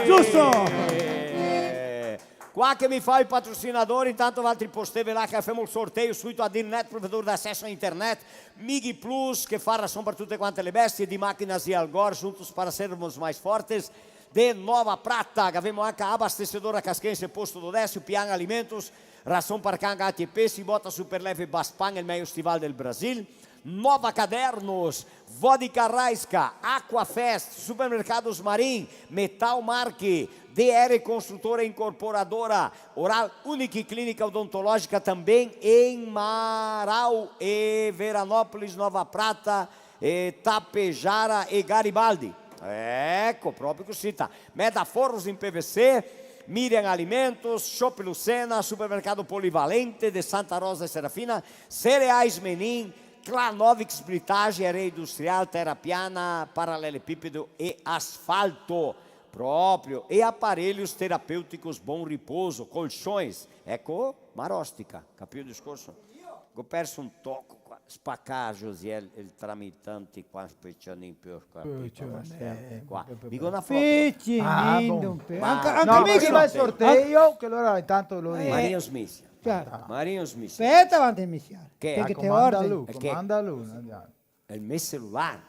Giusto! Eh, qua che mi fa i patrocinadori, intanto valtri posteve là che femo el sorteio subito a Dirnet, provedor de aceso a internet, Migi Plus, che fa rason par tute quante le bestie, di Maquinas e Algor, juntos para sermos mais fortes. de Nova Prata, gavemo anca Abastecedora Casquense, Posto do Décio, Pian Alimentos, rason par can, gati e pesi, bota super leve Baspan, el mejo stival del Brasil, Nova Cadernos, Vodka Raiska, Aquafest, Supermercados Marim, Metal Marque, D R Construtora Incorporadora, Oral Unique Clínica Odontológica também em Marau e Veranópolis, Nova Prata, e Tapejara e Garibaldi. Eco, proprio cusì, tá. Meda Forros em P V C, Miriam Alimentos, Shop Lucena, Supermercado Polivalente de Santa Rosa e Serafina, Cereais Menin, Clanovix Britagem, Areia Industrial, Terra Piana, Paralelepípedo e Asfalto. Proprio. E Aparelhos Terapêuticos Bom Repouso, colchões. Eco, Marostica, capì el discorso? Go perso un toco qua, spacà, Josiel, el tramitante qua, specialin per qua, eh, qua. Digo na foto. Picinin, ah, bon. Anca, anca no, mi prima el sorteio, che alora intanto lo digo. Marinho Smisia. Certo. Marinho Smisia. Speta avanti, Smisia. Che? Che te ordini? Comanda lu, comanda lu, no? El me celular?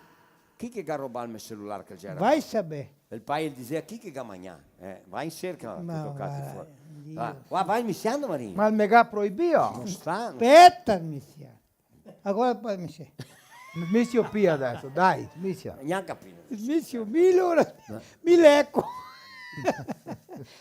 Chi che ga robà el me celular che gera? Vai saber. El pai el disea, chi che ga magnà? Eh, va in serca, ma tuto casi fora. Dio. Va, va, va misiando, Marinho. Ma el me ga proibìo. No sta, no. Speta, misia. Agora poi misia. Misio Pia adeso, dai, misia. Gnanca Pia. Misio, mi lora, mi leco.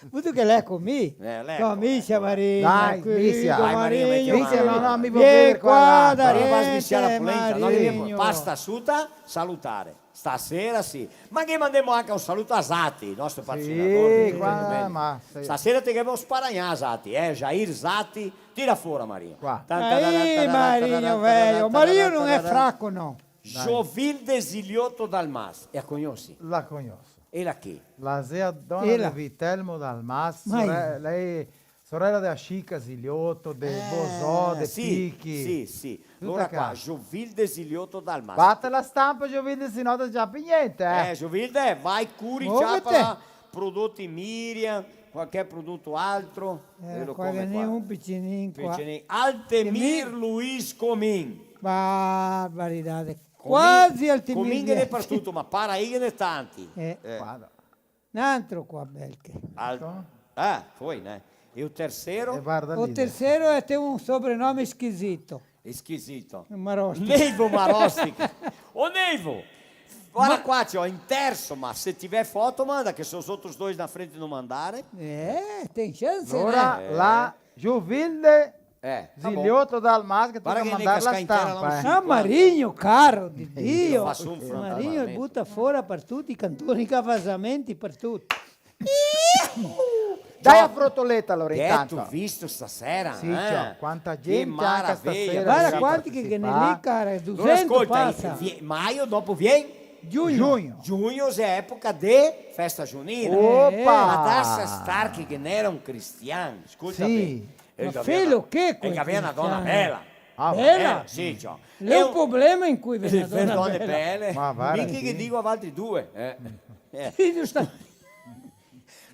Vuto che leco mi? Eh, leco, no, mi leco, sia Marinho, dai, mi sia. Dai, Marinho, Marinho, meti la man. No, no, mi voio vedar qua, qua, dai. Marinho, va a smisiar la polenta, no, Marinho. Pasta suta, salutare. Stasera sì. Ma che mandemo anca un saluto a Zati, el nostro patrocinador. Sì, qua, ma sì. Stasera te gavemo sparagnà, Zati, eh, Jair Zati, tira fora, Marinho. Qua. Aí, Marinho, velho. Marinho não é fraco, não. Dai. Jovilde Zilioto Dalmas, e la cognosi? La cognoso. E la chi? La zea dona de Vitelmo Dalmas, sorela, lei, sorela de Ascica Zilioto, de Bosò, de Pichi. Sì, sì. Tuta qua. Alora qua, Jovilde Zilioto Dalmas. Bate la stampa, Jovilde, se no te ciapi gnente, eh. Eh, Jovilde, vai curi, ciapa là, prodoti Miriam, qualche prodoto altro. Eh, vedo qua come che qua. N'è un picinin qua. Picinin. Altemir Luis Comin. Barbaridade. Quasi Altemir. Comin ghe n'è par tuto, ma Paraí ghe n'è tanti. Eh. Eh. Varda. N'antro qua, bel che. Al-, eh, foi, né? E o terceiro? E varda lì. O terceiro é, tem um sobrenome esquisito. Esquisito. Marostica. Neivo Marostica. Ô, Neivo! Varda qua, ciò, in terso, ma se tiver foto, manda, che se os outros dois na frente não mandarem. É, tem chance, né? Alora, la Giovilde Eh, tá bom. Zilioto Dalmas che toca mandar la stampa, eh. Ah, Marinho, caro de Dio. Marinho buta fora par tuti i cantoni, che fa vasamenti par tuti. Dai a frotoleta, alora, intanto. Gheto visto stasera, eh? Sì, ciò, quanta gente anca stasera. Che maraveia. Varda quanti che, che ghe n'è lì, cara, dusento pasa. Alora, scolta, in, vie-, maio, dopo vien? Giugno. Giugno xe epoca de festa giunina. Opa! Ma dasa star che ghe n'era un cristian, scolta ben. Sì. Ma felo che quel cristian? E che gavea na dona bela. Ah, bela? Eh, sì, ciò. L'è un problema in cui vede na dona bela. Ma varda, sì. Mica che digo a valtri due, eh. Eh. Sì, giusto.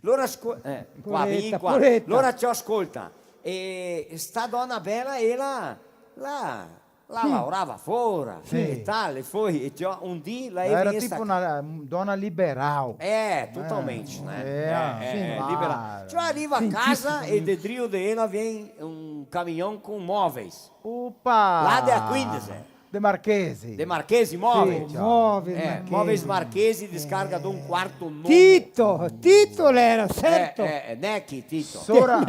Alora sco-, eh, qua, vien qua. Poreta, poreta. Alora ciò, scolta. E sta dona bela, ela, la, la laorava fora, sì, e tal, e foi, e ciò, un dì la era tipo na, mm, dona liberal. Eh, totalmente, né? Eh, eh, sì, eh, liberal. Ciò, riva a casa e de drio de ela vien un camion con móveis. Opa! Là de a quindese. De Marchesi. De Marchesi, móveis. Sì, ciò. Móveis, eh, Marchesi. Móveis Marchesi, descarga de un quarto novo. Tito, Tito l'era, certo. Eh, eh, Nechi, Tito. Sora,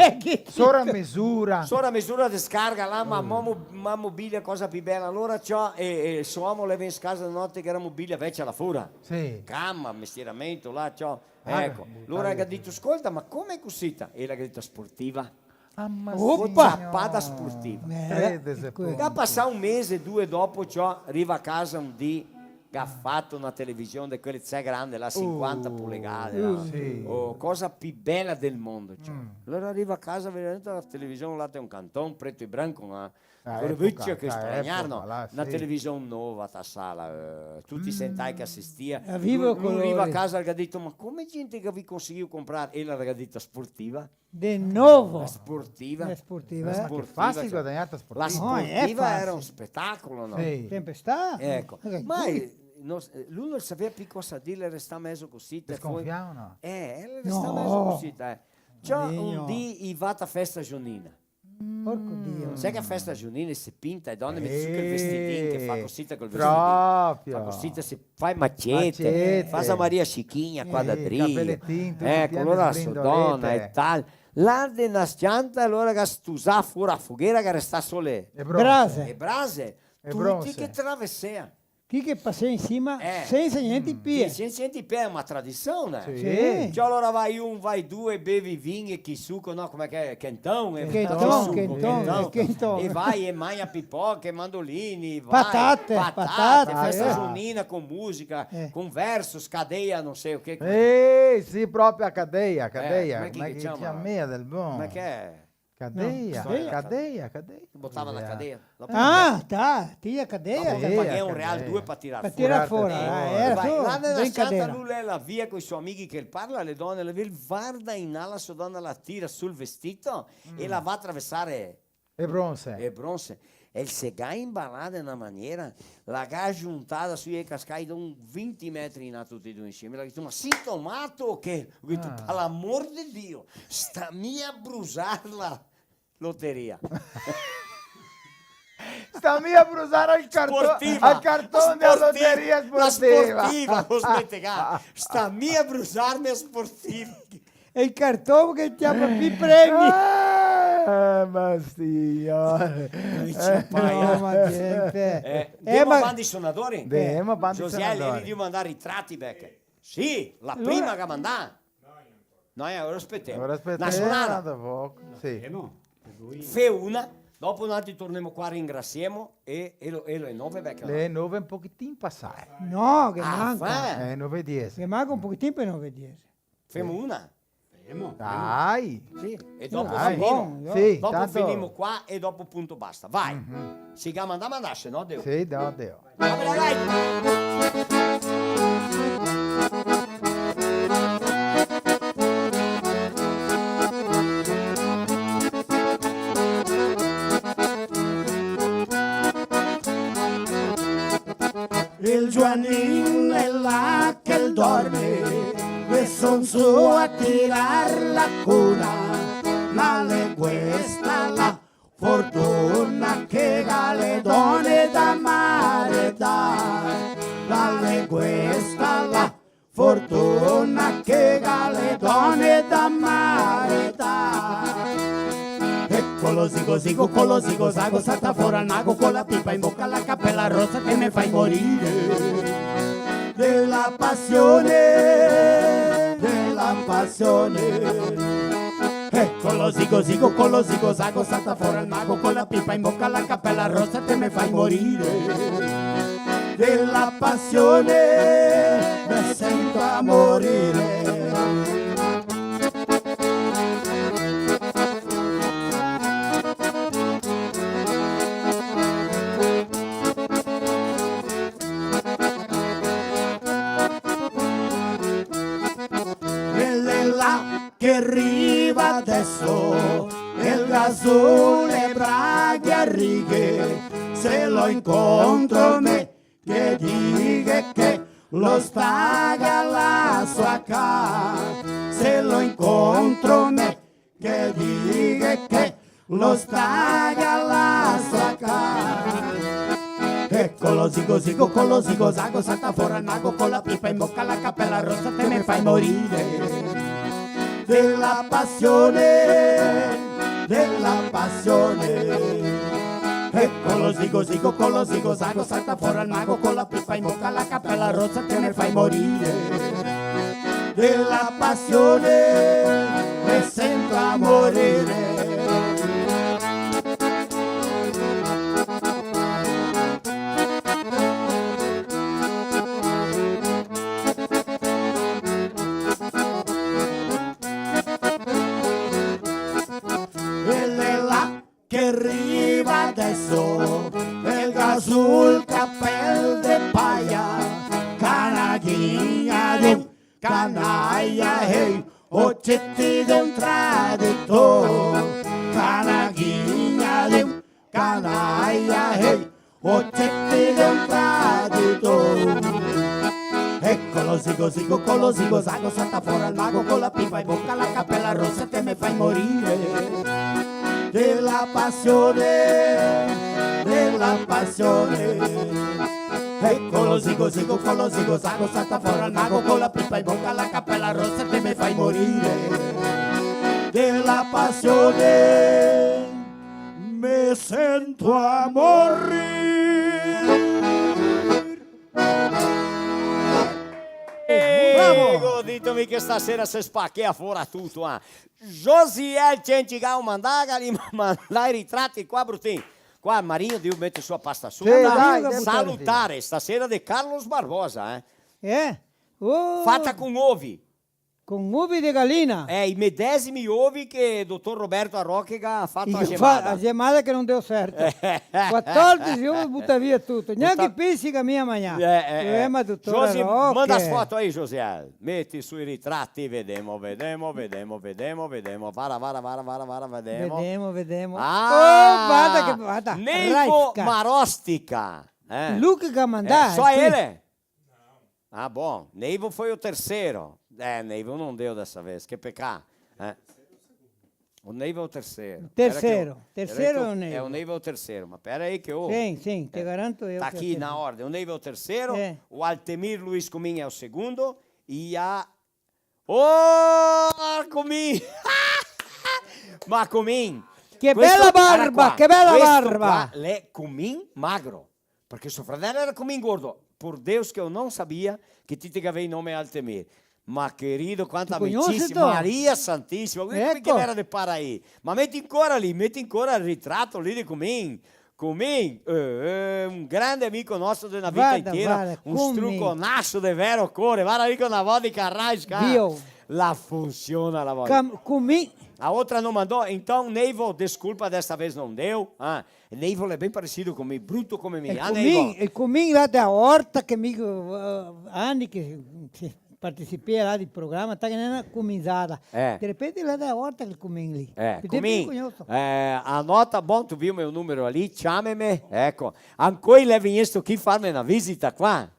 sora mesura. Sora mesura descarga là, ma mo-, ma mobilia, cosa pi bela. Alora ciò, e, e so omo l'è vegnesto casa de note che gera mobilia vecia là fora. Sì. Cama, mestieramento, là, ciò. Ah, eco. Alora el ga dito, "Scolta, ma come cusita?" E ela ga dito, "Sportiva." Ah, ma opa! Ciapada sportiva. Eh, credo se pol. Ga pasà un mese, due dopo, ciò, riva a casa un dì, ga fato na television de quele, xe, grande, là, sinquanta polegade, là. Uh, sì. Oh, cosa pi bela del mondo, ciò. Mm. Alora riva a casa, veramente, la television là te un canton, preto e branco, ma Ah, quela epoca, vecia che, ah, straniarno, epoca là, na television nova, ta sala, eh, tuti sentai che asistia. Lu, lu riva a casa, el ga dito, "Ma come gente che gavì conseguìo comprar?" E ela ga dito, "Sportiva." De novo. La sportiva. La sportiva. La sportiva, che fasil guadagnar la sportiva. La sportiva era un spetacolo, no? Sì. Sempre sta. Eco. Ma no s-, eh, lu no savea pi cosa dir, el resta mezo cusì, te fo-, Desconfià o no? Eh, el resta mezo cusì, eh. Ciò, un dì i va a festa giunina. Porco Dio. Sa che a festa giunina se pinta, e done mete su quel vestidin che fa cosita col vestidin. Proprio. Fa cosita, se fa e macete, fa Santa Maria Chiquinha qua da drio. Capeletin, tuti pieni de sbrindolete. Eco, alora so dona e tal. Là de na s-cianta, alora ga stusà fora a foghera, ga restà sole e brase. E brase. E tuti che travesea. Chi che pasea in sima, eh, sensa gnente in pie. Sì, sensa gnente in pie, xe na tradision. Sì. Sì. Ciò, alora va un, va due, bevi vin e chi suco, no, come che xe? Quentão, eh, quentão, chi suco, quentão, quentão. Quentão. E va e magna pipoche, mandolini, va, patate, patate, patate, festa giunina con musica, con verso, cadeia, no so che. Eh, sì, proprio a cadeia, cadeia. Come che se ciama? Come che se ciama? Del bon. Come che xe? Cadeia, no, cadeia, cadeia. Botava na cadeia. Ah, tá, tinha cadeia. Dopo che paghea un real, due pa tirar fora. Pa tirar fora, eh, era ben cadeira. Là nela s-cianta lu l'è là via coi so amighi che el parla, le done, le ve-, varda in là, la so dona la tira su el vestito e la va a travesare. E bronse. E bronse. E el se ga inbalà de na maniera, la ga giuntada su, i è cascai da un vinti metri in là tuti e due insieme. La ga dito: "Ma sito mato o che?" Go dito: "Pa l'amor de Dio, sta mia brusar la loteria." Sta mia brusar el carto-, sportiva, el carton de la loteria sportiva. La sportiva, lo smetega. Sta mia brusarme la sportiva. E el carton che ciapa pi premi. Ah, ma signore. Come ciapa, eh? No, ma gente. Eh, eh, demo ma banda i sonadori? Demo banda i sonadori. Josiel, el drio mandar i trati, Becker. Sì, la prima che ga mandà. No, eh, ora spetemo. Ora spetemo. Na sonada. Sì. Femo una, dopo noaltri tornemo qua, ringrasiemo e, e lo, e lo xe nove, Becker, no? Le xe nove, un pochetin pasà. No, che manca. Ah, fa. Eh, nove e diese. Che manca un pochetin par nove e diese. Femo una? Femo. Dai. Sì, e dopo finimo. Dai. Bon, sì, dopo tanto finimo qua e dopo punto basta. Vai. Mhm. Se i ga mandà, mandà, se no deo. Sì, no, deo. Apri la light. El Giuanin l'è là che el dorme, e son su a tirar la cuna, ma l'è questa la fortuna che ga le done da maridar, ma l'è questa la fortuna che ga le done da maridar. E co lo zigo zigo, co lo zigo zago, salta fora el mago, co la pipa in boca, la capela rosa che me fai morire. De la pasione, de la pasione. E co lo zigo zigo, co lo zigo zago, salta fora el mago, co la pipa in boca, la capela rosa che me fai morire. De la pasione me sento a morire. E l'è là che riva deso, el ga su le braghe a righe, se lo incontro me ghe dighe che lo staga la sua ca. Se lo incontro me ghe dighe che lo staga la sua ca. E co lo zigo zigo, co lo zigo zago, salta fora el mago, co la pipa in boca, la capela rosa che me fai morire. De la pasione, de la pasione. E co lo zigo zigo, co lo zigo zago, salta fora el mago, co la pipa in boca, la capela rosa che me fai morire. De la pasione me sento a morire. E l'è là che riva deso, el ga su el capel de paia, canaghinha de un canaia, hey, o ceti de un traditor, canaghinha de un canaia, hey, Ocetti de un tradutor. Eco lo zigo zigo, co lo zigo zago, salta fora el mago co la pipa in boca, la capela rosa che me fai morire de la pasione, de la pasione. Eco lo zigo zigo, co lo zigo zago, salta fora el mago co la pipa in boca, la capela rosa che me fai morire de la pasione. Me sento a morir. Bravo! Eh, go dito mi che stasera se spachea fora tuto, ah. Josiel Cencigal, mandà, li mandà i ritrati qua, Brutin. Qua Marinho deve meter su a pasta su. Sì, dai, dai, salutare, stasera de Carlos Barbosa, eh. Eh? Oh. Fata con ovi. Con ovi de galina? Eh, i medesimi ovi che dotor Roberto Arroche ga fato a gemada. Fa-, a gemada che no deu certo. Quatordese ovi, buta via tuto. Gnanca i pesi che mi a magnà. Eh, eh, eh. Eh, ma dotor Arroche. Manda as foto aí, Josiel. Meti su i ritrati, vedemo, vedemo, vedemo, vedemo, vedemo. Vara, vara, vara, vara, vara, vedemo. Vedemo, vedemo. Ah! Oh, varda che, varda. Neivo Raifka. Marostica. Eh. Lu che ga mandà, eh, so ele? Ah, bom. Neivo foi o terceiro. É, Neivo não deu dessa vez. Que pecado. É. O Neivo é o terceiro. Terceiro. Pera que eu, terceiro pera que eu, é o Neivo. É o Neivo é o terceiro, mas pera aí que eu... Sim, sim, te garanto eu. Tá aqui na ordem. O Neivo é o terceiro, é. O Altemir Luiz Comin é o segundo e a... Ô, Comin! Ma Comin! Che bela barba, che bela barba! Questo qua, l'è Comin magro. Parché so fradelo era Comin gordo. Por Deus que eu não sabia que ti te gavei nome Altemir. Ma querido, quanta amicizia. Maria Santisima, eco. Che era de Paraí. Ma meti ancora lì, meti ancora el ritrato lì de Comin. Comin, eh, eh, un grande amico nostro de na vita intera. Varda, Comin. Un struconasso de vero core. Varda lì co na vodka Raiska. Dio. La funsiona la vodka. Comin. A outra não mandou, então, Neivo, desculpa, dessa vez não deu. Ah, Neivo é bem parecido comigo, bruto come mi. El Comin, el Comin là da Orta che mi, eh, ani che, che participa là del programa, tá que nem na Cominzada. Eh. De repente là da Orta che el Comin lì. Eh, Comin, eh, anota, bom, tu viu meu número ali, chama-me. Eco, ancoi l'è vegnesto chi farme na visita qua.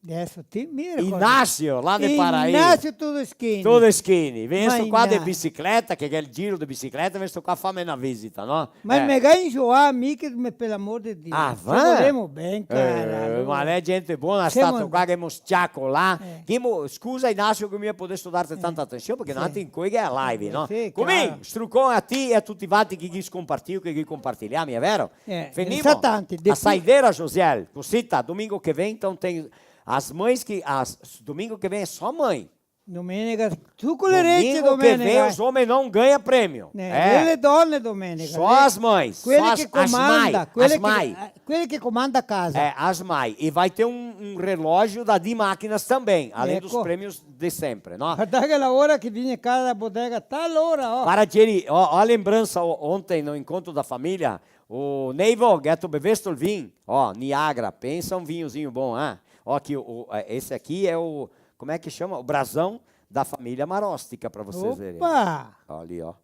Adeso ti, mira cosa. Inácio, là de Paraí. Inácio Todeschini. Todeschini. Vegnesto qua de bicicleta, che gh'è el giro de bicicleta, vegnesto qua farme na visita, no? Ma me ga injoà mi che me, per l'amor de Dio. Ah, va? Volemo ben, cara. Eh, ma l'è gente bona, sta qua che ghemo sciacolà. Eh. Ghemo, scusa, Inácio, che mi podesto darte tanta atension, parché noantri incoi gh'è a live, no? Sì, claro. Comin, strucon a ti e a tuti quanti che ghi scompartì, che ghi compartì, è vero? Eh, fenimo. Sa tanti, de a saidera, Josiel, cosita, domingo che vem, então tem as mães que, as, domingo che vem é só mãe. Domenega, tu co le rece domenega. Domingo che vem os homens não ganha prêmio. Eh, e le done domenega. Só as mães, quele che comanda, quele che, eh, quele che comanda a casa. É, as mães. E vai ter um, um relógio da Di Máquinas também, além dos prêmios de sempre, no? Varda che la ora che vien casa da bodega, tal ora, oh. Para ieri, ó, ó a lembrança, ó, ontem no encontro da família, o Neivo, gheto bevesto el vin? Ó, Niagara, pensa um vinhozinho bom, ah. Ó, aqui, o, é, esse aqui é o, como é que chama? O brasão da família Marostica, pra vocês verem. Opa! Ó, ali, ó.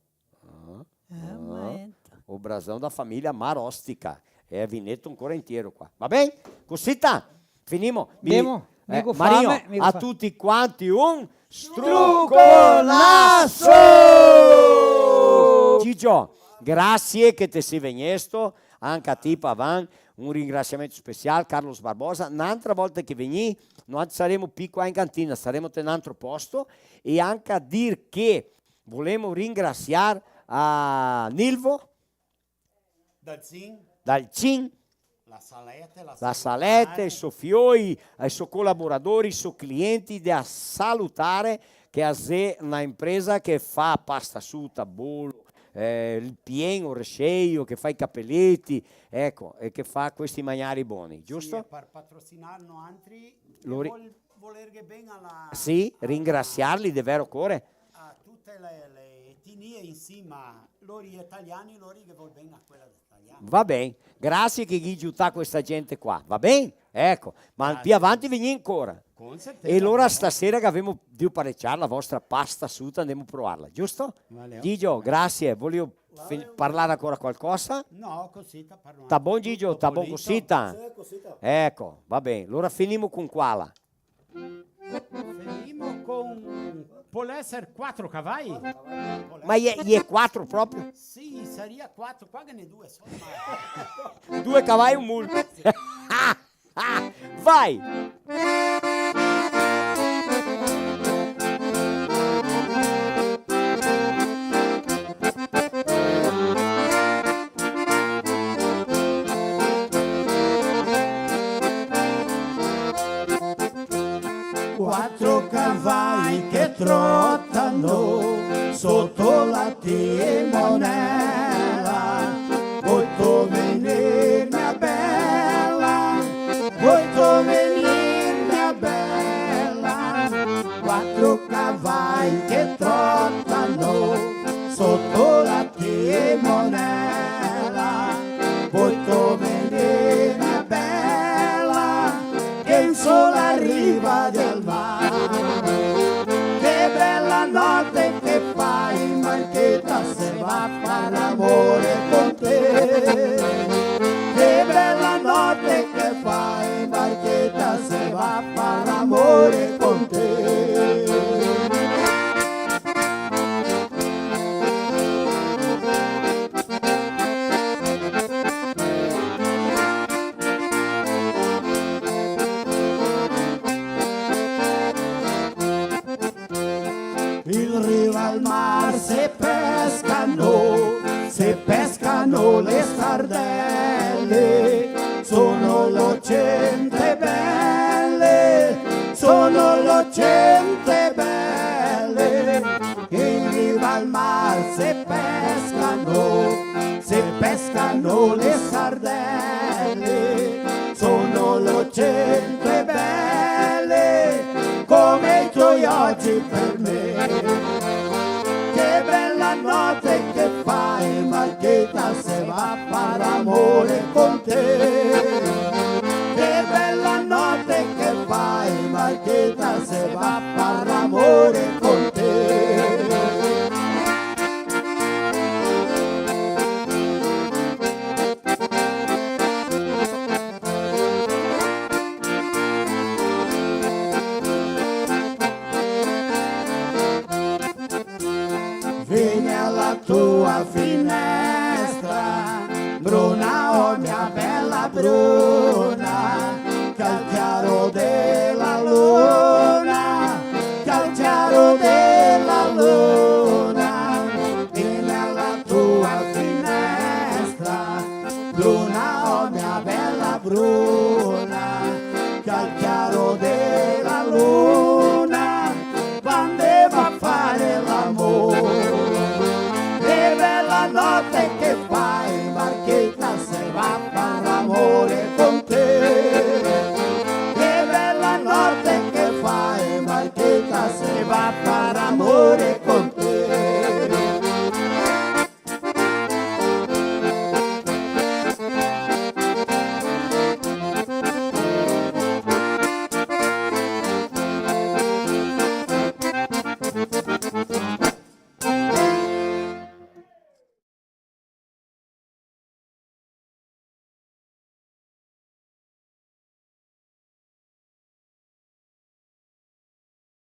Ah, ah, ma ento. O brasão da família Marostica. É vinheto ancora inteiro qua. Va ben? Cosita? Finimo? Mi, demo, eh, amico, Marinho, fame, amico, a tuti quanti un struconasso! Gigio, grasie che te si vegnesto, anca a ti, Pavan, un ringrasiamento special, Carlos Barbosa. N'antra volta che vegnì, noantri saremo pi qua in cantina, saremo te n'antro posto, e anca dir che volemo ringrasiar a Nilvo, Dalcin. Dalcin. La Salete, la Salete, i so fioi, i so colaboradori, i so clienti de a Salutare, che a xe na impresa che fa pasta suta, bolo, eh, el pien, o recheio, che fa i capeleti, eco, e che fa questi magnari boni, giusto? Sì, e par patrocinar noantri, lori vol-, volerghe ben a la, sì, a la, ringrasiarli de vero core. A tute le, le etnie insima, lori italiani, lori che vol ben a quela. Va ben, grasie che ghi giutà questa gente qua, va ben? Eco, ma pi avanti vegnì ancora. Con certeza. E alora stasera che gavemo de pareciar la vostra pasta suta, andemo provarla, giusto? Valeu. Gigio, grasie, volio Fin-, parlar ancora qualcosa? No, cosita, parlo. Sta bon, Gigio? Sta bon cosita? Sì, cosita. Eco, va ben. Alora finimo con quala? Finimo con, pol eser quatro cavai? Ma i è, i è quatro proprio? Sì, saria quatro, qua ghe n'è due sola. Due cavai e un mulo. Vai! Quatro cavai che trotano soto la timonela, voi to venir, mia bela, voi to venir, mia bela. Quatro cavai che trotano soto la timonela, voi to venir, mia bela, che in sola riva del mar. Che bela note che fai, Marcheta, se va far amore con te. Che bela note che fai, Marcheta, se va far amore con te. In riva al mar se pescano, se pescano le sardele, sono locente bele, sono locente bele. In riva al mar se pescano, se pescano le sardele, sono locente bele come i tuoi occhi per me. Che bela note che fai, Marcheta, se va far amore con te. Che bela note che fai, Marcheta, se va far amore con te. Vegni a la tua finestra, Bruna, oh mia bela Bruna, che al ciaro de la luna, che al ciaro de la luna, vegni a la tua finestra, Bruna, oh mia bela Bruna.